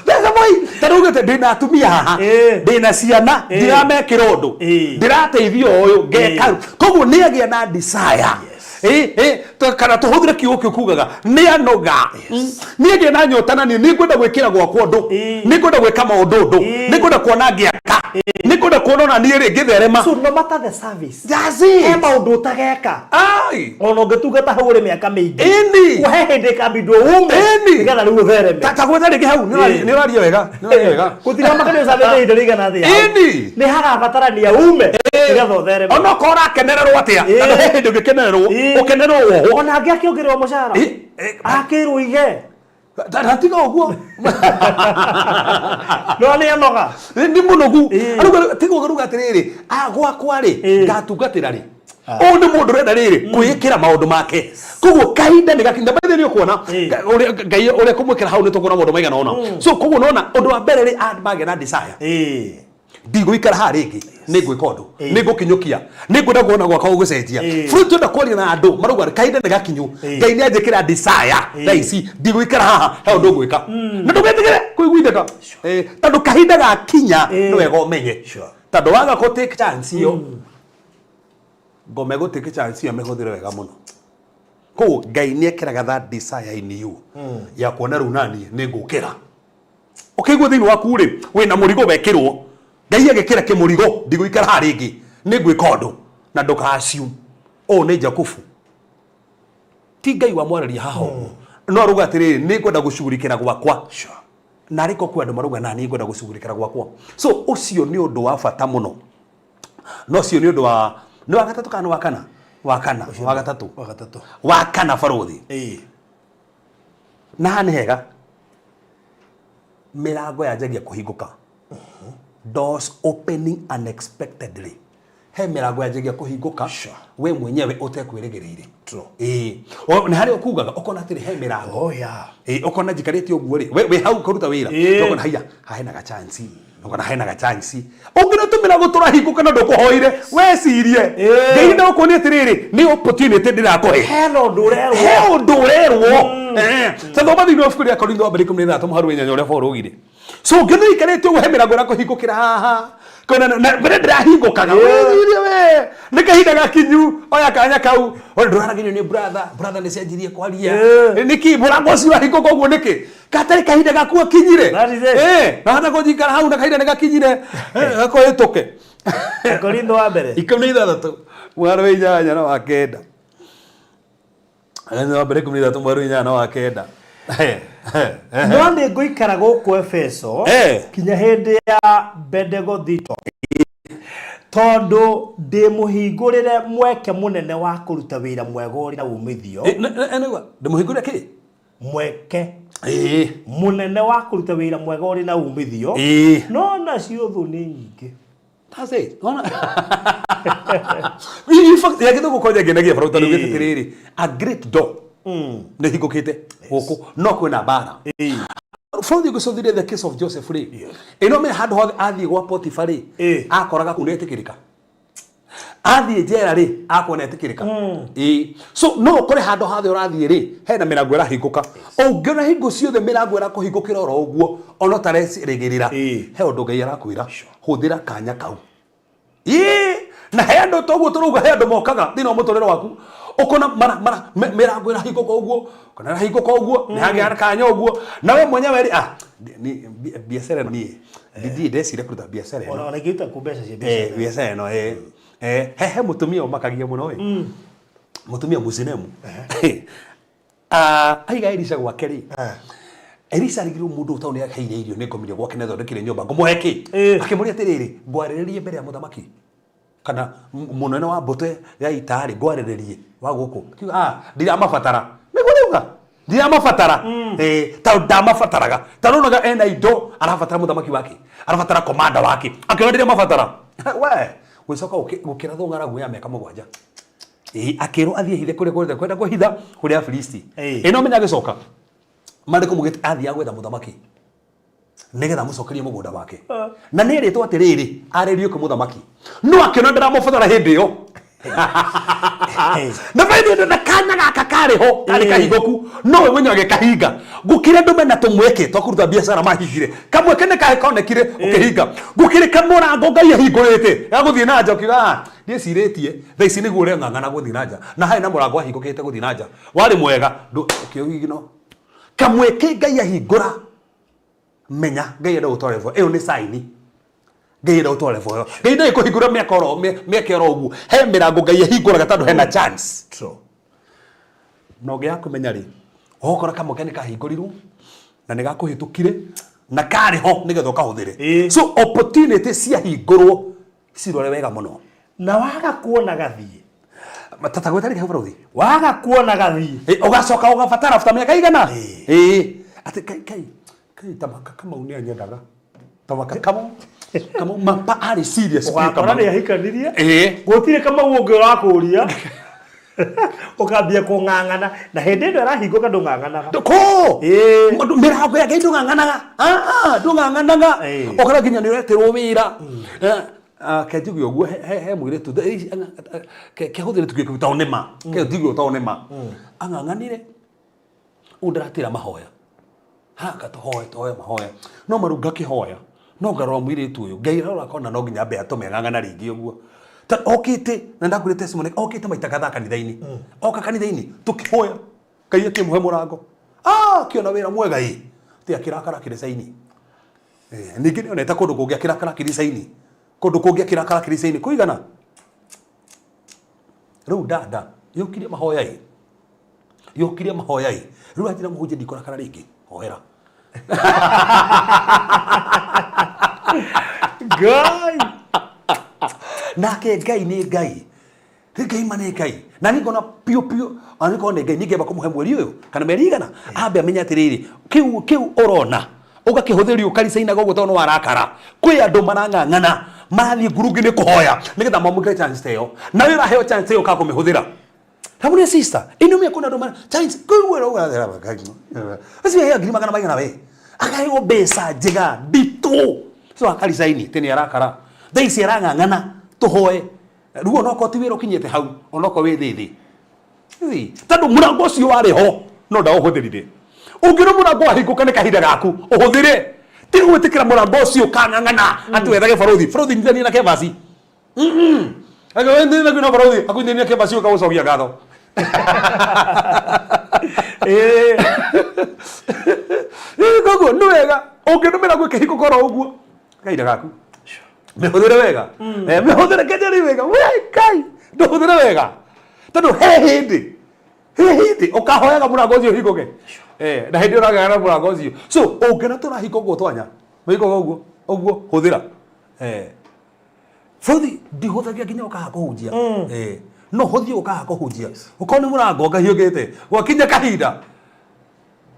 That's the point. Tondũ ugĩte ndĩna atumia haha, ndĩna ciana, ndiramekĩra ũndũ, ndĩrateithia ũyũ, ngeka. Koguo nĩ agĩa na desire. Kana tũhũthĩre kiugo kĩu kugaga nĩ anoga. Nĩ agĩa na nyota na niĩ nĩ ngwenda gwĩkĩra gwakwa ũndũ, nĩ ngwenda gwĩka maũndũ ũndũ, nĩ ngwenda kuona ngĩaka, nĩ ngwenda kuona ona niĩ rĩ ngĩtherema. So no matter the service, That's it. he maũndũ ũtageka. Ai. Ona ũngĩtungata hau ũrĩ mĩaka mĩingĩ. Ĩni. He hĩndĩ ĩkambindwo ume. Ĩni. Nĩgetha rĩu ũthereme. Ta gwetha rĩngĩ hau, nĩ ũraria wega, nĩ ũraria wega. Gũtiramakania ũcabĩte ihinda rĩigana atĩa hau. Ĩni. Nĩ hagabatarania ume nĩgetha ũthereme. Ona okorwo ũrakenererwo atĩa, tondũ he hĩndĩ ũngĩkenererwo, ũkenererwo wohwo. Ona angĩ akĩongererwo mũcara. Akĩrwo ige. Na tiga ũguo. No nĩ anoga. Nĩ mũnogu. Arauga, tiga ũguo arauga atĩrĩrĩ, gwakwa rĩ, ngatungatĩra rĩ. Ũyũ nĩ mũndũ ũrenda rĩrĩ, kwĩĩkĩra maũndũ make. Koguo kahinda nĩ gakinya. By the way, nĩ ũkuona, ũrĩa Ngai ũrĩa kũmwĩkĩra hau nĩ tũkuona maũndũ maigana ũna. So koguo nona ũndũ wa mbere rĩ, magĩa na desire. Ndigũikara haha rĩngĩ, nĩ ngwĩka ũndũ, nĩ ngũkinyũkia, nĩ ngwenda kuona gwakwa gũgĩcenjia. Bũrũri twenda kwaria na andũ marauga kahinda nĩ gakinyu, Ngai nĩ anjĩkĩra desire thaa ici, ndigũikara haha, he ũndũ ngwĩka. Na ndũgetigĩre kũiguithĩka. Tondũ kahinda gakinya nĩ wega ũmenye. Tondũ waga kũ take chance ĩyo, ngoma ĩgũ take chance ĩyo mĩhũthĩre wega mũno. Koguo Ngai nĩ ekĩraga that desire in you ya kuona rĩu naniĩ nĩ ngũkĩra. Ũkĩigua thĩinĩ waku rĩ, wĩna mũrigo wekĩrwo, Ngai agĩkĩra kĩmũrigo, ndigũikara haha rĩngĩ, nĩ ngwĩka ũndũ, na ndũka assume ũyũ nĩ Jakubu. Ti Ngai wamwarĩria haha ũguo. No arauga atĩrĩrĩ, nĩ ngwenda gũcugurikĩra gwakwa. Na arĩ ko kwĩ andũ marauga na niĩ ngwenda gũcugurikĩra gwakwa. So ũcio nĩ ũndũ wa bata mũno. No ũcio nĩ ũndũ wa, nĩ wa gatatũ kana nĩ wa kana? Wa kana, wa gatatũ. Wa gatatũ. Wa kana barũthi. Na haha nĩ hega. Mĩrango yanjagia kũhingũka. Doors opening unexpectedly. He mĩrango yanjagia kũhingũka we mwenyewe ũtekwĩrĩgĩrĩire. True. Ĩĩ. Nĩ harĩa ũkugaga ũkona atĩrĩ he mĩrango. Oh yeah. Ĩĩ, ũkona njikarĩte ũguo rĩ, we wĩ hau ũkaruta wĩra. Ũkona haiya, haha hena ga chance. Ũkona hena ga chance. Ũngĩona tũmĩrango tũrahingũka na ndũkũhoire, wecirie. Ngai ndagũkuonia atĩrĩrĩ, nĩ opportunity ndĩrakũhe. Hena ũndũ ũrerwo. He ũndũ ũrerwo. Ta thoma thĩinĩ wa ibuku rĩa Korintho wa mbere 16 mũhari wa 8 ũrĩa Paul augire. So ũngĩona ũikarĩte ũguo he mĩrango ĩrakũhingũkĩra haha. Kona na mbere ndĩrahingũkaga. Wecirie we, nĩ kahinda gakinyu, oya kanya kau. Ona ndũraragĩrio nĩ brother, brother nĩ cianjirie kwaria. Nĩkĩ mũrango ũcio wahingũka ũguo nĩkĩ? Gatarĩ kahinda gaku gakinyire. That is it. Na hata kũnjikara hau na kahinda nĩ gakinyire. Gakũhĩtũke. Korintho wa mbere. 16 mũhari wa 8 na wa 9. Korintho wa mbere 16 mũhari wa 8 na wa 9. No nĩ ngũikara gũkũ Efeso kinya hĩndĩ ya Bendegothito, tondũ ndĩmũhingũrĩre mweke mũnene wa kũruta wĩra mwega ũrĩ na umithio. Ndĩmũhingũrĩre kĩ? Mweke mũnene wa kũruta wĩra mwega ũrĩ na umithio. No nacio thũ nĩ nyingĩ. That's it. Ona. In fact, ya gĩthũngũ kwanja ngenagia bara tondũ gĩte atĩrĩrĩ, a great door nĩ hingũkĩte gũkũ no kwĩna mbara. Bũrũri ũngĩcũthĩrĩria the case of Joseph rĩ, ĩno me handũ hothe athiĩ gwa Potiphar rĩ, akoraga kũu nĩetĩkĩrĩka. Athiĩ njera rĩ, akona etĩkĩrĩka. Ĩĩ. So no ũkore handũ hothe ũrathiĩ rĩ, hena mĩrango ĩrahingũka. Ũngĩona hingo ciothe mĩrango ĩrakũhingũkĩra oro ũguo, ona ũtarecirĩgĩrĩra, he ũndũ Ngai arakwĩra. Hũthĩra kanya kau. Ĩĩ, na he andũ toguo tũrauga he andũ mokaga thĩinĩ wa mũtũrĩre waku ũkona mara mara mĩrango ĩrahingũka ũguo kana ĩrahingũka ũguo nĩ hagĩa kanya ũguo na we mwenyewe rĩ, ah, biacara ĩno niĩ ndirĩ ndeciria kũruta biacara ĩno. Ona ingĩruta kũ mbeca cia biacara? Biacara ĩno he mũtumia ũmakagia mũno ĩ, mũtumia mũcinemu. Ah, aiga Elisha gwake rĩ, Elisha arigirwo mũndũ ũyũ tondũ nĩ aheire irio nĩ ngomire gwake nĩ athondekire nyũmba ngũmũhe kĩ? Akĩmũria atĩrĩrĩ, ngwarĩrĩrie mbere ya mũthamaki kana mũnene wa mbũtũ ya ita rĩ, ngwarĩrĩrie wa gũkũ? Akiuga, ah, ndiramabatara. Nĩguo rauga ndiramabatara. Tondũ ndamabataraga, tondũ onaga ena indo arabatara mũthamaki wake, arabatara komanda wake, akĩona ndiramabatara. We gũcoka gũkĩrathwo ng'aragu ya mĩaka 7. Ĩĩ, akĩrwo athiĩ hithe kũrĩa kwenda kwenda kũhitha kũrĩa Afilisti. Ĩ no menya agĩcoka maandĩko maugĩte athiaga gwetha mũthamaki nĩgetha amũcokerie mũgũnda wake. Na nĩ erĩtwo atĩrĩrĩ, arĩrio kwĩ mũthamaki, no akĩona ndaramũbatara hĩndĩ ĩyo. Na by the way, na kanya gaka karĩ ho karĩ kahingũku, no we mwenyewe agĩkahinga. Gũkĩrĩ andũ mena tũmweke twa kũruta biacara mahingire, kamweke nĩ konekire ũkĩhinga. Gũkĩrĩ kamũrango Ngai ahingũrĩte ga gũthiĩ na nja, ũkiuga, ah, ndiĩcirĩtie thaa ici nĩguo ũreng'ang'ana gũthiĩ na nja, na harĩ na mũrango wahingũkĩte gũthiĩ na nja warĩ mwega, ũkĩũigino kamweke Ngai ahingũra. Menya Ngai enda gũtwara level ĩyo, nĩ sign Ngai enda gũtwara level ĩyo. Ngai ndarĩ kũhingũra mĩaka oro mĩaka oro ũguo, he mĩrango Ngai ahingũraga tondũ hena chance. True. Na ũngĩaga kũmenya rĩ, ũgũkora kamweke nĩ kahingũrirwo na nĩ gakũhĩtũkire na karĩ ho nĩgetha ũkahũthĩre. So opportunity ciahingũrwo cirore wega mũno. Na waga kuona gathiĩ. Tata gwĩta rĩngĩ hau barũthi. Waga kuona gathiĩ. Ũgacoka ũgabatara after mĩaka igana. Ĩĩ. Atĩ kai kai kai tamaka Kamau nĩ anyendaga. Tamaka Kamau Kamau mapa arĩ serious biũ. Ũgakora Kamau. nĩ ahikanirie. Ĩĩ. Gũtirĩ Kamau ũngĩ ũrakũria. Ũkambia kũng'ang'ana na hĩndĩ ĩno ĩrahingũka ndũng'ang'anaga. Kũ? Ĩĩ. Mũndũ mĩrango ya Ngai ndũng'ang'anaga. Ah, ndũng'ang'anaga. Ĩĩ. Ũkora nginya nĩ ũretĩrwo wĩra. Ke njuge ũguo he mũirĩtu kehũthĩre tuge kĩu tondũ nĩ ma. Ke njuge ũguo tondũ nĩ ma. Ang'ang'anire ũguo ndĩratĩra mahoya. Haka tũhoe tũhoe mahoya. No maru ngakĩhoya. No ngarora mũirĩtu ũyũ. Ngai arora akona no nginya ambe atũme ang'ang'ana rĩngĩ ũguo. Ta okĩte na ndakwĩrire testimony okĩte maita kadhaa kanitha-inĩ. Oka kanitha-inĩ tũkĩhoya. Ngai akĩmũhe mũrango. Ah, akĩona wĩra mwega ĩ. Atĩ akĩrakara akĩrecaini. Ningĩ nĩonete kũndũ kũngĩ akĩrakara akĩrecaini. Kũndũ kũngĩ akĩrakara akĩrecaini. Kũigana? Rĩu dada, yũkirie mahoya ĩ. Yũkirie mahoya ĩ. Rĩu anjĩra mũhunjia ndikũrakara rĩngĩ. Hoera. Ngai. Nake Ngai nĩ Ngai. Rĩ Ngai ma nĩ Ngai. Na niĩ ngona piũ piũ, ona niĩ nĩ Ngai, niĩ ngĩamba kũmũhe mweri ũyũ kana mĩeri igana, ambe amenye atĩrĩrĩ, kĩu kĩu ũrona ũgakĩhũthĩria ũkaricainaga ũguo tondũ nĩ warakara. Kwĩ andũ marang'ang'ana Marathiĩ ngurungi-inĩ kũhoya nĩgetha mamũkĩre chance ta ĩyo. Nawe ũraheo chance ĩyo ũkaga kũmĩhũthĩra. Hamwe sister, ino mia kuna andũ chance kũu ũrauga acio heo ngiri magana maigana we. Akaheo mbeca njega nditũ. So akarisaini tene arakara. Thaa ici arang'ang'ana tũhoe. Rĩu onokorwo ti wĩra ũkinyĩte hau, onokorwo wĩ thĩ thĩ. Tondũ mũrango ũcio warĩ ho no ndaũhũthĩrire. Ũngĩona mũrango wahingũka nĩ kahinda gaku ũhũthĩre. Ti gwĩtĩkĩra mũrango ũcio ũkang'ang'ana atĩ wethage barothi. Barothi nyitithania na kebasi. Angĩkorwo na barothi akũnyitithania na kebasi ũkagũcokia ngatho. Koguo nĩ wega ũngĩona mĩrango ĩkĩhingũka oro ũguo kahinda gaku mĩhũthĩre wega. Mĩhũthĩre kĩnjeri wega. We Ngai ndũhũthĩre wega. Tondũ he hĩndĩ he hĩndĩ ũkahoyaga mũrango ũcio ũhingũke. Na hĩndĩ ũragega na mũrango ũcio. So ũngĩona tũrahinga ũguo twanya mũhingo ũguo ũguo hũthĩra. Bũthi ndihũthagia nginya ũkaga kũhunjia. No hũthie ũkaga kũhunjia. Ũkorwo nĩ mũrango Ngai ũkĩte gwakinya kahinda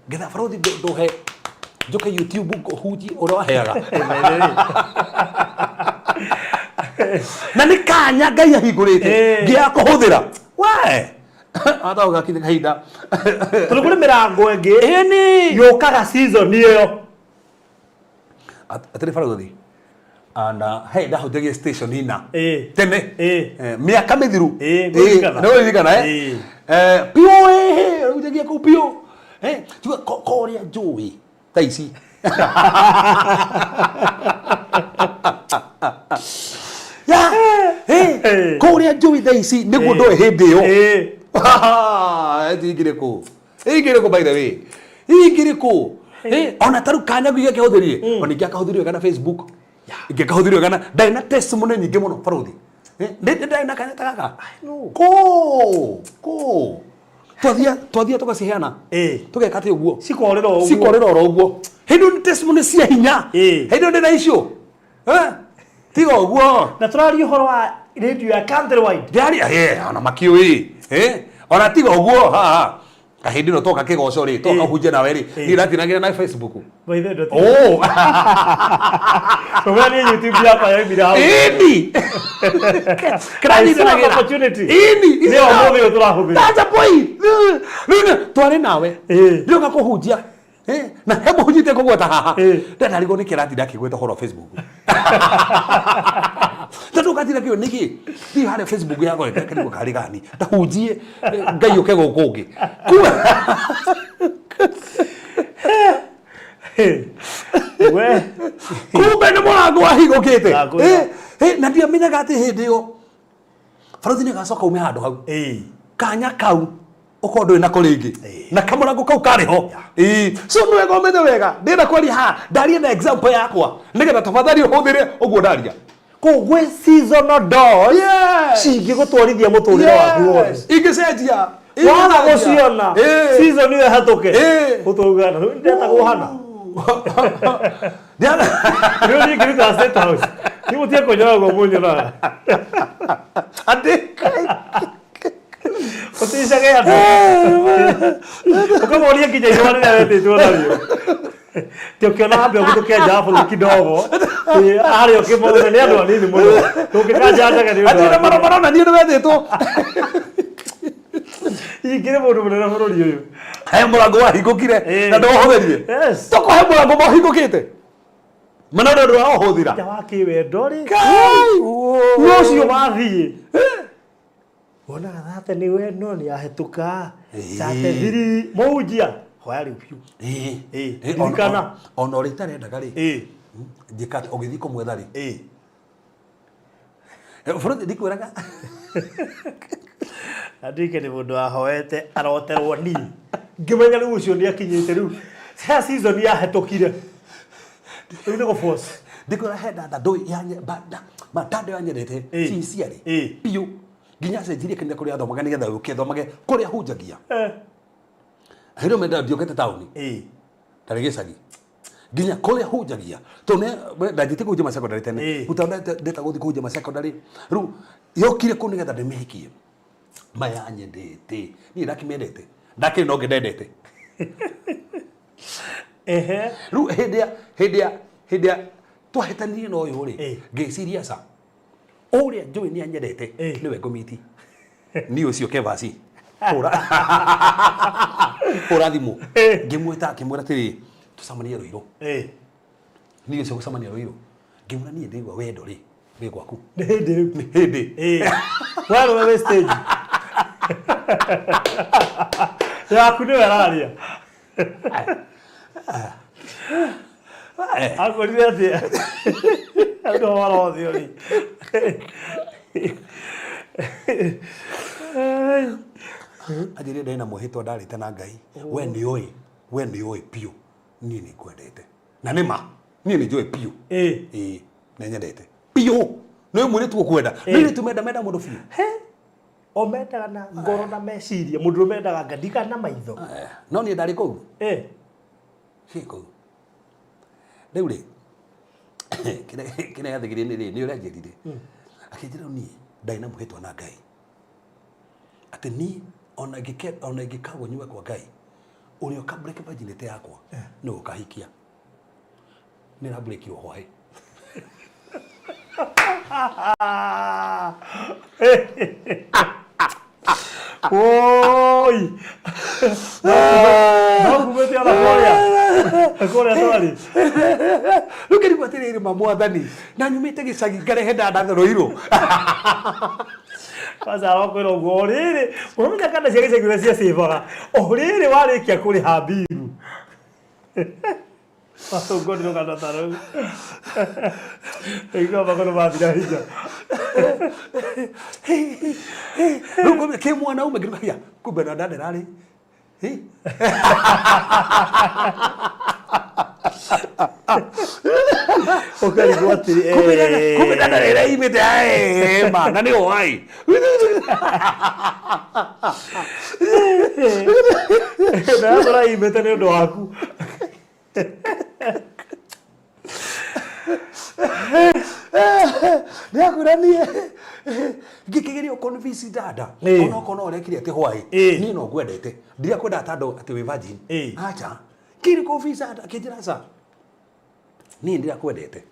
ngetha barothi ndũhe njoke YouTube ngũhunjie ũrĩa waheaga. Na nĩ kanya Ngai ahingũrĩte ngĩaga kũhũthĩra. We ata ũgakinya kahinda. Tondũ kũrĩ mĩrango ĩngĩ Ĩni. yũkaga season ĩyo. Atĩrĩ barothi na hey ndahunjagia station ina tene mĩaka mĩthiru. Ngũririkana. Nĩ ũririkana eh? Piũ hunjagia kũu piũ. Tuga korĩa njũĩ thaa ici. Ya, kũrĩa njũĩ thaa ici nĩguo ndoĩ hĩndĩ ĩyo. Ingĩrĩ kũ? Ingĩrĩ kũ by the way? Ingĩrĩ kũ? Ona ta rĩu kanya ingĩakĩhũthĩrire ona ingĩakahũthĩrire wega na Facebook. Ingĩakahũthĩrire wega na ndarĩ na testimony nyingĩ mũno barothi. Ndarĩ na kanya ta gaka. Kũ? Kũ? Twathia twathia tũgaciheana. Tũgeka atĩ ũguo. Cikorĩra o ũguo. Cikorĩra oro ũguo. Hĩndĩ ĩyo nĩ testimony cia hinya. Hĩndĩ ĩyo ndĩ na icio. Tiga ũguo. Na tũraria ũhoro wa radio ya Countrywide. Ndĩraria, ona makiũĩ. Ona tiga ũguo haha. Kahĩndĩ ĩno toka kĩgoco rĩ, toka hunjia nawe rĩ, niĩ ndatinagĩra na Facebook. By the way, Oh. Tũgũra niĩ YouTube yakwa yaumire hau. Ĩni. I saw an opportunity. Ĩni. Nĩ ũmũthĩ ũyũ tũrahũthĩra. That's a point. Rĩu twarĩ nawe. Rĩu kũhunjia. Na he mũhunjĩtie kũgweta haha. Ndanarigwo nĩ kĩratinda akĩgweta ũhoro wa Facebook. Tondũ ũgatinda kĩo nĩkĩ? Thiĩ harĩa Facebook yakwa karigwo karĩ gani. Ndahunjie Ngai ũke gũkũ ũngĩ. We. Kumbe nĩ mũrango wahingũkĩte. Na ndiamenyaga atĩ hĩndĩ ĩyo barothi nĩ agacoka ume handũ hau. Kanya kau ũkorwo ndũrĩ nako rĩngĩ. Na kamũrango kau karĩ ho. So nĩ wega ũmenye wega. Ndĩrenda kwaria haha ndarie na example yakwa nĩgetha tafadhali ũhũthĩre ũguo ndaria. Kũu gwĩ seasonal doors cingĩgũtwarithia mũtũrĩre waku wothe. Ingĩcenjia. Waga gũciona season ĩyo ĩhatũke. Ũtũgana rĩu ndetagwo Hana. Rĩu niĩ ngĩruta State House. Niĩ mũtige kũnyonaga ũguo mũnyonaga. Atĩ Ũticage andũ. Ũkamoria nginya ihũa rĩrĩa wetĩtwo narĩo. Ti ũkĩona wambe ũhĩtũke nja wa bũrũri kidogo. Harĩa ũkĩmona nĩ andũ anini mũno. Ndũngĩkanja ndege nĩ ũndũ Atĩ wa na marona niĩ nĩ wetĩtwo. Ingĩrĩ mũndũ mũnene bũrũri ũyũ. He mũrango wahingũkire na ndũhũthĩrire. Yes. Toko he mũrango wahingũkĩte. Mana ndũ ndũraũhũthĩra. Nja wa kĩwendo rĩ. Kai! No ũcio wathiĩ. Wonaga thate nĩ wendo nĩ ahĩtũka. Thate thiri mũhunjia. Hoya rĩu biũ. Ririkana. Ona ũrĩa itarendaga rĩ. Njĩka atĩ ũgĩthiĩ kũmwetha rĩ. Bũrũri ndikwĩraga. Andike nĩ mũndũ wahoete aroterwo niĩ. Ngĩmenya rĩu ũcio nĩ akinyĩte rĩu. He season yahĩtũkire. Rĩu nĩ gũ-force. Ndikwĩra he dada ndũĩ dada yanyendete sincerely biũ nginya acenjirie kanitha kũrĩa athomaga nĩgetha yũke thomage kũrĩa hunjagia. Hĩndĩ ĩyo menda ndiũkĩte taũni. Ndarĩ gĩcagi. Nginya kũrĩa hunjagia. Tondũ ndanjĩtie kũhunjia ma secondary tene. Rĩu tondũ ndeta gũthiĩ kũhunjia ma secondary. Rĩu yokire kũu nĩgetha ndĩmĩhikie. Mayanyendete. Niĩ ndakĩmendete. Ndakĩrĩ na ũngĩ ndendete. Rĩu hĩndĩ ya hĩndĩ ya hĩndĩ ya Twahĩtanirie na ũyũ rĩ, ngĩciria ca ũrĩa njũĩ nĩ anyendete, nĩwe ngũmiti niĩ ũcio kevasi hũra hũra thimũ, ngĩmwĩta, ngĩmwĩra atĩrĩ, tũcemanie Rũirũ. Niĩ ũcio gũcemania Rũirũ, ngĩmwĩra niĩ ndĩgua wendo rĩ wĩ gwaku. Nĩ hĩndĩ rĩu. Nĩ hĩndĩ. Werũwe wĩ stage yaku nĩwe araria. Akwĩrire atĩa andũ ũhoro ũcio rĩ? Anjĩrire ndarĩ na mwĩhĩtwa ndarĩte na Ngai, we nĩ ũĩ, we nĩ ũĩ biũ niĩ nĩ ngwendete, na nĩ ma niĩ nĩ njũĩ biũ. Ĩĩ, nĩ nyendete biũ, nĩ mũirĩtu ũkwenda, nĩ airĩtu menda menda mũndũ biũ. He o mendaga na ngoro na meciria, mũndũ ũrĩa mendaga ngadiga na maitho. No niĩ ndarĩ kũu. Ciĩ kũu rĩu rĩ, kĩrĩa gĩathĩgĩrĩire nĩ rĩ, nĩ ũrĩa anjĩrire, akĩnjĩra niĩ ndarĩ na mwĩhĩtwa na Ngai atĩ niĩ ona ingĩkagwo nyume kwa Ngai, ũrĩa ũka break virginity yakwa nĩwe ũkahikia. Nĩ ũrambũrĩkirwo hwaĩ. Woi. No kumĩte ona kũrĩa. Kũrĩa twarĩ. Rĩu ngĩrigwo atĩrĩrĩ, ma mwathani, na nyumĩte gĩcagi ngarehe ndanda Rũirũ. Kwanza wakwĩra ũguo o rĩrĩ, ũramenya kana cia gĩcagi ũrĩa ciacĩbaga. O rĩrĩ warĩkia kũrĩha mbiru. Watũngwo nĩ rũgano ta rũu. Ĩigua magũrũ mathira hinya. Rĩu ngombe kĩ mwanaume ngĩruga hiya, kumbe na ndanda ĩrarĩ. Hi. Ũkarigwo atĩrĩ, Kumbe ndanda ĩrĩa imĩte aĩ ma na nĩ why. Na tũraimĩte nĩ ũndũ waku. Nĩakwĩra niĩ ngĩkĩgeria convince dada, onokorwo no ũrekire atĩ hwaĩ, niĩ no ngwendete, ndirakwendaga tondũ atĩ wĩ virgin. Acha kĩrĩ convince dada, akĩnjĩra aca, niĩ ndirakwendete,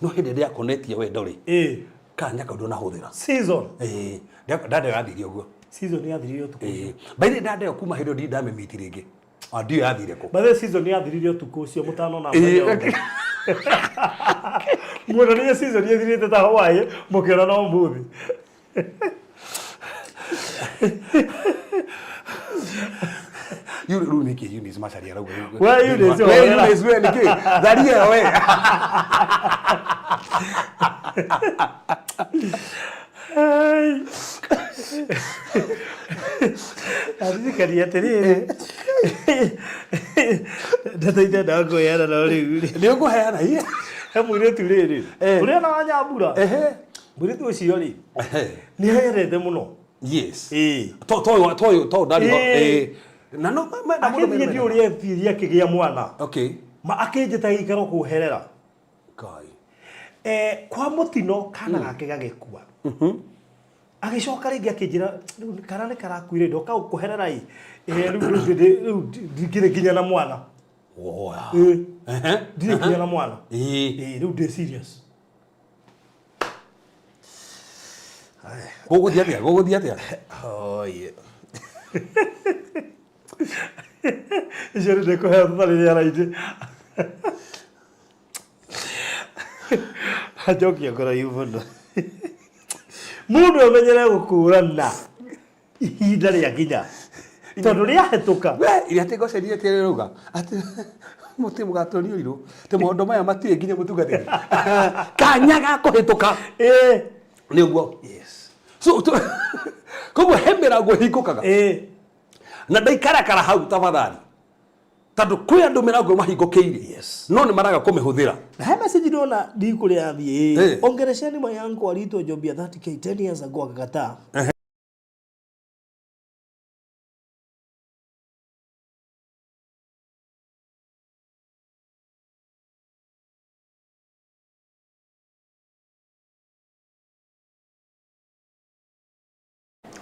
no hĩndĩ ĩrĩa ndĩrakonetie wendo rĩ, kanya kau ndũnahũthĩra. Season. Ĩĩ, dada ĩyo yathire ũguo. Season yathirire ũtukũ ũcio. Ĩĩ, by the way, dada ĩyo kuma hĩndĩ ĩyo ndirĩ ndamĩmiti rĩngĩ. Ah, ndiũĩ yathire kũ. By the way, season yathirire ũtukũ ũcio mũtanona mũthenya ũngĩ. Muonanirie season ĩthirĩte ta hwaĩ, mũkĩonana ũmũthĩ. Yu rĩu nĩkĩ Eunice Macharia arauga ũguo? We, Eunice, We, horera. Eunice, we nĩkĩ? Tharia ĩyo we. Ai. Aririkania atĩrĩrĩ, ndeto itendaga kũheana no rĩu rĩ. Nĩ ũkũheana iye. He mũirĩtu rĩrĩ, ũrĩa na wa Nyambura, mũirĩtu ũcio rĩ, nĩ ayendete mũno. Yes. Ĩĩ. To to to to ndari ho. Na no menda mũndũ Akĩthiĩ mena. ndiũ ũrĩa ethirie akĩgĩa mwana. Okay. Ma akĩnjĩta gĩikaro kũherera. Ngai. Kwa mũtino kana gake gagĩkua. Agĩcoka rĩngĩ akĩnjĩra rĩu kana nĩ karakuire ndoka gũkũherera ĩ. Rĩu rĩu rĩu ndingĩrĩ nginya na mwana. Woya. Ndirĩ nginya na mwana. Rĩu ndĩ serious. Gũgũthiĩ atĩa? Gũgũthiĩ atĩa? Oye. Icio nĩ ndĩkũheo tũtarĩ rĩera-inĩ. Anjokia kũraihu mũno. Mũndũ amenyere gũkũrana ihinda rĩa nginya tondũ rĩahĩtũka. We, iria atĩ ngocenire atĩ rĩrauga atĩ mũtĩ mũgatũrio irũ atĩ maũndũ maya matirĩ nginya mũtungatĩri kanya ga kũhĩtũka. Nĩ ũguo. Yes. So, koguo he mĩrango ĩhingũkaga. Na ndaikarakara hau tafadhali, tondũ kwĩ andũ mĩrango ĩmahingũkĩire. Yes. No nĩ maraga kũmĩhũthĩra. Na he message ndona ndikũrĩa athiĩ. Ongeresheni mayangu aliitwa job ya 30K 10 years ago akakataa.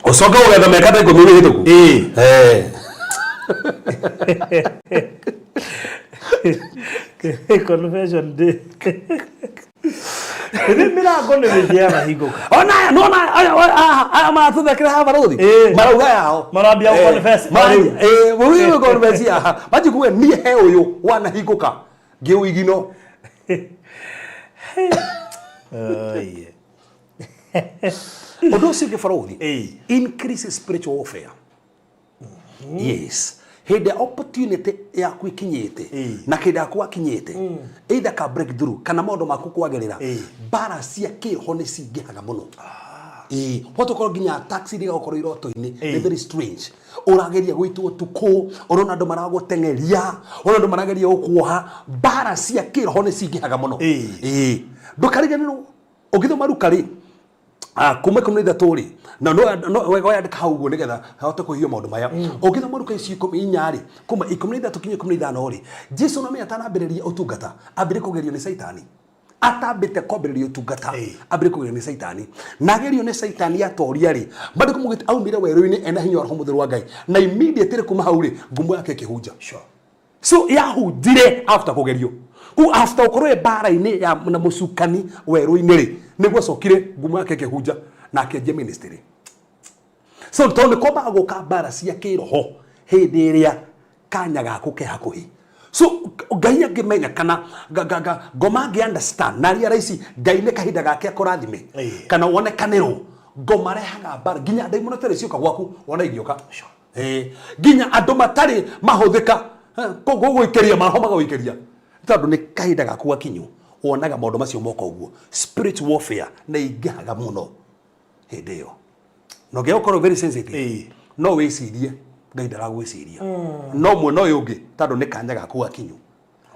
Ũcoke ũgetha mĩaka ta 10 mĩhĩtũku. Confession day. Ĩthĩ mĩrango nĩ gĩthiaga hingũka. Ona aya nona aya aya maratũthekera haha barũthi. Marauga yao. Marambia gũ confess. Eh, wewe confess ya. Manji kuwe niĩ he ũyũ wanahingũka ngĩũigino. Oye. Ũndũ ũcio ũngĩ barũthi. Increase spiritual warfare. Yes, hĩndĩ ya opportunity yaku ikinyĩte na kĩndũ yaku wakinyĩte, either ka breakthrough kana maũndũ maku kwagĩrĩra, mbara cia kĩroho nĩ cingĩhaga mũno. Ĩĩ, wahota ũkorwo nginya taxi rĩgakorwo iroto-inĩ nĩ very strange, ũrageria gũitwo ũtukũ, ũrona andũ maragũteng'eria, ũrona andũ marageria gũkuoha. Mbara cia kĩroho nĩ cingĩhaga mũno. Ĩĩ, ndũkariganĩrwo ũngĩthoma Luka rĩ, kuma 13 rĩ, na no wega wayandĩka hau ũguo nĩgetha hote kũhiũhia maũndũ maya. Ũngĩthoma Luka ici 14 rĩ, kuma 13 kinya 15 rĩ, Jesu no menya atanambĩrĩria ũtungata ambĩrĩrie kũgerio nĩ Caitani. Atambĩte kwambĩrĩria ũtungata ambĩrĩrie kũgerio nĩ Caitani, na agerio nĩ Caitani atoria rĩ, maandĩko maugĩte aumire werũ-inĩ ena hinya wa Roho Mũtheru wa Ngai, na immediately kuma hau rĩ, ngumo yake ĩkĩhunja. So yahunjire after kũgerio ku, after ũkorwo ĩ mbara-inĩ ya na mũcukani werũ-inĩ rĩ, nĩguo acokire ngumo yake ĩkĩhunja na akĩanjia ministry. So tondũ nĩ kwambaga gũka mbara cia kĩroho hĩndĩ ĩrĩa kanya gaku ke hakuhĩ. So Ngai angĩmenya kana ngoma angĩ understand na realize Ngai nĩ kahinda gake akũrathime kana wonekanĩrwo, ngoma rehaga mbara nginya ndaimono tarĩ cioka gwaku wona igĩũka. Nginya andũ matarĩ mahũthĩka gũgũikĩria maroho magagũikĩria, tondũ nĩ kahinda gaku gakinyu wonaga maũndũ macio moka ũguo. Spirit warfare nĩ ingĩhaga mũno hĩndĩ ĩyo, na ũngĩaga gũkorwo very sensitive, no wĩcirie Ngai ndaragwĩciria, no mwena ũyũ ũngĩ tondũ nĩ kanya gaku gakinyu,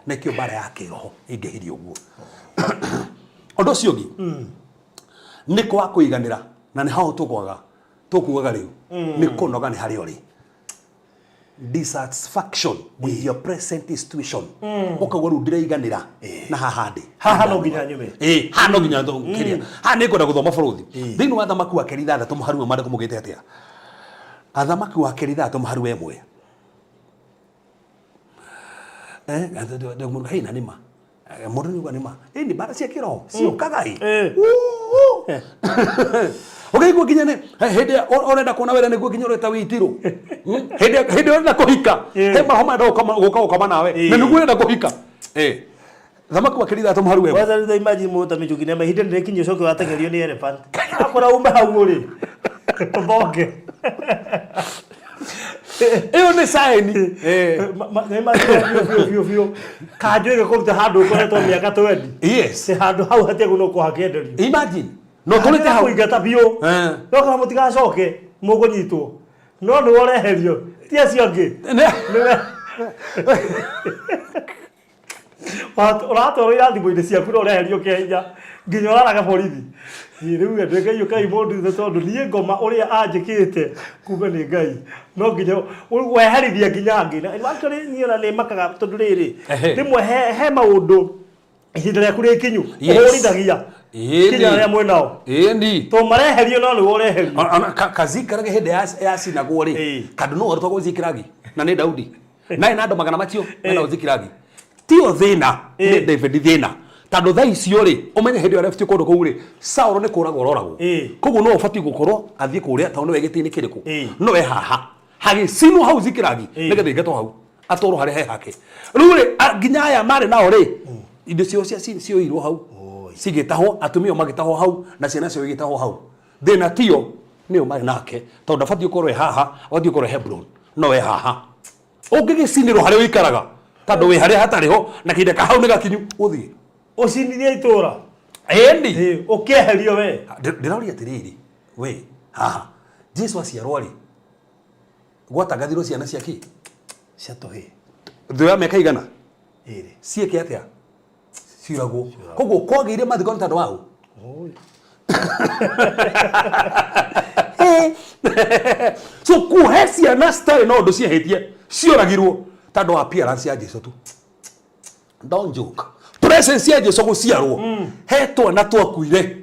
nĩkĩo mbara ya kĩroho ingĩhirie ũguo. Ũndũ ũcio ũngĩ nĩ kwaga kũiganĩra, na nĩ hao tũgwaga tũkugaga rĩu nĩ kũnoga nĩ harĩa ũrĩ, dissatisfaction with your present situation, ũkauga rĩu ndĩraiganĩra na haha ndĩ. Haha no nginya nyume. Ĩĩ, haha no nginya kĩrĩa haha nĩ ngwenda gũthoma bũrũthi thĩinĩ wa Athamaki wa Kerĩ 6 mũhari ũmwe. Maandĩko maugĩte atĩa? Athamaki wa Kerĩ 6 mũhari wa 1. Mũndũ hena nĩma mũndũ nĩ uga nĩma ĩni mbara cia kĩroho ciũkaga ĩ. Ũkaigua nginya nĩ hĩndĩ ĩrĩa ũrenda kuona wĩra nĩguo nginya ũreta wĩitirũ. Hĩndĩ ĩrĩa ũrenda kũhika, he maroho marenda gũka gũkoma nawe na nĩguo ũrenda kũhika. Thamaki wa Kerĩ 6 mũhari wa 1. Kwanza rĩu imagine mũndũ ta Mĩchuki nĩ ihinda nĩ rĩkinyi ũcoke wateng'erio nĩ elephant. Akora ume hau ũrĩ. Ũthonge. Ĩyo nĩ saini. Nĩ imagine biũ biũ biũ biũ. Kanjũ ĩgĩkũruta handũ ũkoretwo mĩaka 20. Nĩ handũ hau hatiagĩrĩirwo gũkorwo hakĩenderio. Imagine. No tũrĩte hau. Kũingata biũ. No kana mũtigacoke mũkũnyitwo. No nĩwe ũreherio. Ti acio angĩ. Nĩwe. Ũratwarwo irathimo-inĩ ciaku na ũreherio kĩahinya nginya ũraraga borithi. Ĩ, rĩu andũ Ngai ũkai mũnduthe tondũ niĩ ngoma ũrĩa anjĩkĩte kumbe nĩ Ngai no nginya weherithia nginya angĩ. Na actually niĩ ona nĩ makaga tondũ rĩrĩ, rĩmwe he maũndũ ihinda rĩaku rĩkinyu ũhũrithagia nginya arĩa mwĩ nao. Tondũ mareherio no nĩwe ũreherio. Ona kazikarage hĩndĩ yacinagwo rĩ, kandũ no warutagwo Zikilagi na nĩ Daudi na ena andũ magana macio mena Zikilagi tio thĩna nĩ David thĩna, tondũ thaa icio rĩ, ũmenye hĩndĩ ĩyo arefutio kũndũ kũu rĩ, Saũlũ nĩ kũragwo ororagwo. Koguo no ũbatiĩ gũkorwo athiĩ kũrĩa tondũ nĩwe gĩtĩ-inĩ kĩrĩkũ, no we haha hagĩcinwo hau Zikilagi nĩgetha ingatwo hau atwarwo harĩa he hake. Rĩu rĩ, nginya aya marĩ nao rĩ, indo ciao cia cioirwo hau cigĩtahwo, atumia magĩtahwo hau na ciana ciao igĩtahwo hau. Thĩna tio nĩo marĩ nake, tondũ ndabatiĩ gũkorwo e haha, abatiĩ gũkorwo e Hebron, no e haha. Ũngĩgĩcinĩrwo harĩa ũikaraga, tondũ wĩ harĩa hatarĩ ho na kahinda ka hau nĩ gakinyu ũthiĩ. Ũcinithie itũra. Ĩni. Ĩĩ, ũkĩeherio we. Ndĩroria atĩrĩrĩ, we haha Jesu aciarwo rĩ, gwatangathirwo ciana cia kĩ? Cia tũhĩĩ. Thũ ya mĩaka igana? Ĩrĩ. Ciĩke atĩa? Ciuragwo. Koguo kwagĩire mathiko nĩ tondũ wa ũ? So kuhe ciana citarĩ na ũndũ ciehĩtie cioragirwo tondũ wa appearance ya Jesu tu. Don't joke. Presence ya Jesu gũciarwo he twana twakuire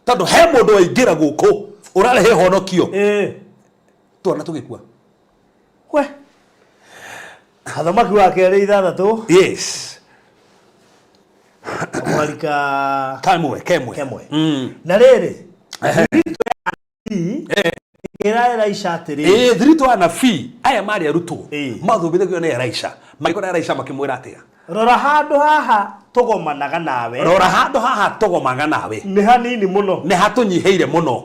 tondũ he mũndũ waingĩra gũkũ ũrarehe honokio, twana tũgĩkua. We. Athamaki wa kerĩ 6. Yes. Kamũhari ka Kamwe, kemwe. Kemwe. Na rĩrĩ, ĩkĩra Elisha atĩrĩ. Ĩĩ, thiritũ ya anabii aya marĩ arutwo mathomithagio nĩ Elisha, magĩkora Elisha makĩmwĩra atĩa? Rora handũ haha tũgomanaga nawe. Rora handũ haha tũgomaga nawe. Nĩ hanini mũno. Nĩ hatũnyihĩire mũno.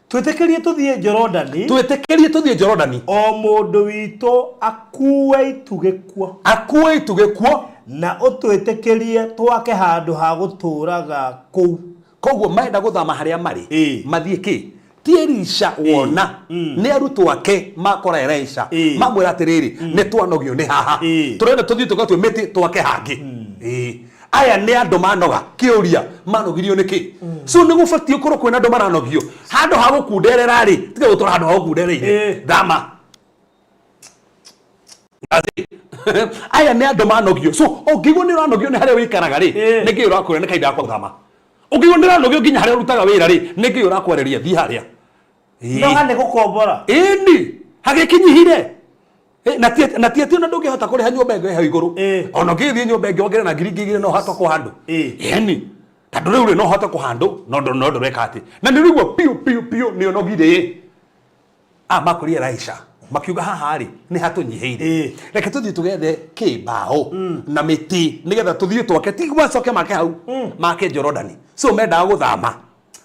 Twĩtĩkĩrie tũthiĩ Jorodani. Twĩtĩkĩrie tũthiĩ Jorodani. O mũndũ witũ akuue itugĩ kuo. Akuue itugĩ kuo. Na ũtwĩtĩkĩrie twake handũ ha gũtũũraga kũu. Koguo marenda gũthama harĩa marĩ mathiĩ kĩ? Ti Elisha wona, nĩ arutwo ake makora Elisha mamwĩra atĩrĩrĩ, nĩ twanogio nĩ haha, tũrenda tũthiĩ tũgatue mĩtĩ twake hangĩ. Aya nĩ andũ manoga. Kĩũria, manogirio nĩ kĩ? So nĩ gũbatiĩ gũkorwo kwĩna andũ maranogio. Handũ ha gũkunderera rĩ, tiga gũtũra handũ ha gũkundereire. Thama. Aya nĩ andũ manogio. So ũngĩigua nĩ ũranogio nĩ harĩa ũikaraga rĩ, nĩ kĩĩ ũrakwĩra nĩ kahinda ga gũthama. Ũngĩigua nĩ ũranogio nginya harĩa ũrutaga wĩra rĩ, nĩ kĩĩ ũrakwarĩria thiĩ harĩa. Noga nĩ gũkombora. Ĩni, hagĩkinyihire. Na ti na ti atĩ ona ndũngĩhota kũrĩha nyũmba ĩngĩ hau igũrũ. Ona ũngĩgĩthiĩ nyũmba ĩngĩ wongerere na 2000 no ũhote kũhandũ. Ĩni. Tondũ rĩu rĩ no ũhote kũhandũ no no ndũreka atĩ. Na nĩ ũraigua piũ piũ piũ nĩ ũnogire. Ah, makorire Elisha makiuga haha rĩ nĩ hatũnyihĩire, reke tũthiĩ tũgethe kĩ mbaũ na mĩtĩ nĩgetha tũthiĩ twake, ti macoke make hau make Jorodani. So mendaga gũthama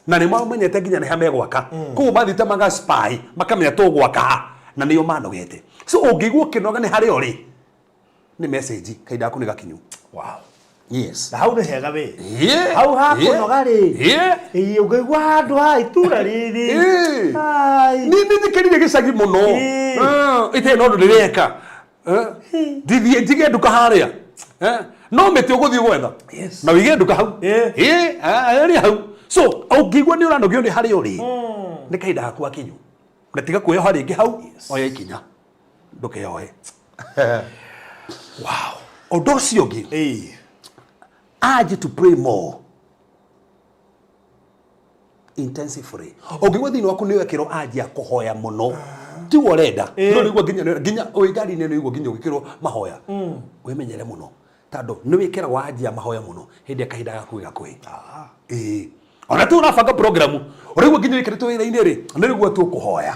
na nĩ mamenyete nginya nĩ ha megwaka. Koguo mathiĩte maga spy makamenya tũgwaka ha, na nĩo manogete. So ũngĩigua ũkĩnoga nĩ harĩa ũrĩ, nĩ message kahinda gaku nĩ gakinyu. Wow. Yes. Na hau nĩ hega we. Hau hakũnoga rĩ. Ĩĩ, ũngĩigua handũ ha itũra rĩrĩ. Ai. Nĩ njikĩrire gĩcagi mũno. Itarĩ na ũndũ ndĩreka. Ndithiĩ njige nduka harĩa. No mĩtĩ ũgũthiĩ gwetha. Na wĩige nduka hau. Ĩĩ, arĩ hau. So ũngĩigua nĩ ũranogio nĩ harĩa ũrĩ, nĩ kahinda gaku gakinyu. Na tiga kwĩyoha rĩngĩ hau, oya ikinya. Ndũkeyohe. Wow. Ũndũ ũcio ũngĩ, urge to pray more intensively. Ũngĩigua thĩinĩ waku nĩ wekĩrwo urge ya kũhoya mũno, tiwe ũrenda, no nĩguo nginya nginya wĩ ngari-inĩ nĩ ũigua nginya ũgĩkĩrwo mahoya, wĩmenyere mũno tondũ nĩ wĩkĩragwo urge ya mahoya mũno hĩndĩ ya kahinda gaku gĩ gakuhĩ. Ĩĩ. Ona tu ũrabanga program, ũraigua nginya wĩkĩrĩtwo wĩra-inĩ rĩ, nĩ ũraigua tu ũkũhoya.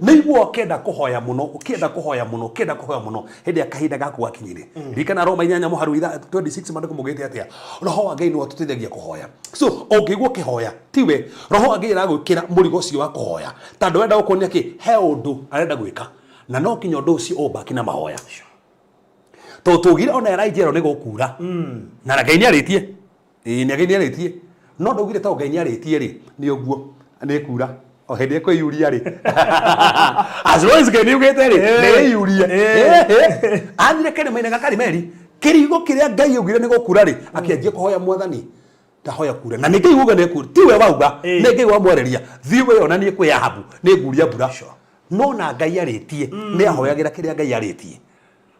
Nĩ igua ũkĩenda kũhoya mũno, ũkĩenda kũhoya mũno, ũkĩenda kũhoya mũno hĩndĩ ya kahinda gaku gakinyire. Ririkana Roma inyanya mũharu 26 maandĩko maugĩte atĩa? Roho wa Ngai nĩwe ũtũteithagia kũhoya. So ũngĩigua ũkĩhoya, tiwe, Roho wa Ngai aragwĩkĩra mũrigo ũcio wa kũhoya tondũ arenda gũkuonia kĩ? He ũndũ arenda gwĩka na no nginya ũndũ ũcio ũũmbaki na mahoya. Tondũ tũgire ona Elijah erwo nĩ gũkura na Ngai nĩ arĩtie. Ĩĩ nĩ Ngai nĩ arĩtie. No ndaugire tondũ Ngai nĩ arĩtie rĩ, nĩ ũguo nĩ kura. O hĩndĩ ĩkwĩyuria rĩ. As long as Ngai nĩ augĩte rĩ, nĩ ĩyurie. Athire kĩrĩma-inĩ gĩa Karimeli, kĩrigo kĩrĩa Ngai augire nĩ gũkura rĩ, akĩanjia kũhoya Mwathani, ndahoya kure. Na nĩ Ngai wauga nĩ ĩkura, tiwe wauga, nĩ Ngai wamwarĩria. Thiĩ wĩyonanie kwĩ Ahabu, nĩ nguria mbura. No na Ngai arĩtie, nĩ ahoyagĩra kĩrĩa Ngai arĩtie.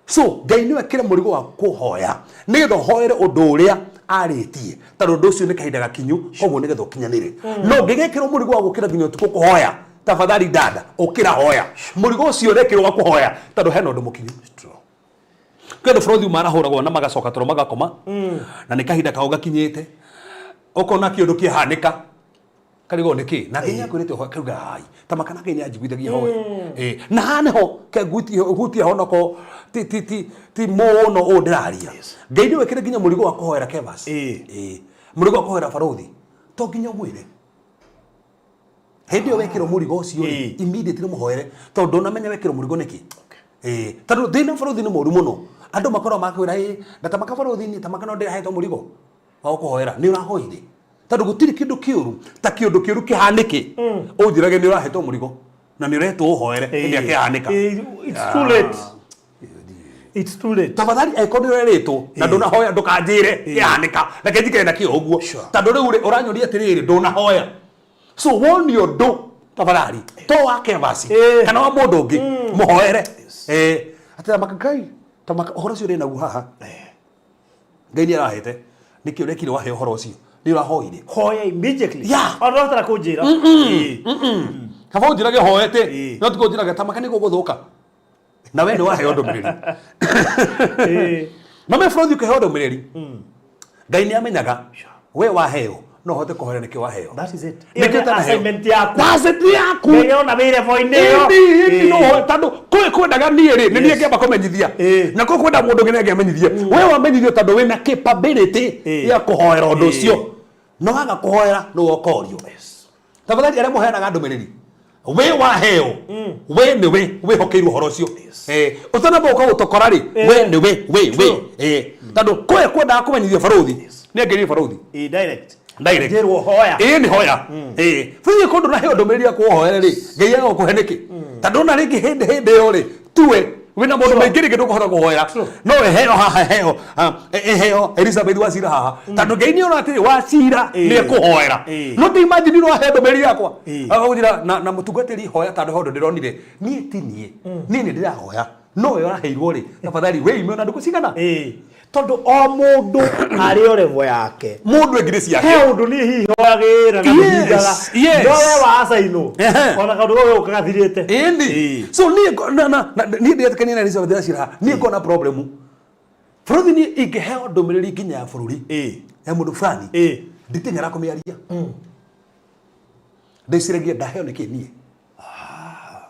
So Ngai nĩwe kĩre mũrigo wa kũhoya nĩgetha ũhoere ũndũ ũrĩa arĩtie, tondũ ũndũ ũcio nĩ kahinda gakinyu, koguo nĩgetha ũkinyanĩre. No ũngĩgekĩrwo mũrigo wa gũkĩra nginya ũtukũ kũhoya, tafadhali dada, ũkĩra hoya. Mũrigo ũcio ũrekĩrwo wa kũhoya tondũ hena ũndũ mũkinyu. Kwĩ andũ bũrũri marahũragwo na magacoka toro magakoma, na nĩ kahinda kao gakinyĩte, ũkona kĩũndũ kĩahanĩka karigwo nĩ kĩ na Ngai nĩakwĩrĩte ũhoe kauga ai ta makana Ngai nĩanjiguithagia hoe. Eh, na haha nĩho ke ngutie hutie ho nako ti ti ti ti mũno ũũ ndĩraria. Ngai nĩwe kĩrĩ nginya mũrigo wa kũhoera Kevas. Eh, mũrigo wa kũhoera barũthi to nginya ũmwĩre hĩndĩ ĩyo wekĩrwo mũrigo ũcio rĩ, immediately mũhoere tondũ ndũnamenya wekĩrwo mũrigo nĩkĩ. Ĩĩ, tondũ thĩna barũthi nĩ mũru mũno, andũ makoragwo makwĩra ĩ ndatamaka barũthi niĩ tamaka no ndĩrahetwo mũrigo wa gũkũhoera. Nĩ ũrahoire? Tondũ gũtirĩ kĩndũ kĩũru ta kĩũndũ kĩũru kĩhanĩke ũnjĩrage nĩ ũrahetwo mũrigo na nĩ ũretwo ũhoere hĩndĩ ĩrĩa kĩahanĩka. It's too late. It's too late. Tafadhali angĩkorwo nĩ ũrerĩtwo na ndũnahoya ndũkanjĩre kĩahanĩka, reke njikare nakĩo ũguo. Tondũ rĩu rĩ ũranyonia atĩrĩrĩ ndũnahoya. So woni ũndũ tafadhali to wa Kevasi kana wa mũndũ ũngĩ, mũhoere. Atĩ tamaka Ngai, tamaka ũhoro ũcio ũrĩ naguo haha. Ngai nĩ arahete. Nĩkĩ ũrekire wahe ũhoro ũcio? Nĩ ũrahoire. Hoya immediately. Yeah. Ona ndũrabatara kũnjĩra. Kaba ũnjĩrage hoete, no ti kũnjĩraga tamaka nĩ gũgũthũka. Na we nĩ waheo ndũmĩrĩri. No me bũrũri ũkĩheo ndũmĩrĩri, Ngai nĩ amenyaga we waheo no ũhote kũhoera nĩkĩo waheo. That is it. Nĩkĩo Ĩyo nĩ ũtanaheo. assignment yaku. That's it, nĩ yaku. Ngai ona wĩ level-inĩ ĩyo. Ĩni, ĩni, no ũhoe, tondũ kwĩ kwendaga niĩ rĩ, nĩ niĩ ngĩamba kũmenyithia. Na kwĩ kwenda mũndũ ũngĩ nĩ angĩamenyithie. We wamenyithio tondũ wĩna capability ya kũhoera ũndũ ũcio. No waga kũhoera nĩwe ũkorio. Tafadhali arĩa mũheanaga ndũmĩrĩri, we waheo, we nĩwe wĩhokeirwo ũhoro ũcio. Ũtanamba gũka gũtũkora rĩ, we nĩwe we we. Tondũ kwĩ kwendaga kũmenyithia barũthi, nĩ angĩrire barũthi. Ĩĩ, direct. Direct. Njĩrwo hoya. Ĩĩ nĩ hoya. Ĩĩ. Thiĩ kũndũ na heo ndũmĩrĩri ya kũhoere rĩ, Ngai agũkũhe nĩkĩ? Tondũ ona rĩngĩ hĩndĩ hĩndĩ ĩyo rĩ, tuwe wĩna maũndũ maingĩ rĩngĩ ndũkũhota kũhoera. No ĩheo haha ĩheo, ĩheo Elizabeth Wachira haha. Tondũ Ngai nĩ ona atĩrĩ Wachira nĩ ekũhoera. No ti imagine no ahe ndũmĩrĩri yakwa. Agakũnjĩra na mũtungatĩri hoya tondũ he ũndũ ndĩronire. Niĩ ti niĩ. Niĩ nĩ ndĩrahoya. No we ũraheirwo rĩ, tafadhali wĩime ona ndukũ cigana? Tondũ o mũndũ arĩ o level yake. Mũndũ e ngiri ciake. He ũndũ niĩ hihi hoyagĩra na ndũhingaga. No we wa acainwo ona kaũndũ kau gũka gathirĩte. Ĩni. So niĩ na na niĩ ndĩretĩkania na Elizabeth Wachira, niĩ ngona problem. Bũrũri niĩ ingĩheo ndũmĩrĩri nginya ya bũrũri ya mũndũ fulani, nditeng'era kũmĩaria. Ndĩciragia ndaheo nĩkĩ niĩ?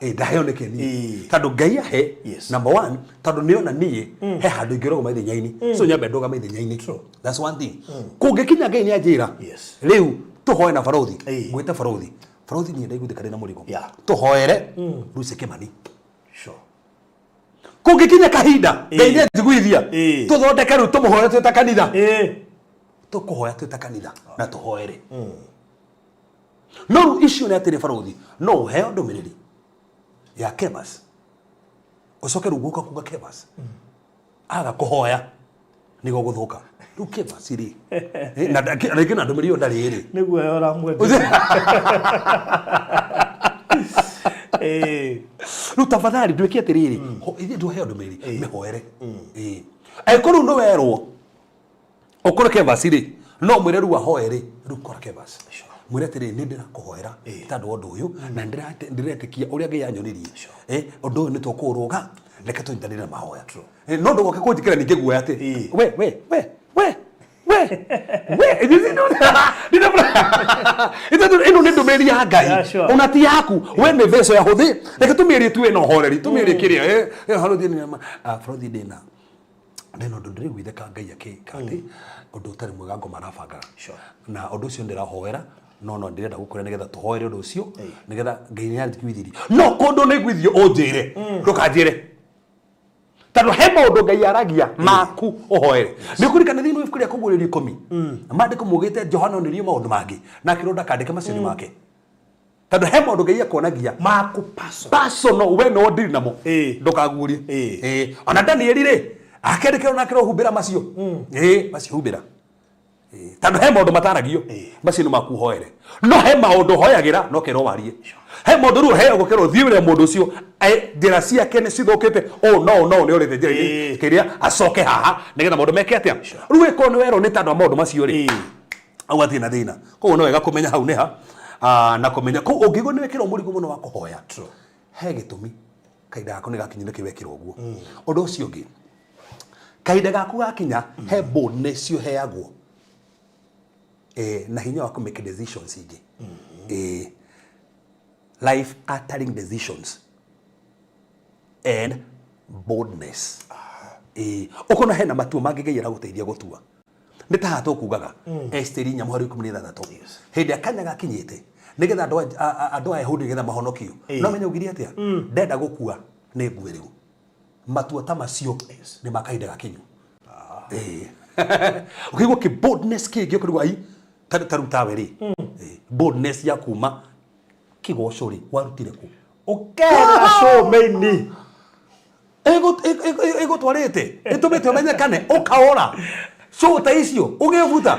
Ndaheo nĩkĩ niĩ? Tondũ Ngai ahe number one, tondũ nĩona niĩ he handũ ingĩrũgama ithenya-inĩ, so nyambe ndũgame ithenya-inĩ. That's one thing. Kũngĩkinya Ngai nĩanjĩra rĩu tũhoe na barũthi, ngwĩte barũthi, barũthi niĩ ndaiguithĩka ndĩ na mũrigo, tũhoere Lucy Kimani. Kũngĩkinya kahinda Ngai nĩanjiguithia tũthondeke rĩu tũmũhoere twĩ ta kanitha, tũkũhoya twĩ ta kanitha na tũhoere. No rĩu icio nĩ atĩrĩ barũthi, no ũheo ndũmĩrĩri ya Kebas, ũcoke rĩu gũka kuga Kebas aga kũhoya nĩguo gũthũka. Rĩu Kebas rĩ, na rĩngĩ na ndũmĩrĩri ĩyo ndarĩ rĩ. Nĩguo ũramwendia. Rĩu tafadhali ndwĩke atĩrĩrĩ, ithuĩ ndũheo ndũmĩrĩri, mĩhoere. Angĩkorwo rĩu nĩwerwo ũkore Kevas rĩ, no mwĩre rĩu ahoe rĩ, rĩu kora Kevas mwĩre atĩrĩ, nĩ ndĩrakũhoera tondũ wa ũndũ ũyũ na ndĩretĩkia ũrĩa Ngai anyonirie, ũndũ ũyũ nĩ tũkũũrũga, reke tũnyitanĩre na mahoya. No ndũgoke kũnjĩkĩra ningĩ guoya atĩ we we we we we we ĩno nĩ ndũmĩrĩri ya Ngai ona ti yaku, we nĩ vessel ya hũthĩ, reke tũmĩarie tu ĩna ũhoreri, tũmĩarie kĩrĩa bũrũri ndĩna ndĩna ũndũ ndĩraiguithĩka Ngai akĩka atĩ ũndũ ũtarĩ mwega ngoma arabangaga na ũndũ ũcio ndĩrahoera, no no ndĩrenda gũkwĩra nĩgetha tũhoere ũndũ ũcio nĩgetha Ngai nĩ anjiguithirie, no kũndũ nĩ iguithio ũnjĩre, ndũkanjĩre, tondũ he maũndũ Ngai aragia maku ũhoere. Nĩ ũkũririkana thĩinĩ wa ibuku rĩa Kũguũrĩrio 10, maandĩko maugĩte Johana onirio maũndũ mangĩ na akĩrwo ndakandĩke macio nĩ make, tondũ he maũndũ Ngai akuonagia maku personal. Personal, we no ndiri namo, ndũkaguũrie. Ona Danieli rĩ, akĩandĩkĩrwo na akĩrwo humbĩra macio, macio humbĩra, tondũ he maũndũ mataragio, macio nĩ maku ũhoere, no he maũndũ ũhoyagĩra no kerwo warie. He maũndũ rĩu ũheagwo kerwo thiĩ wĩre mũndũ ũcio, njĩra ciake nĩ cithũkĩte, ũũ no ũũ no ũũ nĩ orĩte njĩra-inĩ kĩrĩa, acoke haha nĩgetha maũndũ meke atĩa. Rĩu ĩkorwo nĩ werwo nĩ tondũ wa maũndũ macio rĩ, hau hatirĩ na thĩna. Koguo nĩ wega kũmenya hau nĩ ha, na kũmenya koguo ũngĩigua nĩ wekĩrwo mũrigo mũno wa kũhoya, he gĩtũmi kahinda gaku nĩ gakinyu nĩkĩo wekĩrwo ũguo. Ũndũ ũcio ũngĩ, kahinda gaku gakinya, he boldness ũheagwo, na hinya wa kũ make decisions ingĩ, life altering decisions and boldness. Ũkona hena matua mangĩ Ngai aragũteithia gũtua. Nĩ ta haha tũkugaga Esteri 4:16, hĩndĩ ĩrĩa kanya gakinyĩte nĩgetha andũ a Ayahudi nĩgetha mahonokio, no menya augire atĩa? Ndenda gũkua nĩ ngue rĩu. Matua ta macio nĩ ma kahinda gakinyu. Ũkĩigua kĩ boldness kĩngĩ ũkĩrigwo ai ta rĩu tawe rĩ, boldness ya kuma kĩgoco rĩ, warutire kũ? Ũkehera cũmĩini. Ĩgũtwarĩte ĩtũmĩte ũmenyekane ũkaora show ta icio ũgĩbuta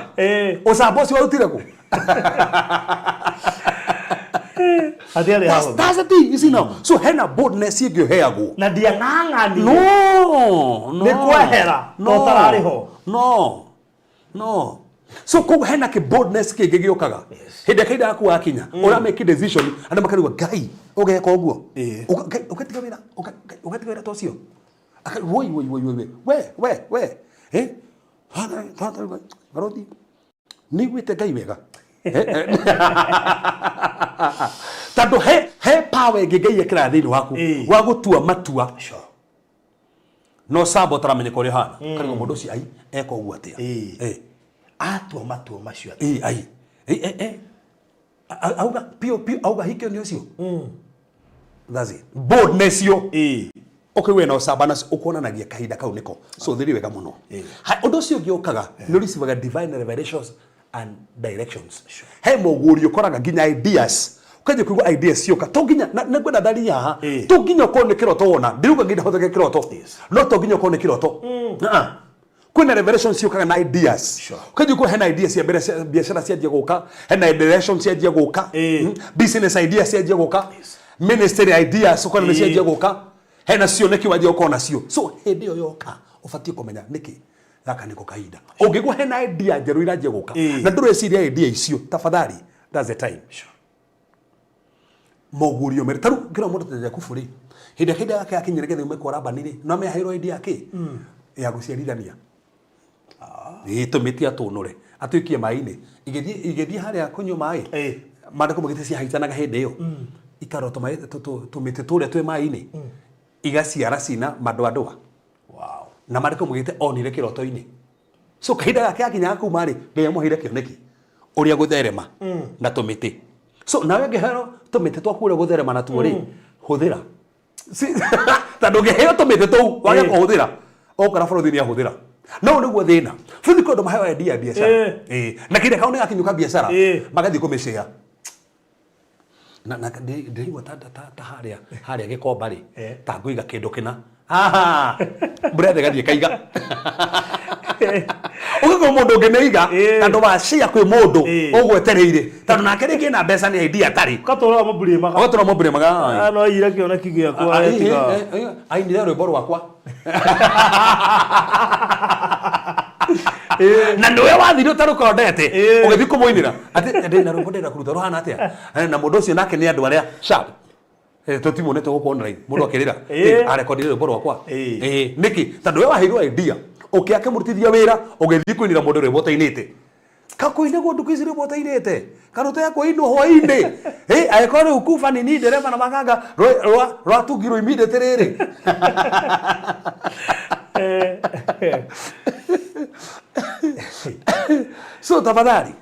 ũcamba ũcio warutire kũ? Hatiarĩ hahũthũ. That's the thing, you see now. So hena boldness ĩngĩ ũheagwo. Na ndiang'ang'anire. No, no. Nĩ kwehera, No. to ũtararĩ ho. No. No. So koguo hena kĩ boldness kĩngĩ gĩũkaga. Hĩndĩ ĩrĩa kahinda gaku gakinya, ũra make decision, andũ makarigwo Ngai, ũgeka ũguo. Ũgatiga wĩra, Ũgatiga wĩra ta ũcio. Woi woi woi woi we we we eh barothi nĩ iguĩte Ngai wega. Tondũ he power ĩngĩ Ngai ekĩraga thĩinĩ waku wa gũtua matua. No samba ũtaramenyeka ũrĩa ũhana. Karigwo mũndũ ũcio ai eka ũguo atĩa. Atua matua macio atĩa. Ai. Auga piũ piũ auga hikio nĩ ũcio. That's it. Boldness yo. Ũkĩgĩa na ũcamba nacio ũkuonanagia kahinda kau nĩko. So thiri wega mũno. Ũndũ ũcio ũngĩ ũkaga nĩ ũrecivaga divine revelations and directions. He mũgũri ũkoraga nginya ideas ũkanjia kũigua ideas cioka to nginya na ngwenda ndarie haha to nginya ũkorwo nĩ kĩroto wona ndiruga nginya hũthĩke kĩroto no to nginya ũkorwo nĩ kĩroto. Kwĩna revelation ciũkaga na ideas. Ũkanjia kũigua hena ideas cia mbere biacara cianjia gũka, hena direction cianjia gũka, business ideas cianjia gũka, ministry ideas ũkona nĩ cianjia gũka, hena cioneki wanjia gũkorwo nacio. So hĩndĩ ĩyo yoka ũbatiĩ kũmenya nĩkĩ gaka nĩko kahinda. Ũngĩigua hena idea njerũ iranjia gũka na ndũreciria idea icio, tafadhali that's the time. Moguũrio merĩ. Ta rĩu ngĩrwo mũndũ ta Jakubu rĩ, hĩndĩ ĩrĩa kahinda gake gakinyire nĩgetha aume kwa Labani rĩ, no ameheirwo idea kĩ? Ya gũciarithania. Ĩĩ tũmĩtĩ atũnũre, atũikie maĩ-inĩ. Igĩthiĩ igĩthiĩ harĩa kũnyua maĩ, maandĩko maugĩte ciahaicanaga hĩndĩ ĩyo. Ikarora tũmĩtĩ tũrĩa twĩ maĩ-inĩ, igaciara cina madoadoa. Wow. Na maandĩko maugĩte onire kĩroto-inĩ. So kahinda gake gakinya kuma rĩ, Ngai amũheire kĩoneki ũrĩa gũtherema na tũmĩtĩ. So nawe ũngĩheo tũmĩtĩ twaku ũrĩa gũtherema natuo rĩ, hũthĩra. Tondũ ũngĩheo tũmĩtĩ tũu wage kũhũthĩra, ũgũkora bũrũri nĩ ahũthĩra. No ũyũ nĩguo thĩna. Bũrũri kwĩ andũ maheo idea ya biacara. Na kĩrĩa kau nĩ gakinyũka biacara, magathiĩ kũmĩshare. Na na ndĩraigua ta ta ta harĩa harĩa Gĩkomba rĩ, ta ngũiga kĩndũ kĩna. Haha mbura gathiĩ kaiga. Ũgĩkorwo mũndũ ũngĩ nĩiga tondũ wa share kwĩ mũndũ ũgwetereire tondũ nake rĩngĩ ena mbeca nĩ idea atarĩ. Ũgatũra ũmũburĩmaga. Ũgatũra ũmũburĩmaga. Ah, no aiyire kĩoneki gĩakwa etiga. Ainire rwĩmbo rwakwa. Na nĩwe wathire ũtarũkondete ũgĩthiĩ kũmũinĩra atĩ ndĩ na rwĩmbo ndĩrenda kũruta rũhana atĩa. Na mũndũ ũcio nake nĩ andũ arĩa sharp. Tũtimuonete gũkũ online mũndũ akĩrĩra arekondire rwĩmbo rwakwa. Nĩkĩ? Tondũ we waheirwo idea ũkĩakĩmũrutithia wĩra ũgĩthiĩ kũinĩra mũndũ rwĩmbo ũtainĩte. Kakũinagwo ndukũ ici rwĩmbo ũtainĩte kana ũtoya kũinwo hwainĩ. Angĩkorwo rĩu kuba nini ndereba na makanga rwatungirwo immediately rĩrĩ. So tafadhali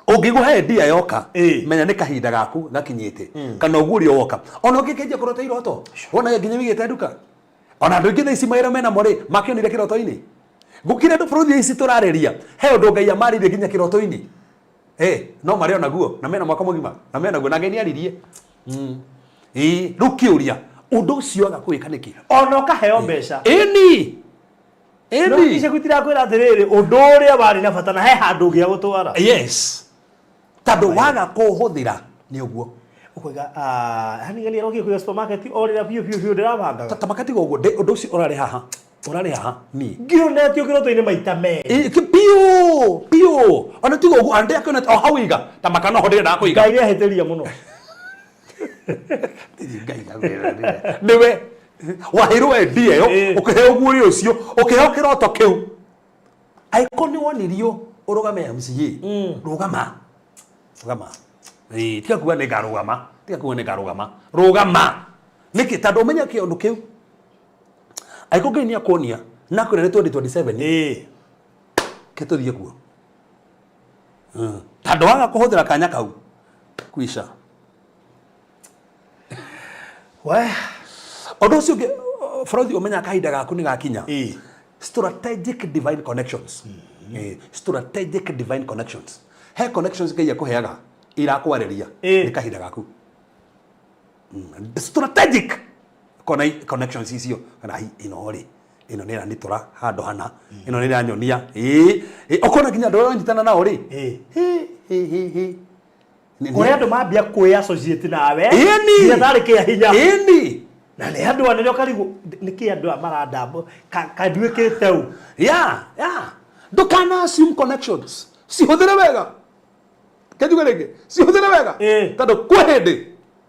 ũngĩigua he idea yoka menya nĩ kahinda gaku gakinyĩte kana ũguo ũrĩa woka. Ona ũngĩkĩanjia kũrota iroto wona nginya wĩigĩte nduka. Ona andũ aingĩ thaa ici mawĩra menamo rĩ makĩonire kĩroto-inĩ. Gũkĩrĩ andũ bũrũri ici tũrarĩria he ũndũ Ngai amarĩirie nginya kĩroto-inĩ. No marĩ onaguo na mena mwaka mũgima na menaguo na Ngai nĩ aririe. Rĩu kĩũria ũndũ ũcio aga kũwĩka nĩkĩ? Ona ũkaheo mbeca. Ĩni. No Ĩni. ici itirakwĩra atĩrĩrĩ ũndũ ũrĩa warĩ na bata na he handũ ũngĩagũtwara. Yes. Tondũ waga kũũhũthĩra nĩ ũguo. Ũkoiga yani ng'ania arokire kũiga supermarket o rĩrĩa biũ biũ biũ ndĩrabangaga. Ta makatiga ũguo ũndũ ũcio ũrarĩ haha. Ũrarĩ haha niĩ. Ngĩonetio kĩroto-inĩ maita merĩ. Piũ piũ. Ona tiga ũguo ona ndĩrakĩonete o hau iga ta makana ho ndĩrendaga kũiga. Ngai nĩahĩtĩria mũno. Nĩwe waheirwo idea ĩyo ũkĩheo guoya ũcio ũkĩheo kĩroto kĩu. Angĩkorwo nĩ wonirio ũrũgame MCA rũgama. Rũgama. Tiga kuga nĩ ngarũgama. Tiga kuga nĩ ngarũgama. Rũgama. Nĩkĩ? Tondũ ũmenye kĩũndũ kĩu. Angĩkorwo Ngai nĩ akuonia na akwĩra nĩ 2027 ke tũthiĩ kuo. Tondũ waga kũhũthĩra kanya kau kwisha. We. Ũndũ ũcio ũngĩ bũrũri ũmenyaga kahinda gaku nĩ gakinya. Strategic divine connections. Strategic divine connections. He connections Ngai akũheaga irakwarĩria nĩ kahinda gaku. Strategic connections icio kana hi ĩno rĩ ĩno nĩ ĩranitũra handũ hana ĩno nĩ ĩranyonia ũkona nginya andũ arĩa ũranyitana nao rĩ hi hi hi hi. Kũrĩ andũ mambia kwĩ associate nawe Ĩni. nginya tarĩ kĩa hinya. Ĩni. Na nĩ andũ anene ũkarigwo nĩkĩ andũ aya marandambo kanduĩkĩte ũ. Yeah, yeah. Ndũkana assume connections. Cihũthĩre wega. Kenjuge rĩngĩ, cihũthĩre wega. Tondũ kwĩ hĩndĩ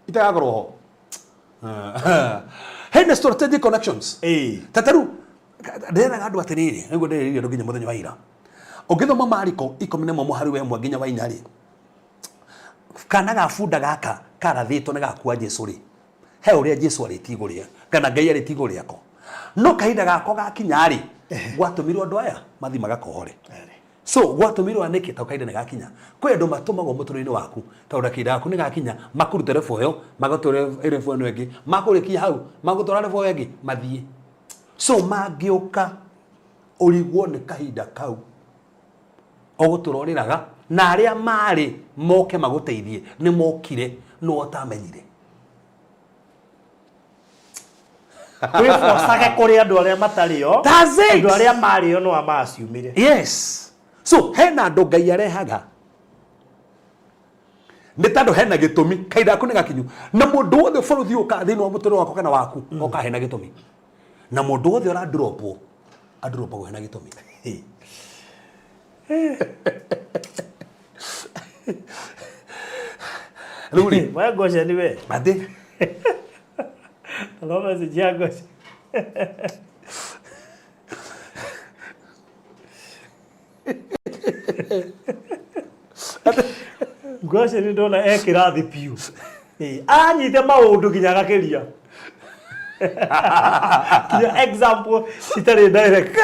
itagakorwo ho. Hena strategic connections. Ĩĩ. Ta tarĩu ndĩreraga andũ atĩrĩrĩ, nĩguo ndĩrĩrĩire andũ nginya mũthenya wa ira. Ũngĩthoma Mariko 11 mũhari wa 1 nginya wa 4 rĩ, kana ga bunda gaka karathĩtwo nĩ gakua Jesu rĩ, he ũrĩa Jesu arĩtie igũrũ rĩa kana Ngai arĩtie igũrũ rĩako. No kahinda gako gakinya rĩ, gwatũmirwo andũ aya mathiĩ magakohore. So gwatũmirwo nĩkĩ? Tondũ kahinda nĩ gakinya. Kwĩ andũ matũmagwo mũtũrĩre-inĩ waku tondũ kahinda gaku nĩ gakinya, makũrute level ĩyo magũtware level ĩno ĩngĩ, makũrĩkia hau magũtwara level ĩyo ĩngĩ mathiĩ. So mangĩũka ũrigwo nĩ kahinda kau ũgũtũra ũrĩraga, na arĩa marĩ moke magũteithie nĩ mokire no ũtamenyire. Wĩbocage kũrĩ andũ arĩa matarĩ o. That's it. Andũ arĩa marĩ o no amaciumire. Yes. So hena andũ Ngai arehaga nĩ tondũ hena gĩtũmi, kahinda gaku nĩ gakinyu, na mũndũ wothe bũrũri ũka thĩinĩ wa mũtũrĩre wakwa kana waku oka hena gĩtũmi, na mũndũ wothe ũrandropwo andropagwo hena gĩtũmi. Rĩu rĩ, We Goshen we. Atĩ? Hello, message ya Goshen. Goshen ndona e kĩrathi piũ. Ĩ, anyite maũndũ nginya agakĩria. Nginya example citarĩ direct.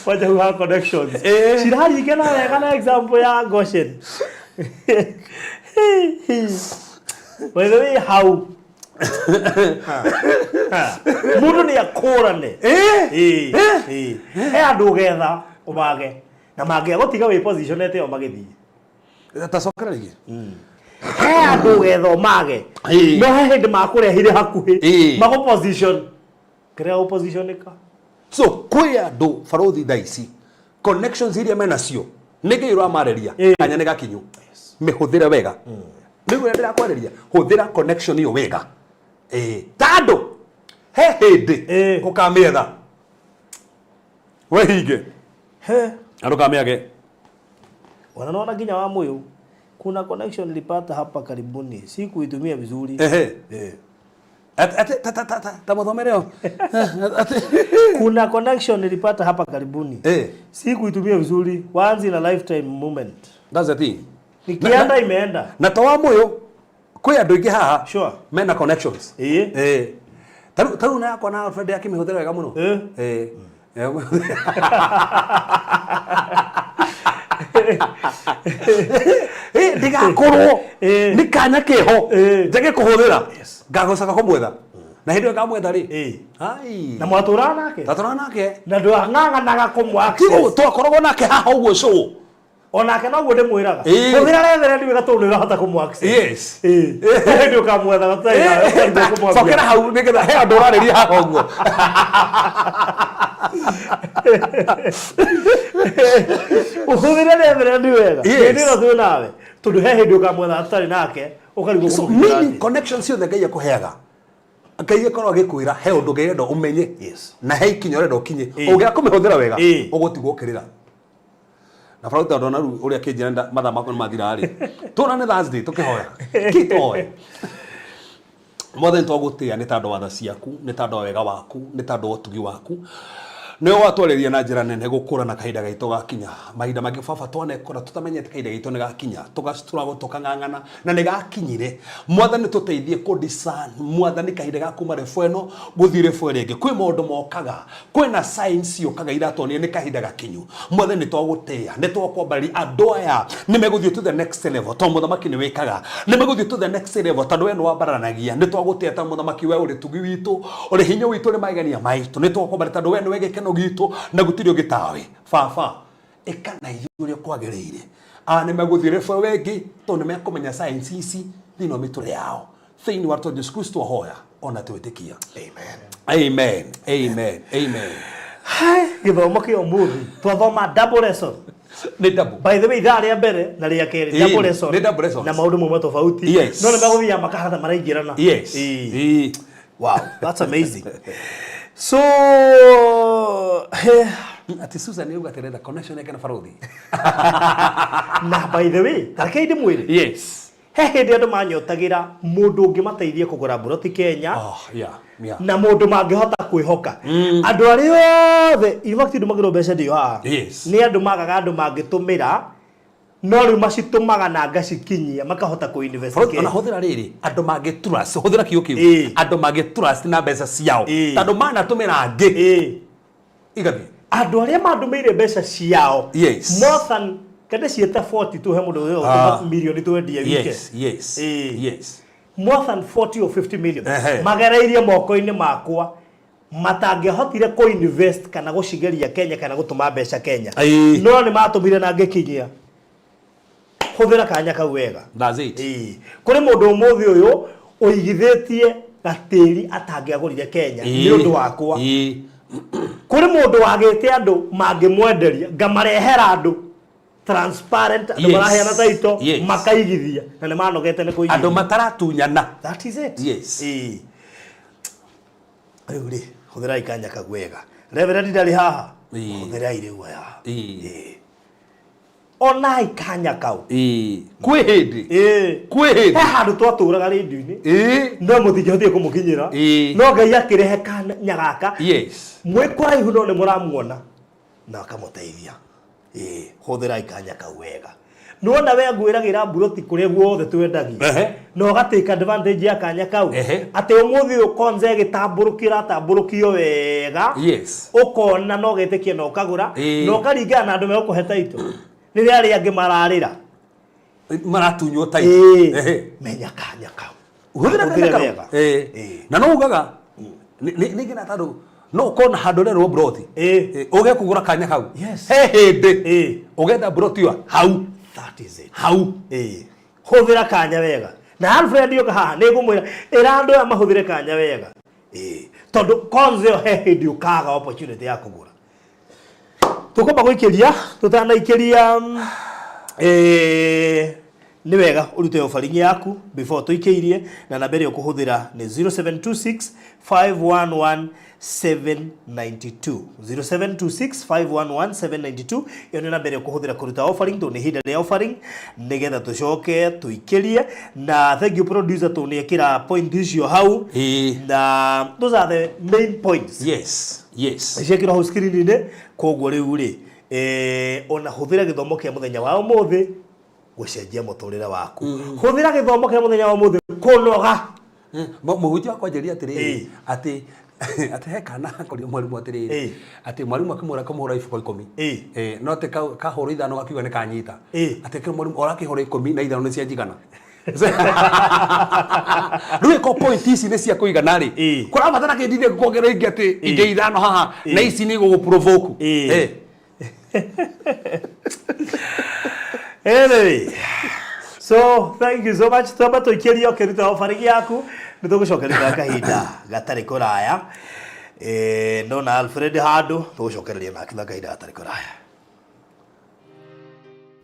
Kwanja hau ha connections. Ciraringana wega na example ya Goshen. By the way, hau mũndũ nĩ akũrane. Ĩĩ. He andũ ũgetha ũmage na mangĩagũtiga wĩ position ĩyo magĩthiĩ. Tacokera rĩngĩ. He andũ ũgetha ũmage no he hĩndĩ makũrehire hakuhĩ magũ position kĩrĩa gũpositionĩka. So kwĩ andũ barothi thaa ici connections iria menacio nĩ Ngai ũramarĩria kanya nĩ gakinyu, mĩhũthĩre wega. Nĩguo ũrĩa ndĩrakwarĩria, hũthĩra connection ĩyo wega. Tondũ he hĩndĩ ũkamĩetha wehinge na ndũkamĩage. Ona naona nginya wa Muyu kuna connection nilipata hapa karibuni, si kuitumia vizuri. Ate, ta, ta, ta, ta, ta muthomere o. Ate. Kuna connection nilipata hapa karibuni. Si kuitumia vizuri, once in a lifetime moment. That's the thing. Nikienda imeenda. Na to wa Muyu kwĩ andũ aingĩ haha mena connections. Taru na yakwa na Alfred akĩmĩhũthĩra wega mũno. Ndigakorwo nĩ kanya keho njage kũhũthĩra ngagocaga kũmwetha na hĩndĩ ĩyo ngamwetha rĩ. Ai. Na mwatũraga nake? Twatũraga nake. Na ndwang'ang'anaga kũmũ access. Tigu, twakoragwo nake haha ũguo show. Onake noguo ndĩmwĩraga. Hũthĩra reverend wega tondũ nĩ ũrahota kũmũ access. Hĩndĩ ũkamwetha gatarĩ na ũkarigwo kũmwambia. Cokera hau nĩgetha he andũ ũrarĩria haha ũguo. Ũhũthĩre reverend wega. Hĩndĩ ĩno twĩ nawe. Tondũ he hĩndĩ ũkamwetha tũtarĩ nake, ũkarigwo So, kũmũkinyĩra meaning atĩa. connections ciothe Ngai akũheaga. Ngai akorwo agĩkwĩra he ũndũ Ngai arenda ũmenye. Na he ikinya ũrenda ũkinye. Ũngĩaga kũmĩhũthĩra wega, ũgũtigwo ũkĩrĩra. Na Farao tondũ ona rĩu ũrĩa kĩnjĩra nda mathaa makwa nĩ mathira rĩ. Tuonane Thursday tũkĩhoya. Kĩ tũhoe. Mwathani twagũtĩa nĩ tondũ wa tha ciaku, nĩ tondũ wa wega waku, nĩ tondũ wa ũtugi waku. Nĩwe watwarĩria na njĩra nene gũkũra na kahinda gaitũ gakinya. Mahinda mangĩ baba twanekora tũtamenyete kahinda gaitũ nĩ gakinya, tũgastruggle tũkang'ang'ana na nĩ gakinyire. Mwathani tũteithie kũ discern Mwathani kahinda ga kuma level ĩno gũthiĩ level ĩrĩa ĩngĩ. Kwĩ maũndũ mokaga, kwĩna signs ciũkaga iratuonia nĩ kahinda gakinyu. Mwathani nĩ twagũtĩa, nĩ twakwambarĩria andũ aya nĩ megũthiĩ to the next level tondũ mũthamaki nĩ wĩkaga. Nĩ megũthiĩ to the next level tondũ we nĩ wambaranagia. Nĩ twagũtĩa tondũ mũthamaki we ũrĩ tugi witũ, ũrĩ hinya witũ, ũrĩ magegania maitũ. Nĩ twakwambarĩria tondũ we nĩwe gĩkeno gitũ na gũtirĩ ũngĩ tawe. Baba, ĩka na ithuĩ ũrĩa kwagĩrĩire. Aya nĩ megũthiĩ level ĩyo ĩngĩ tondũ nĩ mekũmenya signs ici thĩinĩ wa mĩtũrĩre yao. Thĩinĩ wa rĩtwa Jesu Kristo ahoya ona twĩtĩkia. Amen. Amen. Amen. Amen. Hai, gĩthomo kĩa ũmũthĩ twathoma double lesson. Nĩ double. By the way, ithaa rĩa mbere na rĩa kerĩ, double lesson. Nĩ double lessons. Na maũndũ mauma tofauti. No nĩ megũthiaga makahana maraingĩrana. Wow, that's amazing. So, he, Ati Susan yauga atĩ arenda connection yake na Barothi. Na by the way, ta rekei ndĩmwĩre. He hĩndĩ andũ manyotagĩra mũndũ ũngĩmateithia kũgũra mburoti Kenya. Oh, yeah. Na mũndũ mangĩhota kwĩhoka. Andũ arĩa othe, in fact, ndũmagĩrwo mbeca ndĩo haha. Nĩ andũ magaga andũ mangĩtũmĩra, no rĩu macitũmaga na ngacikinyia makahota kũ invest Bro, Kenya. Ona hũthĩra rĩrĩ, andũ mangĩ trust, hũthĩra kiugo kĩu. Andũ mangĩ trust na mbeca ciao. Tondũ manatũmĩra angĩ. Igathiĩ. Andũ arĩa mandũmĩire mbeca ciao. More than kende ciĩte 40 tuhe mũndũ ũyũ milioni twendie wike. More than 40 or 50 million. Magereirie moko-inĩ makwa matangĩahotire kũ invest kana gũcigeria Kenya kana gũtũma mbeca Kenya. No nĩ matũmire na ngĩkinyia. Hũthĩra kanya kau wega. That's it. Kũrĩ mũndũ ũmũthĩ ũyũ ũigithĩtie gatĩri atangĩagũrire Kenya nĩ ũndũ wakwa. Kũrĩ mũndũ wagĩte andũ mangĩmwenderia, ngamarehera andũ transparent, andũ maraheana title, makaigithia na nĩ manogete nĩ kũigithia. Andũ mataratunyana. That is it. Rĩu rĩ, hũthĩrai kanya kau wega. Reverend ndarĩ haha. Hũthĩrai rĩu aya. Onai kanya kau. Kwĩ hĩndĩ. Kwĩ hĩndĩ. He handũ twatũraga rĩndiũ-inĩ. No mũtingĩhotire kũmũkinyĩra. No Ngai akĩrehe kanya gaka. Mwĩ kũraihu no nĩ mũramuona. Na akamũteithia. Hũthĩrai kanya kau wega. Nĩwona we ngwĩragĩra mburoti kũrĩa guothe twendagia. Na ũgatake advantage ya kanya kau. Atĩ ũmũthĩ ũyũ konza ĩgĩtambũrũkio ĩratambũrũkio wega. Ũkona na ũgetĩkia na ũkagũra. Na ũkaringana na andũ megũkũhe title. Rĩrĩa arĩa angĩ mararĩra. Maratunywo title. Menya kanya kau. Hũthĩra kanya Hũthĩra kau. wega. Na no ugaga, nĩ nginya tondũ no ũkorwo na handũ ũrerwo mburoti. Ũge kũgũra kanya kau. He hĩndĩ. Ũgenda mburoti ĩyo hau. That is it. Hau. Hũthĩra kanya wega. Na Alfred yoka haha nĩ ngũmwĩra ĩra andũ aya mahũthĩre kanya wega. Tondũ konza ĩyo he hĩndĩ ũkaga opportunity ya kũgũra. Tũkwamba gũikĩria, tũtanaikĩria, nĩ wega ũrute offering yaku before tũikĩirie, na namba ĩrĩa ũkũhũthĩra nĩ 0726 511 792. 0726 511 792. Ĩyo nĩ namba ĩrĩa ũkũhũthĩra kũruta offering, tondũ nĩ ihinda rĩa offering, nĩgetha tũcoke tũikĩrie. Na thank you producer, tondũ nĩ ekĩra point icio hau. Na those are the main points. Yes. Yes. Ciekĩrwo hau screen-inĩ, koguo rĩu rĩ, ona hũthĩra gĩthomo kĩa mũthenya wa ũmũthĩ gũcenjia mũtũrĩre waku. Hũthĩra gĩthomo kĩa mũthenya wa ũmũthĩ kũnoga. Mũhunjia wakwa anjĩrire atĩrĩrĩ, atĩ he kana akoria mwarimũ atĩrĩrĩ, atĩ mwarimũ akĩmwĩra kũmũhũra iboko 10. No atĩ kahũrwo 5 gakiuga nĩ kanyita. Atĩ kĩrĩ mwarimũ orakĩhũra 10 na 5 nĩ cia njigana. Rĩu ĩko point ici nĩ cia kũigana rĩ, kũrabatara kĩndĩ kuongerera ingĩ atĩ ingĩ 5 haha, na ici nĩ igũgũ-provoke. Anyway, so thank you so much. Twamba tũikĩrie ũkĩruta offering yaku, nĩ tũgũcokereria kahinda gatarĩ kũraya. Ndona Alfred handũ, tũgũcokereria nake na kahinda gatarĩ kũraya.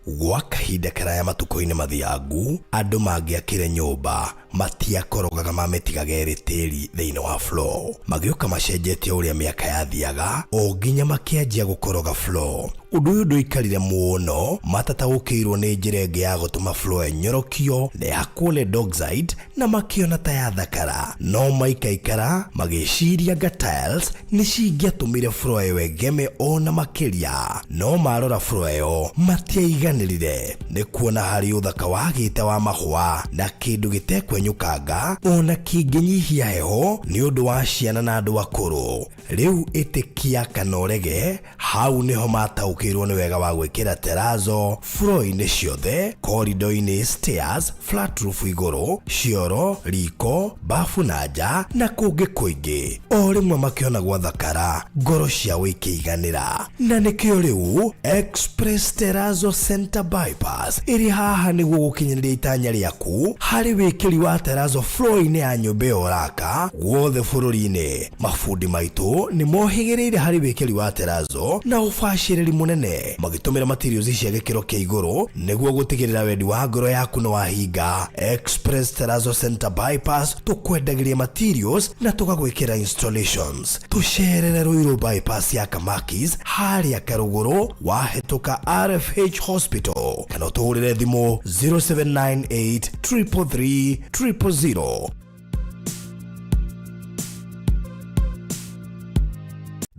Gwa kahinda karaya matukũ-inĩ mathiangu, andũ mangĩakire nyũmba matiakorogaga mamĩtigaga ĩrĩ tĩri thĩinĩ wa floor. Magĩũka macenjetie ũrĩa mĩaka yathiaga o nginya makĩanjia gũkoroga floor. Ũndũ ũyũ ndũikarire mũno, matataũkĩirwo nĩ njĩra ĩngĩ ya gũtũma floor ĩnyorokio na ĩhakwo lead oxide na makĩona ta yathakara. No maikaikara magĩciria anga tiles nĩ cingĩatũmire floor ĩyo ĩgeme ona makĩria. No marora floor ĩyo matiaiganĩrire nĩ kuona harĩ ũthaka wagĩte wa mahũa na kĩndũ gĩtekwenyũkanga ona kĩngĩnyihia heho nĩ ũndũ wa ciana na andũ akũrũ. Rĩu ĩtĩkia kana ũrege, hau nĩho mataũkĩirwo nĩ wega wa gwĩkĩra terrazzo floor-inĩ ciothe, corridor-inĩ, stairs, flat roof igũrũ, cioro, riko, bafu na nja na kũngĩ kũingĩ. O rĩmwe makĩona gwathakara, ngoro ciao ikĩiganĩra. Na nĩkĩo rĩu Express Terrazzo Center Bypass ĩrĩ haha nĩguo gũkinyanĩria itanya rĩaku harĩ wĩkĩri wa wa terazo floor-inĩ ya nyũmba ĩyo ũraka guothe bũrũri-inĩ. Mabundi maitũ nĩ mohĩgĩrĩire harĩ wĩkĩri wa terazo na ũbacĩrĩri mũnene, magĩtũmĩra materials cia gĩkĩro kĩa igũrũ nĩguo gũtigĩrĩra wendi wa ngoro yaku nĩ wahinga. Express Terazo Center Bypass, tũkwendagĩria materials na tũgagwĩkĩra installations. Tũcerere Ruiru Bypass ya Kamakis harĩa Karũgũrũ wahĩtũka RFH Hospital, kana ũtũhũrĩre thimũ 0798 333 000.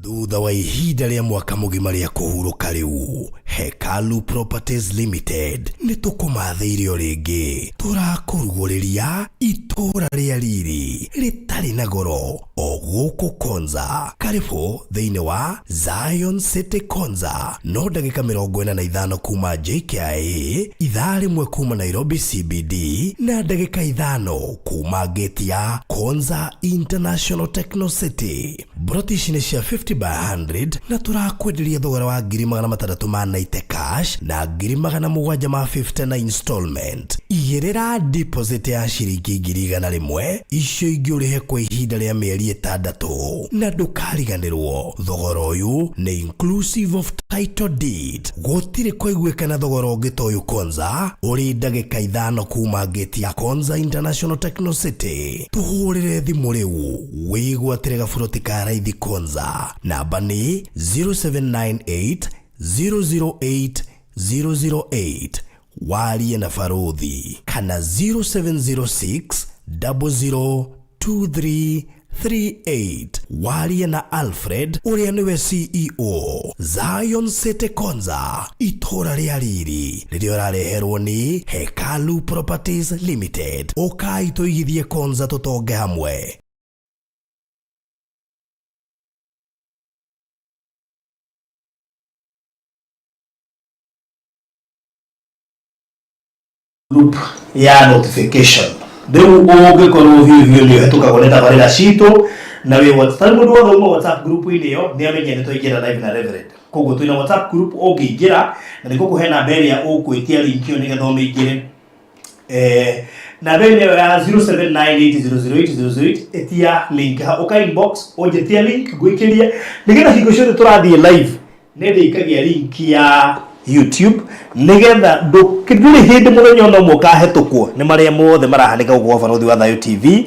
Thutha wa ihinda rĩa mwaka mũgima rĩa kũhurũka rĩu, Hekalu Properties Limited nĩ tũkũmathĩire o rĩngĩ. Tũrakũrugũrĩria itũũra rĩa riri rĩtarĩ na goro o gũkũ Konza. Karibu thĩinĩ wa Zion City Konza, no ndagĩka 45 kuma JKIA, ithaa rĩmwe kuma Nairobi CBD, na ndagĩka 5 kuma gate ya Konza International Techno City. Mburoti ici nĩ cia 50 by 100 na tũrakwenderia thogora wa ngiri magana matandatũ ma 90 cash na ngiri magana mũgwanja ma 50 na installment. Igĩrĩra deposit ya ciringi ngiri igana rĩmwe, icio ingĩ ũrĩhe kwa ihinda rĩa mĩeri 6, na ndũkariganĩrwo thogora ũyũ nĩ inclusive of title deed. Gũtirĩ kũiguĩkana thogora ũngĩ ta ũyũ Konza, ũrĩ ndagĩka 5 kuma gate ya Konza International Techno City. Tũhũrĩre thimũ rĩu wĩgwatĩre gaburoti ka raithi Konza. Namba nĩ 0798 008 008, warie na Baruthi, kana 0706 002338, warie na Alfred ũrĩa nĩwe CEO. Zion City Konza, itũũra rĩa riri rĩrĩa ũrareherwo nĩ Hekalu Properties Limited. Ũkai tũigithie Konza tũtonge hamwe. Group ya notification rĩu ũngĩkorwo hiũ hiũ nĩ ũhetũkagwo nĩ tabarĩra citũ na wĩ WhatsApp, mũndũ wothe uma WhatsApp group-inĩ ĩyo nĩ amenye nĩ twaingĩra live na Reverend. Koguo twĩna WhatsApp group ũngĩingĩra na nĩ ngũkũhe namba ĩrĩa ũgwĩtia link ĩyo nĩgetha ũmĩingĩre. Namba ĩyo ya 0798008008, ĩtia link ha ũka inbox ũnjĩtie link ngwĩkĩrie nĩgetha hingo ciothe tũrathiĩ live nĩ ndĩikagia link ya YouTube nĩgetha ndũrĩ hĩndĩ mũthenya ona ũmwe ũkahetũkwo nĩ marĩa mothe marahanĩka gũkũ gwa Barothi wa Thayu TV.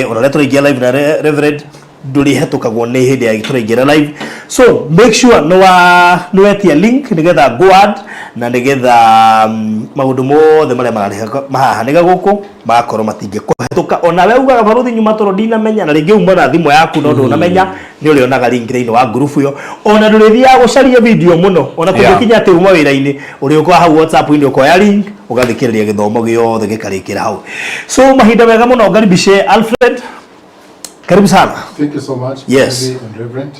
Ona rĩrĩa tũraingĩra live na Reverend ndũrĩhetũkagwo nĩ hĩndĩ ya tũraingĩra live, so make sure nĩ wetia link nĩgetha go add na nĩgetha maũndũ mothe marĩa marahanĩka gũkũ magakorwo matingĩkũhetũka. Ona we ugaga Barothi nyuma toro ndinamenya, na rĩngĩ uma na thimũ yaku no ndũnamenya, nĩ ũrĩonaga link thĩinĩ wa group ĩyo. Ona ndũrĩthiaga gũcaria video mũno, ona kũngĩkinya atĩ uma wĩra-inĩ ũrĩũkaga hau WhatsApp-inĩ ũkoya link ũgathikĩrĩria gĩthomo gĩothe gĩkarĩkĩra hau. So mahinda mega mũno, ngaribishe Alfred, karibu sana. Thank you so much. Yes. And Reverend.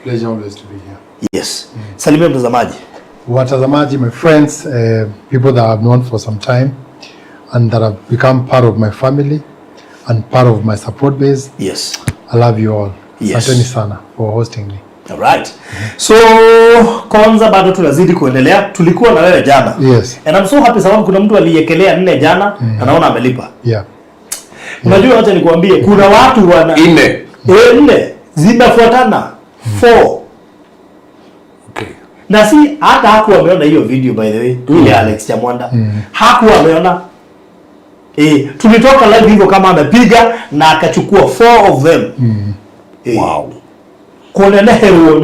Pleasure always to be here. Yes. Salimia mtazamaji. Watazamaji, my friends, people that I've known for some time and that have become part of my family and part of my support base. Yes. I love you all. Yes. Asanteni sana for hosting me. All right. So Konza bado tunazidi kuendelea. Tulikuwa na wewe jana. Yes. And I'm so happy sababu kuna mtu aliyekelea 4 jana na naona amelipa. Yeah. Unajua, acha nikwambie kuna watu wana 4. 4 zinafuatana. 4. Okay. Na si hata hakuwa ameona hiyo video by the way, ile Alex Chamwanda. Hakuwa ameona. Tulitoka live hivyo kama amepiga na akachukua 4 of them. Wow. Kuneneherwo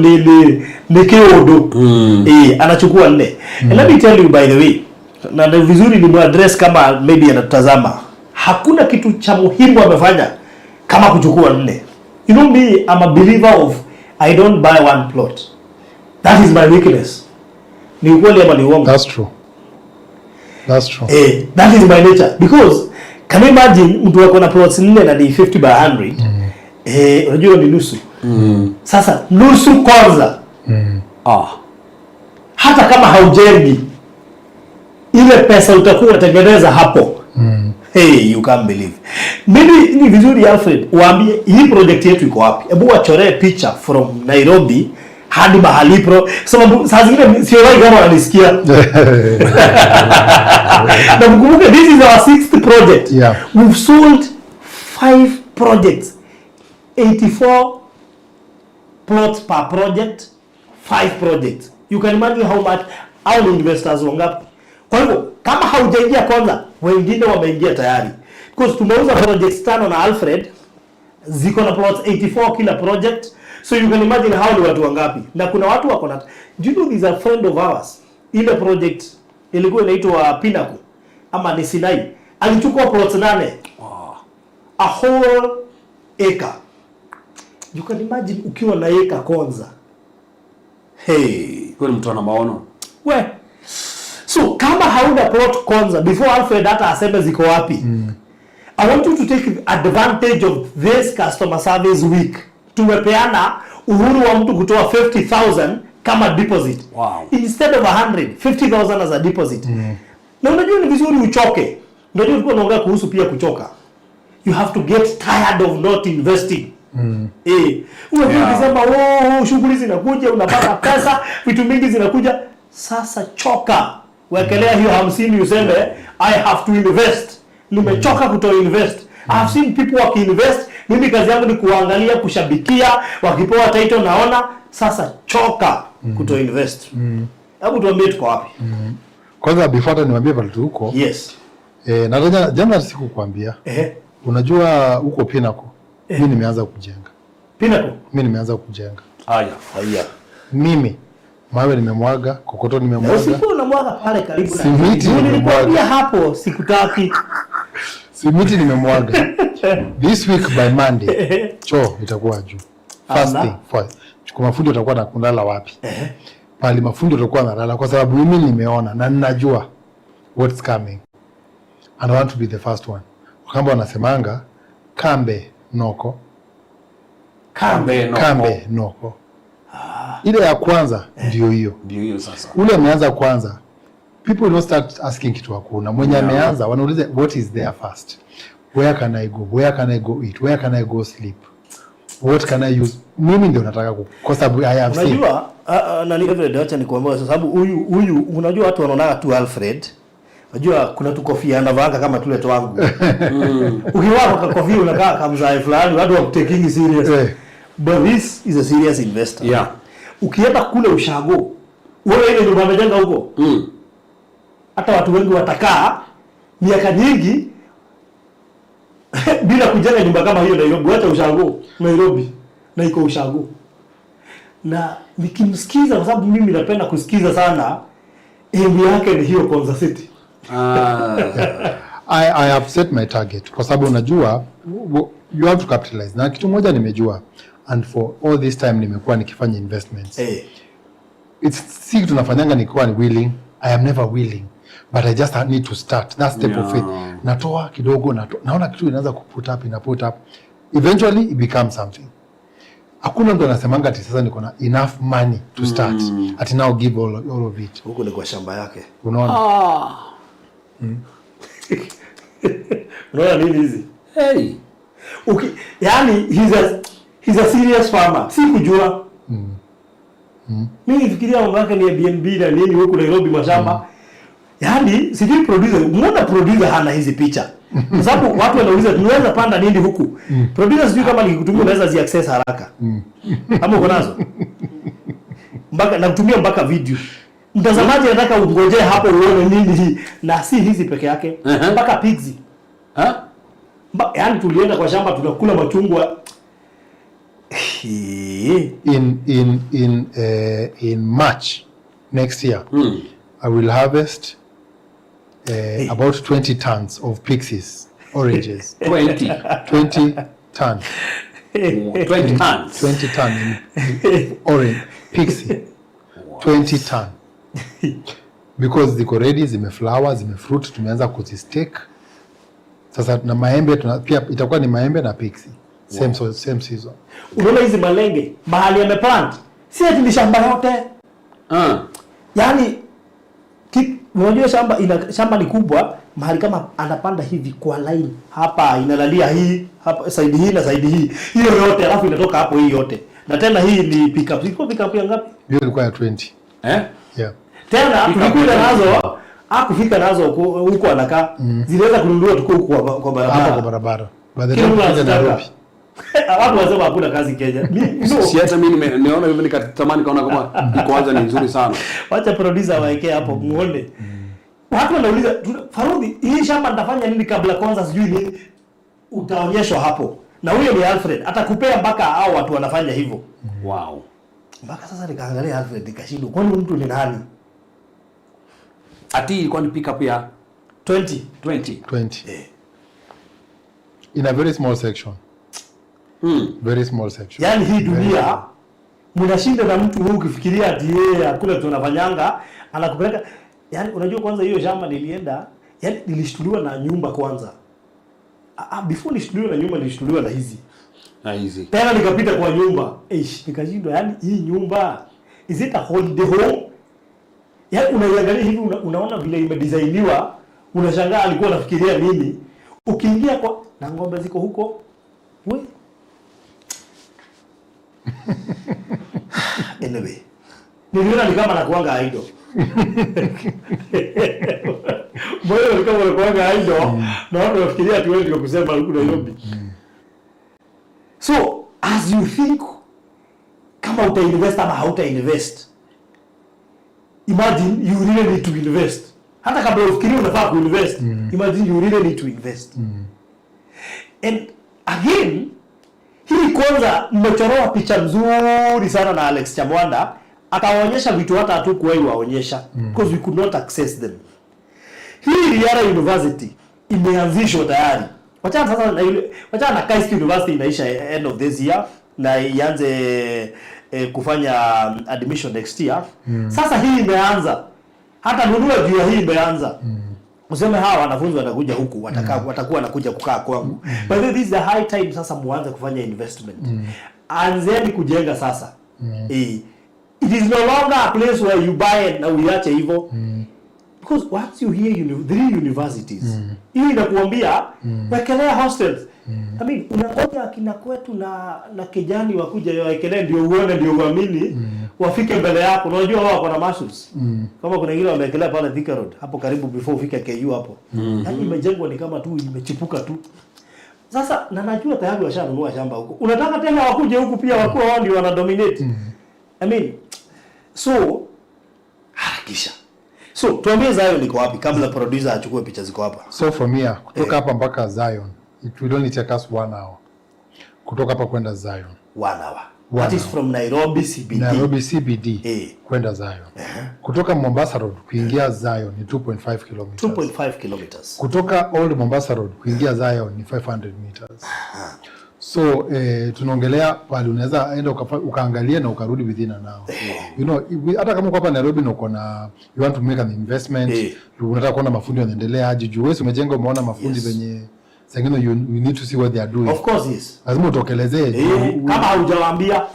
ni kiundu. Anachukua 4. And let me tell you by the way, na ni vizuri ni address kama maybe anatazama. Hakuna kitu cha muhimu amefanya kama kuchukua 4. You know me, I'm a believer of I don't buy one plot. That is my weakness. Ni ukweli ama ni uongo? That's true. That's true. That is my nature. Because can you imagine mtu ako na plots 4 na ni 50 by 100? Unajua ni nusu. Sasa nusu kwanza. Hata kama haujengi, ile pesa utakuwa unatengeneza hapo. Hey, you can't believe. Maybe ni vizuri Alfred uambie hii project yetu iko wapi. Hebu wachoree picha from Nairobi Hadi mahali pro, sababu saa zingine siolai kama wananisikia. Na mkumbuke, this is our sixth project. We've sold five projects, 84 plots per project, five projects. You can imagine how much, au ni investors wangapi. Kwa hivyo kama haujaingia kwanza, wengine wameingia tayari, because tumeuza projects tano na Alfred, ziko na plots 84 kila project. So you can imagine how ni watu wangapi. Na kuna watu wako na, do you know there's a friend of ours, ile project ilikuwa inaitwa Pinnacle ama ni Sinai, alichukua plots nane, a whole acre. You can imagine ukiwa na acre kwanza. Hey. Kweli mtu ana maono. We, so kama hauna plot kwanza, before Alfred hata aseme ziko wapi, I want you to take advantage of this customer service week. Tumepeana uhuru wa mtu kutoa 50,000 kama deposit. Instead of 100, 50,000 as a deposit. Na unajua ni vizuri uchoke. Unajua tulikuwa tunaongea kuhusu pia kuchoka. You have to get tired of not investing. Unajua ukisema, "Oh, shughuli zinakuja, unapata pesa, vitu mingi zinakuja." Sasa choka. Wekelea hiyo 50, useme, "I have to invest. Nimechoka kuto invest." I have seen people wakiinvest, mimi kazi yangu ni kuangalia, kushabikia, wakipewa title naona. Sasa choka kuto invest. Hebu tuambie tuko wapi? Kwanza before hata niwaambie pale tuko. Na jana sikukwambia. Unajua huko Pinnacle, mimi nimeanza kujenga. Pinnacle. Mimi nimeanza kujenga. Haya. Haya. Mimi mawe nimemwaga, kokoto nimemwaga, Usikuwa unamwaga pale karibu na. Simiti Ndio nilikwambia nimemwaga. Hapo sikutaki. Simiti nimemwaga. This week by Monday, choo itakuwa juu. First Ala. thing first. Kwa mafundi watakuwa na kulala wapi? Pali mafundi watakuwa wanalala, kwa sababu mimi nimeona na ninajua what's coming. And I want to be the first one. Wakamba wanasemanga kambe noko, Kambe no. Kambe noko. Ile ya kwanza ndio hiyo. Ndio hiyo sasa. Ule ameanza kwanza, people don't start asking kitu hakuna. Mwenye ameanza wanauliza, "What is there first? Where can I go? Where can I go eat? Where can I go sleep? What can I use?" Mimi ndio nataka kwa sababu I have seen. Unajua nani, Alfred, acha nikuambie kwa sababu huyu unajua watu wanaonaga tu Alfred. Unajua kuna tu kofia anavaanga kama tule twangu. Ukivaa kwa kofia unakaa kama mzae fulani, watu hawakutakingi serious. But this is a serious investor. Ukienda kule ushago, wewe ile nyumba amejenga huko, hata watu wengi watakaa miaka nyingi bila kujenga nyumba kama hiyo Nairobi. Wacha ushago, Nairobi, na iko ushago. Na nikimsikiza, kwa sababu mimi napenda kusikiza sana, aim yake ni hiyo Konza City. I have set my target kwa sababu unajua you have to capitalize. Na kitu moja nimejua, and for all this time nimekuwa nikifanya investments. It's si kitu nafanyanga nikiwa ni willing. I am never willing, but I just need to start that step of faith. Natoa kidogo, natoa, naona kitu inaanza kuput up, ina put up, eventually it becomes something. Hakuna mtu anasemanga ati sasa niko na enough money to start, ati now give all of it. Huku ni kwa shamba yake. Unaona? Unaona nini hizi? Hey. Yani he's a serious farmer. Si kujua. Mimi nifikiria mambo yake ni Airbnb na nini huku Nairobi mashamba. Yaani sijui producer, mbona producer hana hizi picha? Kwa sababu watu wanauliza tunaweza panda nini huku. Producer, sijui kama nikikutumia unaweza zi access haraka. Ama uko nazo? Mpaka nakutumia mpaka video. Mtazamaji anataka ungojee hapo uone nini hii, na si hizi peke yake, mpaka pigs. Ha? Yaani tulienda kwa shamba tunakula machungwa. Hii. In March next year, I will harvest about 20 tons of pixies, oranges. 20. 20 tons. 20 tons. 20 ton in orange pixie, 20 ton, because ziko ready, zimeflower, zimefruit, tumeanza kuzistake sasa. Na maembe pia itakuwa ni maembe na pixie same, so, same season. Unaona hizi malenge mahali ameplant, si ati ni shamba yote. Yaani unajua shamba ni kubwa, mahali kama anapanda hivi kwa line hapa inalalia hii hapa side hii na side hii, hiyo yote, alafu inatoka hapo hii yote. Na tena hii ni pickup. Ilikuwa pickup ya ngapi? Hiyo ilikuwa ya 20. Eh? Yeah. Tena tulikuja nazo, hakufika nazo huko anakaa. Ziliweza kununuliwa tuko huko kwa barabara. Hapa kwa barabara. By the Kila time mtu tukuja anataka. Nairobi. Watu wasema hakuna kazi Kenya. No. Si hata mimi nimeona hivi nikatamani kaona kama kwanza ni nzuri sana. Wacha producer waekee hapo muone. Watu wanauliza, Farudhi, hii shamba nitafanya nini kabla kwanza sijui nini? Utaonyeshwa hapo. Na huyo ni Alfred, atakupea mpaka hao watu wanafanya hivyo. Wow. Mpaka sasa nikaangalia Alfred nikashindwa, kwani huyu mtu ni nani? Ati ilikuwa ni pick up ya 20. 20. 20. In a very small section. Very small section. Yaani hii dunia mnashinda na mtu huyu ukifikiria ati yeye hakuna tunafanyanga, anakupeleka. Yaani unajua kwanza hiyo shamba nilienda, yaani nilishtuliwa na nyumba kwanza. Before nilishtuliwa na nyumba nilishtuliwa na hizi. Na hizi. Tena nikapita kwa nyumba. Eish, nikashindwa yaani hii nyumba is it a holiday home? Yaani unaiangalia hivi unaona vile imedesigniwa, unashangaa alikuwa anafikiria nini. Ukiingia kwa na ng'ombe ziko huko. We. Anyway, niliona ni kama nakuanga idle. Mbona ni kama nakuanga idle na watu wanafikiria ati wewe ndio kusema huku Nairobi. So, as you think kama uta invest ama hauta invest, imagine you really need to invest. Hata kabla ufikirie unafaa kuinvest, imagine you really need to invest. And again, hii kwanza mmechoroa picha nzuri sana na Alex Chamwanda, akawaonyesha vitu hata hatukuwahi waonyesha because we could not access them. Hii Riara University imeanzishwa tayari. Wachana sasa na ile, wachana na KAIST University inaisha end of this year na ianze kufanya admission next year. Sasa hii imeanza. Hata nunua juu ya hii imeanza. Useme hawa wanafunzi watakuja huku, watakuwa wanakuja kukaa kwangu. But this is the high time sasa muanze kufanya investment. Anzeni kujenga sasa. It is no longer a place where you buy and na uiache hivyo. Because once you hear three universities, hiyo inakuambia wekelea hostels. I mean, unangoja akina kwetu na kijani wakuja wawekelee ndio uone ndio uamini, wafike mbele yako. Unajua wao wako na muscles. Kama kuna wengine wamewekelea pale Thika Road hapo karibu before ufike KU hapo. Yaani imejengwa ni kama tu imechipuka tu. Sasa na najua tayari washanunua shamba huko. Unataka tena wakuje huku pia wakuwa wao ndio wana dominate. I mean, so harakisha. So tuambie Zion iko wapi kabla producer achukue picha ziko hapa. So from here kutoka hapa mpaka Zion it will only take us 1 hour. Kutoka hapa kwenda Zion. 1 hour. One That is hour. from Nairobi CBD. Nairobi CBD kwenda Zion. Kutoka Mombasa Road kuingia Zion ni 2.5 kilometers. 2.5 kilometers. Kutoka Old Mombasa Road kuingia Zion ni 500 meters. So tunaongelea pale unaweza enda ukaangalia na ukarudi within an hour. You know, hata kama uko hapa Nairobi na uko na you want to make an investment, unataka kuona mafundi wanaendelea aje, juu wewe umejenga umeona mafundi venye sengine you need to see what they are doing. Of course yes. Lazima utokelezee. Kama haujawaambia,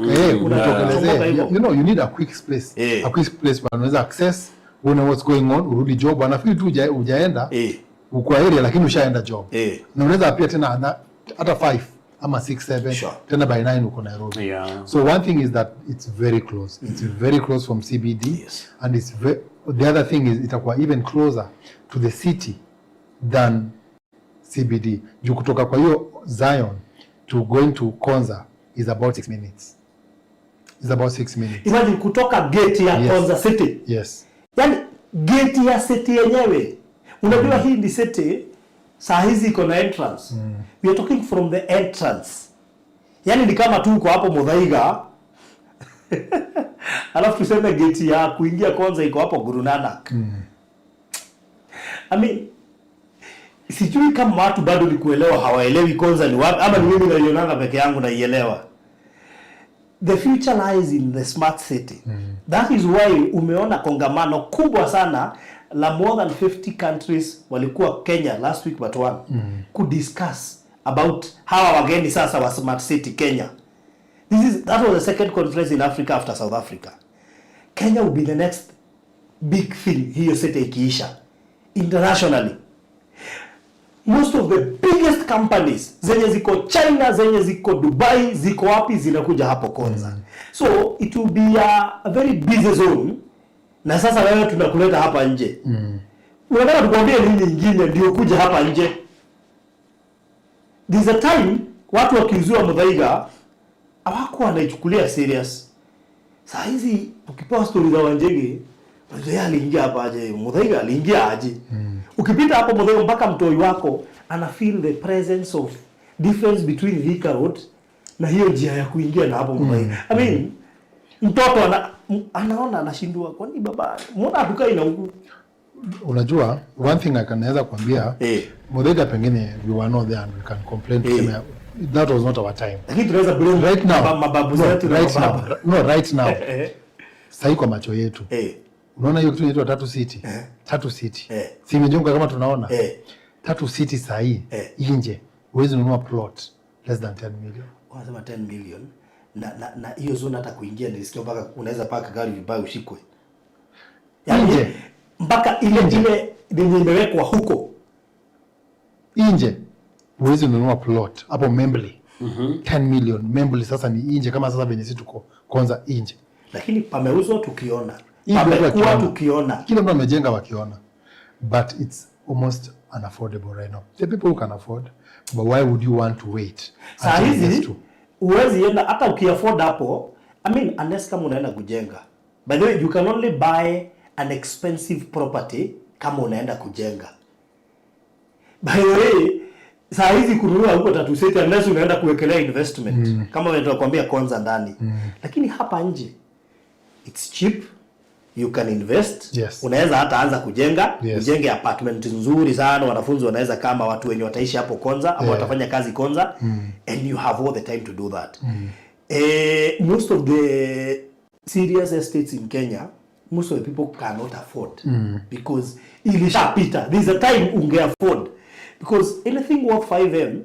Utokelezee. hivyo. You know, you need a quick space. A quick place where unaweza access, uone what's going on, urudi job. Anafikiri tu hujaenda uko area lakini ushaenda job. Na unaweza pia tena hata 5 ama 6 7 tena by 9 uko Nairobi. So one thing is that it's very close. It's very close from CBD. And it's the other thing is itakuwa even closer to the city than CBD. Juu kutoka kwa hiyo Zion to going to Konza is about 6 minutes. It's about 6 minutes. Imagine kutoka gate ya Konza City. Yaani gate ya city yenyewe. Unajua hii ni city saa hizi iko na entrance. We are talking from the entrance. Yaani ni kama tu uko hapo Muthaiga. Alafu tuseme gate ya kuingia Konza iko hapo Guru Nanak. I mean, sijui kama watu bado ni kuelewa hawaelewi Konza ni wapi ama ni mimi naionanga peke yangu naielewa. The future lies in the smart city. That is why umeona kongamano kubwa sana la more than 50 countries walikuwa Kenya last week but one ku discuss about hawa wageni sasa wa smart city Kenya. That was the second conference in Africa after South Africa. Kenya will be the next big thing hiyo city ikiisha internationally. Most of the biggest companies zenye ziko China, zenye ziko Dubai, ziko wapi, zinakuja hapo Konza. So it will be a very busy zone. Na sasa wewe tunakuleta hapa nje. Unataka tukwambie nini ingine ndio kuja hapa nje? There's a time watu wakiuziwa Muthaiga hawakuwa wanaichukulia serious. Saa hizi ukipewa stori za Wanjigi, unajua yeye aliingia hapa aje, Muthaiga aliingia aje. Ukipita hapo Muthaiga mpaka mtoi wako ana feel the presence of difference between Thika Road na hiyo njia ya kuingia na hapo Muthaiga. I mean, mtoto anaona anashindwa, kwani baba mbona hatukai na huku? Unajua, one thing I can naweza kuambia, Muthaiga pengine we were not there and we can complain, tuseme that was not our time. Lakini tunaweza blame Right now, mababu no, zetu na right now, mababa. No, right now. Sahii kwa macho yetu. Unaona hiyo kitu inaitwa Tatu City. Tatu City. Si imejengwa kama tunaona? Tatu City sahii nje huwezi nunua plot less than 10 million. Wanasema 10 million na hiyo zone hata kuingia nilisikia mpaka unaweza paka gari vibaya ushikwe. Yaani, Nje. mpaka ile yenye imewekwa huko. Nje huwezi nunua plot hapo Membley. 10 million Membley sasa ni nje, kama sasa venye sisi tuko Konza nje. Lakini pameuzwa tukiona. Hii watu Pamekuwa wakiona. tukiona. Kila mtu amejenga wakiona. But it's almost unaffordable right now. The people who can afford, but why would you want to wait Saa until it gets hizi to huwezi enda hata ukiafford hapo. I mean, unless kama unaenda kujenga. By the way, you can only buy an expensive property kama unaenda kujenga. By the way, saa hizi kununua huko Tatu City unless unaenda kuwekelea investment. Kama vile tunakwambia Konza ndani. Lakini hapa nje it's cheap. You can invest. Unaweza hata anza kujenga, ujenge apartment nzuri sana, wanafunzi wanaweza kama watu wenye wataishi hapo Konza ama watafanya kazi Konza, and you have all the time to do that. Most of the serious estates in Kenya, most of the people cannot afford because ilishapita. There's a time unge afford because anything worth 5M,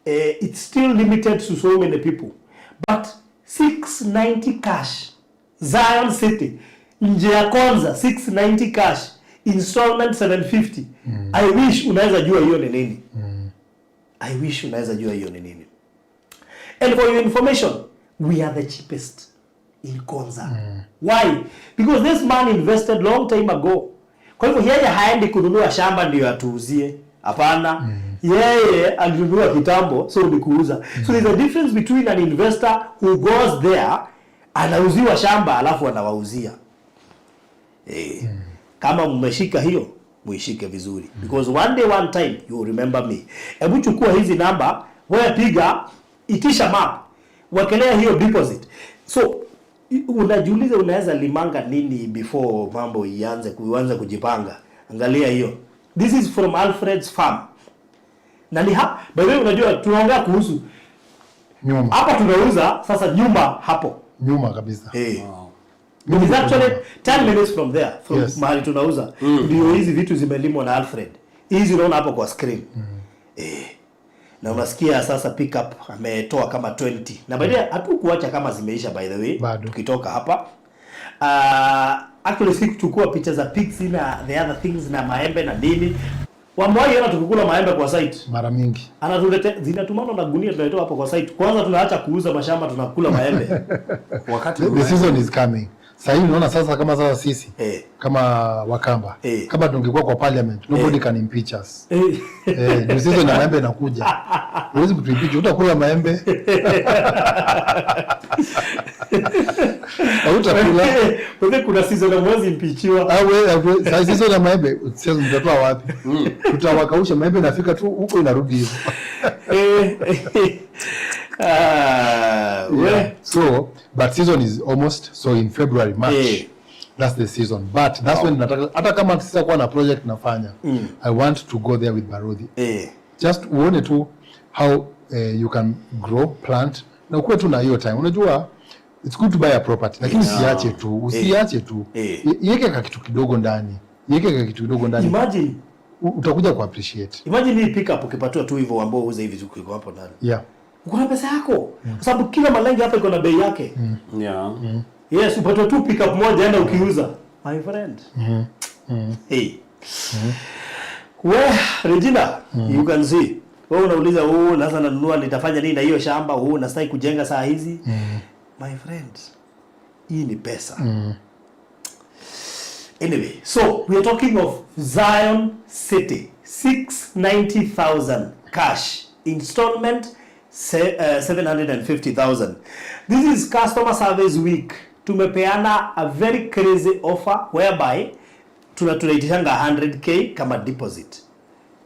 it's still limited to so many people. But 690 cash, Zion City, nje ya Konza, 690 cash, installment 750. I wish unaweza jua hiyo ni nini. I wish unaweza jua hiyo ni nini. And for your information, we are the cheapest in Konza. Why? Because this man invested long time ago. Kwa hivyo yeye haendi kununua shamba ndio atuuzie. Hapana. Yeye alinunua kitambo, so ni kuuza. So there's a difference between an investor who goes there, anauziwa shamba alafu anawauzia. Kama mmeshika hiyo, muishike vizuri. Because one day, one time, you will remember me. Hebu chukua hizi namba, wewe piga, itisha map, wekelea hiyo deposit. So unajiuliza unaweza limanga nini before mambo ianze kuanza kujipanga. Angalia hiyo. This is from Alfred's farm. Na ni hapa, by the way, unajua tunaongea kuhusu nyuma. Hapa tunauza sasa nyuma hapo. Nyuma kabisa. Wow. It is actually 10 minutes from there, from mahali tunauza. Ndio hizi vitu zimelimwa na Alfred. Hizi unaona hapo kwa screen. Na unasikia sasa pickup ametoa kama 20. Na by the way hatukuacha kama zimeisha, by the way. Bado. Tukitoka hapa. Actually sikuchukua picha za pigs na the other things na maembe na nini. Wamewahi ona tukikula maembe kwa site? Mara mingi. Anatuletea, zinatumana na gunia, tunaletewa hapo kwa site. Kwanza tunaacha kuuza mashamba, tunakula maembe. Wakati The season is coming. Sasa hivi unaona sasa kama sasa sisi kama Wakamba, kama tungekuwa kwa parliament, nobody can impeach us. Ndio season ya maembe inakuja. Huwezi kutuimpeach, utakula maembe. Hautakula. Wewe kuna season hamwezi impeachiwa. Ah, wewe, sasa season ya maembe, sasa mtatoa wapi? Tutawakausha maembe, nafika tu huko inarudi hivyo. We. Yeah. So, but season is almost, so in February, March. That's the season. But that's when nataka, hata kama sitakuwa na project nafanya, I want to go there with Barudhi. Just uone tu how you can grow, plant, na ukuwe tu na hiyo time. Unajua it's good to buy a property, lakini usiache tu, usiache tu. Iweke ka kitu kidogo ndani. Iweke ka kitu kidogo ndani. Imagine. Utakuja ku appreciate. Imagine hii pickup ukipatiwa tu hivyo ambao uuze hivi vitu iko hapo ndani. Uko na pesa yako. Kwa sababu kila malenge hapa iko na bei yake. Yes, upatiwe tu pickup moja enda ukiuza. My friend. Hey. Well, Regina, you can see. Wewe unauliza, "Oh, sasa nanunua nitafanya nini na hiyo shamba? Oh, nastahili kujenga saa hizi." My friend, hii ni pesa. Anyway, so we are talking of Zion City, 690,000 cash, installment 750,000. This is customer service week. Tumepeana a very crazy offer whereby tunaitishanga 100K kama deposit.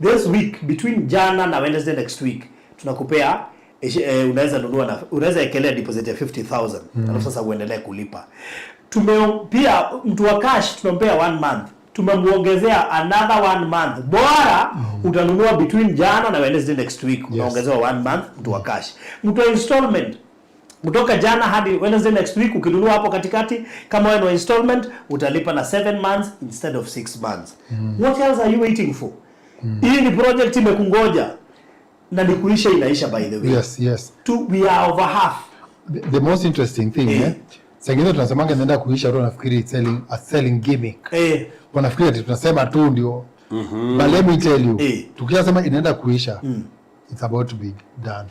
This week, between jana na Wednesday next week, tunakupea unaweza nunua na unaweza ekelea deposit ya 50,000, alafu sasa uendelee kulipa. Pia mtu wa cash tunampea one month, tumemuongezea another one month, bora utanunua between jana na Wednesday next week, unaongezewa one month mtu wa cash. Mtu wa installment, kutoka jana hadi Wednesday next week, ukinunua hapo katikati, kama wewe ni wa installment, utalipa na 7 months instead of 6 months. What else are you waiting for? Hii ni project imekungoja na ni kuisha inaisha, by the way. We are over half. The most interesting thing, eh, saa ingine tunasemanga inaenda kuisha, watu wanafikiri it's selling a selling gimmick. Wanafikiri ati tunasema tu ndio. But let me tell you, tukishasema inaenda kuisha, it's about to be done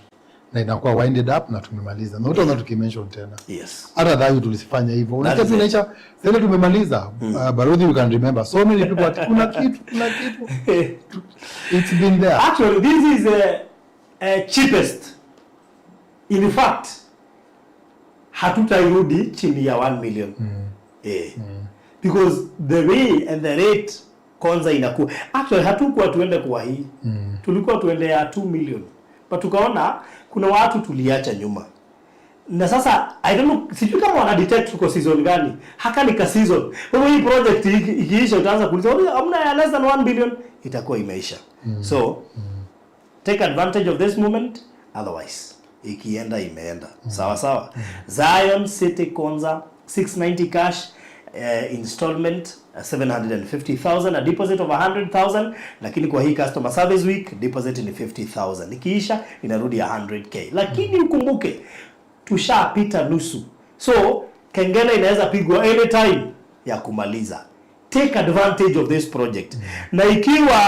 na inakuwa winded up na tumemaliza na utaona tukimention tena. Hata dhayu tulisifanya hivyo, unasikia Is tu it. Inaisha sasa tumemaliza. Baruthi, you can remember so many people ati kuna kitu, kuna kitu, it's been there. Actually, this is the cheapest. In fact, hatutairudi chini ya 1 million. Because the way and the rate Konza inakuwa, actually hatukuwa tuende kwa hii, tulikuwa tuende ya 2 million, but tukaona kuna watu tuliacha nyuma. Na sasa I don't know, sijui kama wana detect tuko season gani. Haka ni ka season. Kwa hivyo hii project ikiisha utaanza kuuliza, "Oh, hamna ya less than 1 billion?" Itakuwa imeisha. So take advantage of this moment, otherwise ikienda imeenda. Sawa sawa. Zion City Konza, 690 cash, installment 750,000, a deposit of 100,000, lakini kwa hii customer service week deposit ni 50,000, ikiisha inarudi 100K. Lakini ukumbuke tushapita nusu, so kengele inaweza pigwa anytime ya kumaliza. Take advantage of this project. Na ikiwa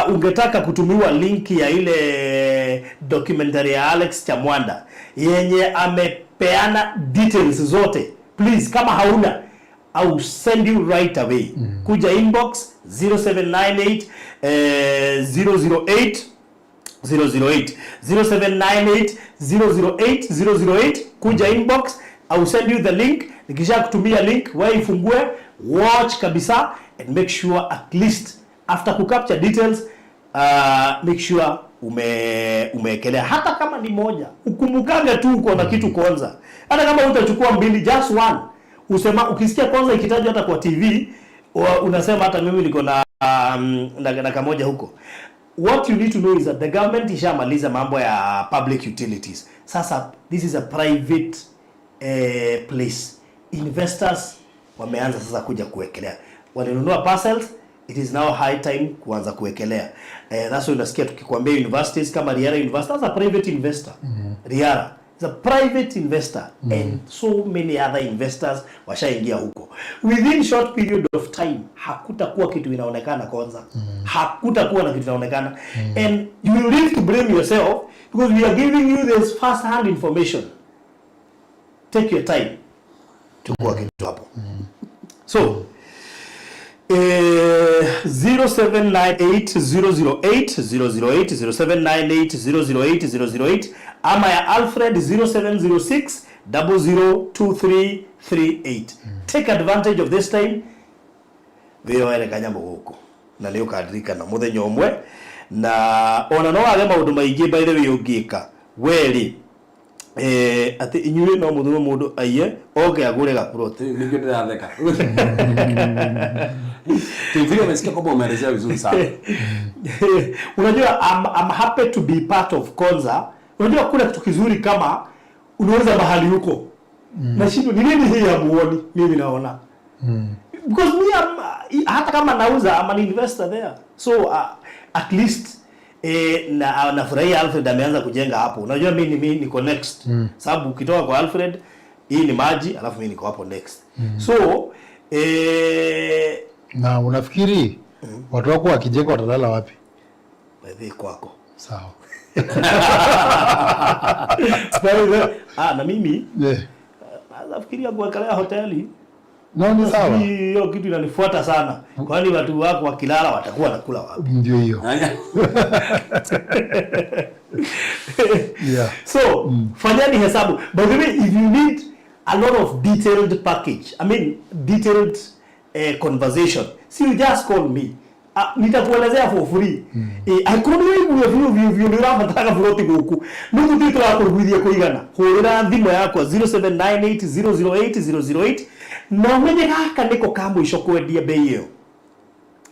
ungetaka kutumiwa link ya ile documentary ya Alex Chamwanda yenye amepeana details zote, please, kama hauna, I will send you right away. Kuja inbox 0798 008 008, 0798 008 008. Kuja inbox, I will send you the link. Nikisha kutumia link, wewe ifungue, watch kabisa and make sure at least after kucapture details, make sure umeekelea hata kama ni moja. Ukumbukange tu uko na kitu kwanza, hata kama utachukua mbili, just one. Usema ukisikia Konza ikitajwa hata kwa TV, unasema hata mimi niko na kamoja huko. What you need to know is that the government ishamaliza mambo ya public utilities. Sasa this is a private place. Investors wameanza sasa kuja kuwekelea, walinunua parcels. It is now high time kuanza kuwekelea. That's why unasikia tukikwambia universities kama Riara University, that's a private investor. Riara is a private investor and so many other investors washaingia huko. Within short period of time hakutakuwa kitu inaonekana kwanza. Hakutakuwa na kitu inaonekana and you will need to blame yourself because we are giving you this first hand information. Take your time, chukua kitu hapo. So 0798 008 008, 0798 008 008, ama ya Alfred 0706 002338. Take advantage of this time. Wĩyoere kanyamũ gũkũ na nĩ ũkaririkana mũthenya ũmwe na ona no wage maũndũ maingĩ, by the way, ũngĩka werĩ atĩ inyuĩ no mũthume mũndũ aiye oke agũre gaplot. Ningĩ ndĩratheka. Vile umesikia kwamba umeelezea vizuri sana. Unajua I'm happy to be part of Konza. Unajua kuna kitu kizuri kama unaweza mahali huko nashindwa ni nini hii hamuoni, mimi naona because me am, hata kama nauza, I'm an investor there, so at least na nafurahia Alfred ameanza kujenga hapo. Unajua mimi niko next, sababu ukitoka kwa Alfred hii ni maji, alafu mimi niko hapo next. So Na unafikiri watu wako wakijenga watalala wapi? By kwako. Sawa. Very well. Ah, na mimi Yeah. nafikiria kuwekelea hoteli. No, ni sawa. Hiyo kitu inanifuata sana. Kwani watu wako wakilala watakuwa nakula wapi? Ndio hiyo. Yeah. So, fanyeni hesabu. By the way, if you need a lot of detailed package, I mean detailed conversation, see you just call me. Nitakuelezea for free. Angĩkorwo nĩ ũigue biũ biũ biũ nĩ ũrabatara gaburoti gũkũ, nĩguo tũthiĩ tũrakũiguithia kũigana, hũrĩra thimũ yakwa 0798008008 na ũmenye gaka nĩko ka mũico kwendia bei ĩyo.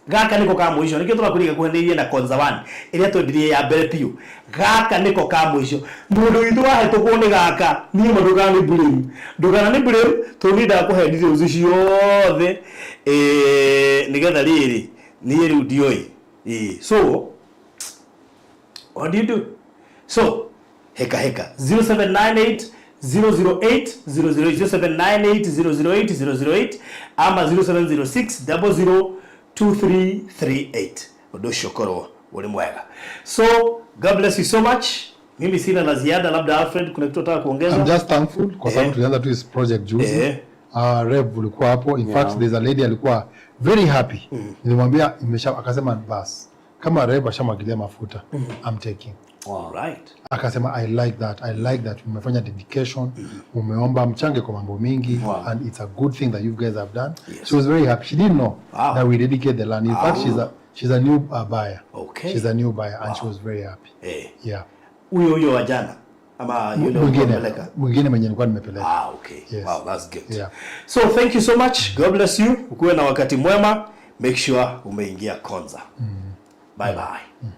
Gaka niko ka mũico, nĩkĩo tũrakwĩrire kuhanĩrĩria na Konza One ĩrĩa twendirie ya mbere biũ. Gaka nĩko ka mũico, mũndũ witũ wahetũkwo nĩ gaka, niĩ ma ndũkana blame, ndũkana nĩ blame, tondũ niĩ ndakũhe details ciothe, nĩgetha rĩrĩ niĩ rĩu ndioĩ. So what do you do? So heka heka 0798 008 008 0798 008 008 ama 0706 002338. Ũndũ ũcio ũkorwo ũrĩ mwega. So God bless you so much. Mimi sina la ziada, labda Alfred kuna kitu unataka kuongeza? I'm just thankful kwa sababu tulianza tu this project juzi. Rev ulikuwa hapo. In fact, there's a lady alikuwa very happy. Nilimwambia imesha, akasema bas. Kama Rev ashamwagilia mafuta, I'm taking. All right. Akasema I like that. I like that. Umefanya dedication. Umeomba mchange kwa mambo mingi. Wow. And it's a good thing that you guys have done. Yes. She was very happy. She didn't know that we dedicate the land. In fact, she's a new buyer. Okay. She's a new buyer and she was very happy. Yeah. Huyo huyo wa jana ama yule Mwingine uliyempeleka? mwingine mwenye nilikuwa nimepeleka. Ah, okay. Yes. Wow, that's good. Yeah. So thank you so much. God bless you. Ukuwe na wakati mwema. Make sure umeingia Konza. Bye bye.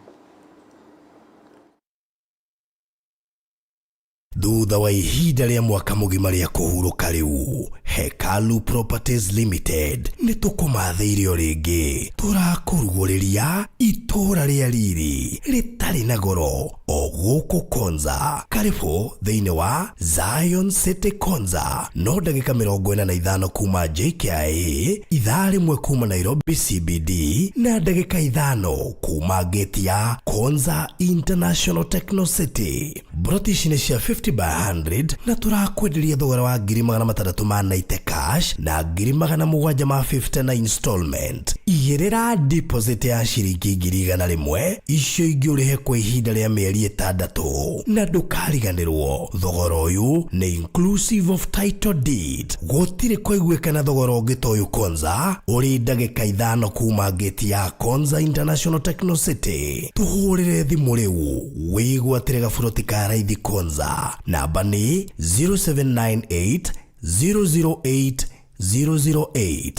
Thutha wa ihinda rĩa mwaka mũgima rĩa kũhurũka rĩu, Hekalu Properties Limited nĩ tũkũmathĩire o rĩngĩ. Tũrakũrugũrĩria itũũra rĩa riri rĩtarĩ na goro o gũkũ Konza. Karibu thĩinĩ wa Zion City Konza, no ndagĩka 45 kuma JKIA, ithaa rĩmwe kuma Nairobi CBD na ndagĩka 5 kuma gate ya Konza International Techno City. Broti ici nĩ cia 50 by 100 na tũrakwenderia thogora wa ngiri magana matandatũ ma 90 cash na ngiri magana mũgwanja ma 50 na installment. Igĩrĩra deposit ya ciringi ngiri igana rĩmwe, icio ingĩ ũrĩhe kwa ihinda rĩa mĩeri 6 na ndũkariganĩrwo thogora ũyũ nĩ inclusive of title deed. Gũtirĩ kũiguĩkana thogora ũngĩ ta ũyũ Konza, ũrĩ ndagĩka 5 kuma gate ya Konza International Techno City. Tũhũrĩre thimũ rĩu wĩgwatĩre gaburoti ka raithi Konza. Namba nĩ 0798 008 008,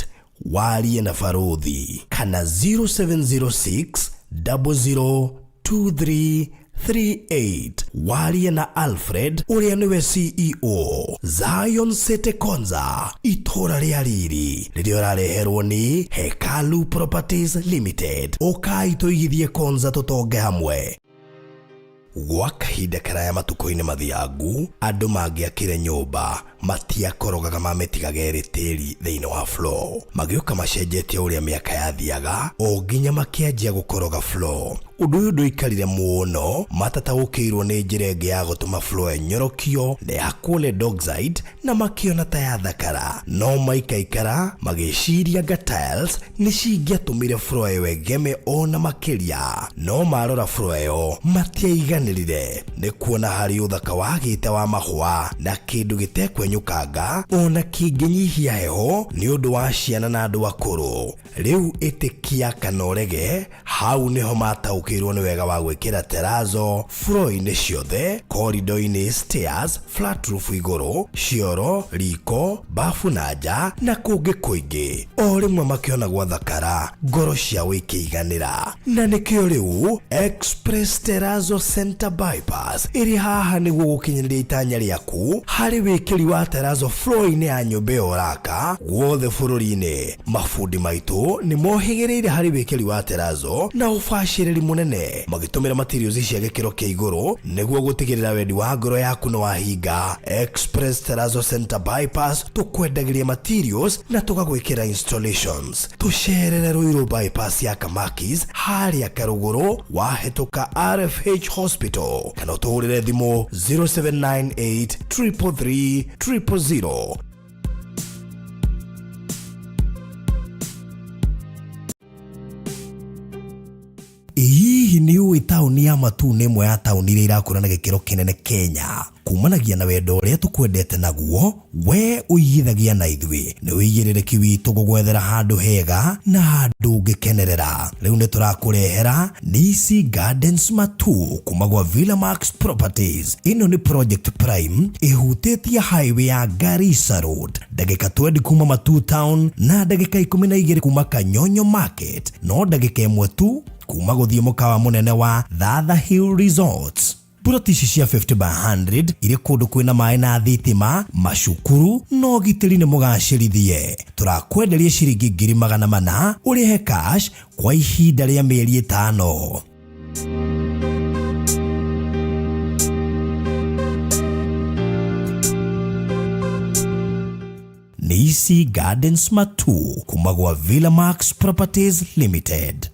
warie na Baruthi, kana 0706 002338, warie na Alfred ũrĩa nĩwe CEO Zion City Konza, itũũra rĩa riri rĩrĩa ũrareherwo nĩ Hekalu Properties Limited. Ũkai tũigithie Konza tũtonge hamwe. Gwa kahinda karaya matukũ-inĩ mathiangu, andũ mangĩakire nyũmba matiakorogaga mamĩtigaga ĩrĩ tĩri thĩinĩ wa floor. Magĩũka macenjetie ũrĩa mĩaka yathiaga o nginya makĩanjia gũkoroga floor. Ũndũ ũyũ ndũikarire mũno, matataũkĩirwo nĩ njĩra ĩngĩ ya gũtũma floor ĩnyorokio na ĩhakwo lead oxide na makĩona ta yathakara. No maikaikara magĩciria anga tiles nĩ cingĩatũmire floor ĩyo ĩgeme ona makĩria. No marora floor ĩyo matiaiganĩrire nĩ kuona harĩ ũthaka wagĩte wa mahũa na kĩndũ gĩtekwenyũkanga ona kĩngĩnyihia heho nĩ ũndũ wa ciana na andũ akũrũ. Rĩu ĩtĩkia kana ũrege, hau nĩho mataũkĩirwo nĩ wega wa gwĩkĩra terazo floor-inĩ ciothe, corridor-inĩ, stairs, flat roof igũrũ, cioro, riko, bafu na nja na kũngĩ kũingĩ. O rĩmwe makĩona gwathakara, ngoro ciao ikĩiganĩra. Na nĩkĩo rĩu Express Terrazzo Center Bypass ĩrĩ haha nĩguo gũkinyanĩria itanya rĩaku harĩ wĩkĩri wa wa terazo floor-inĩ ya nyũmba ĩyo ũraka guothe bũrũri-inĩ. Mabundi maitũ nĩ mohĩgĩrĩire harĩ wĩkĩri wa terazo na ũbacĩrĩri mũnene magĩtũmĩra materials cia gĩkĩro kĩa igũrũ nĩguo gũtigĩrĩra wendi wa ngoro yaku nĩ wahinga. Express Terazo Center Bypass tũkwendagĩria materials na tũgagwĩkĩra installations. Tũcerere Ruiru Bypass ya Kamakis harĩa Karũgũrũ wahĩtũka RFH Hospital kana ũtũhũrĩre thimũ 0798 333 000. Ĩ hihi nĩ ũĩ taũni ya Matuu nĩ ĩmwe ya taũni iria irakũra na gĩkĩro kĩnene Kenya? Kumanagia na wendo ũrĩa tũkwendete naguo, we ũigithagia na ithuĩ. Nĩ ũigĩrĩrĩki witũ gũgwethera handũ hega na handũ ũngĩkenerera. Rĩu nĩ tũrakũrehera Nisi Gardens Matuu kuma gwa Villa Max Properties. Ĩno nĩ project prime ĩhutĩtie highway ya Garissa Road, ndagĩka 20 kuma Matuu Town na ndagĩka 12 kuma Kanyonyo Market, no ndagĩka ĩmwe tu kuma gũthiĩ mũkawa mũnene wa Thatha Hill Resorts. Puroti ici cia 50 by 100 irĩ kũndũ kwĩna maĩ na thitima, macukuru na ũgitĩri nĩ mũgacĩrithie. Tũrakwenderia ciringi 400,000 ũrĩhe cash kwa ihinda rĩa mĩeri ĩtano. Nisi Gardens Matuu kuma gwa Villa Max Properties Limited.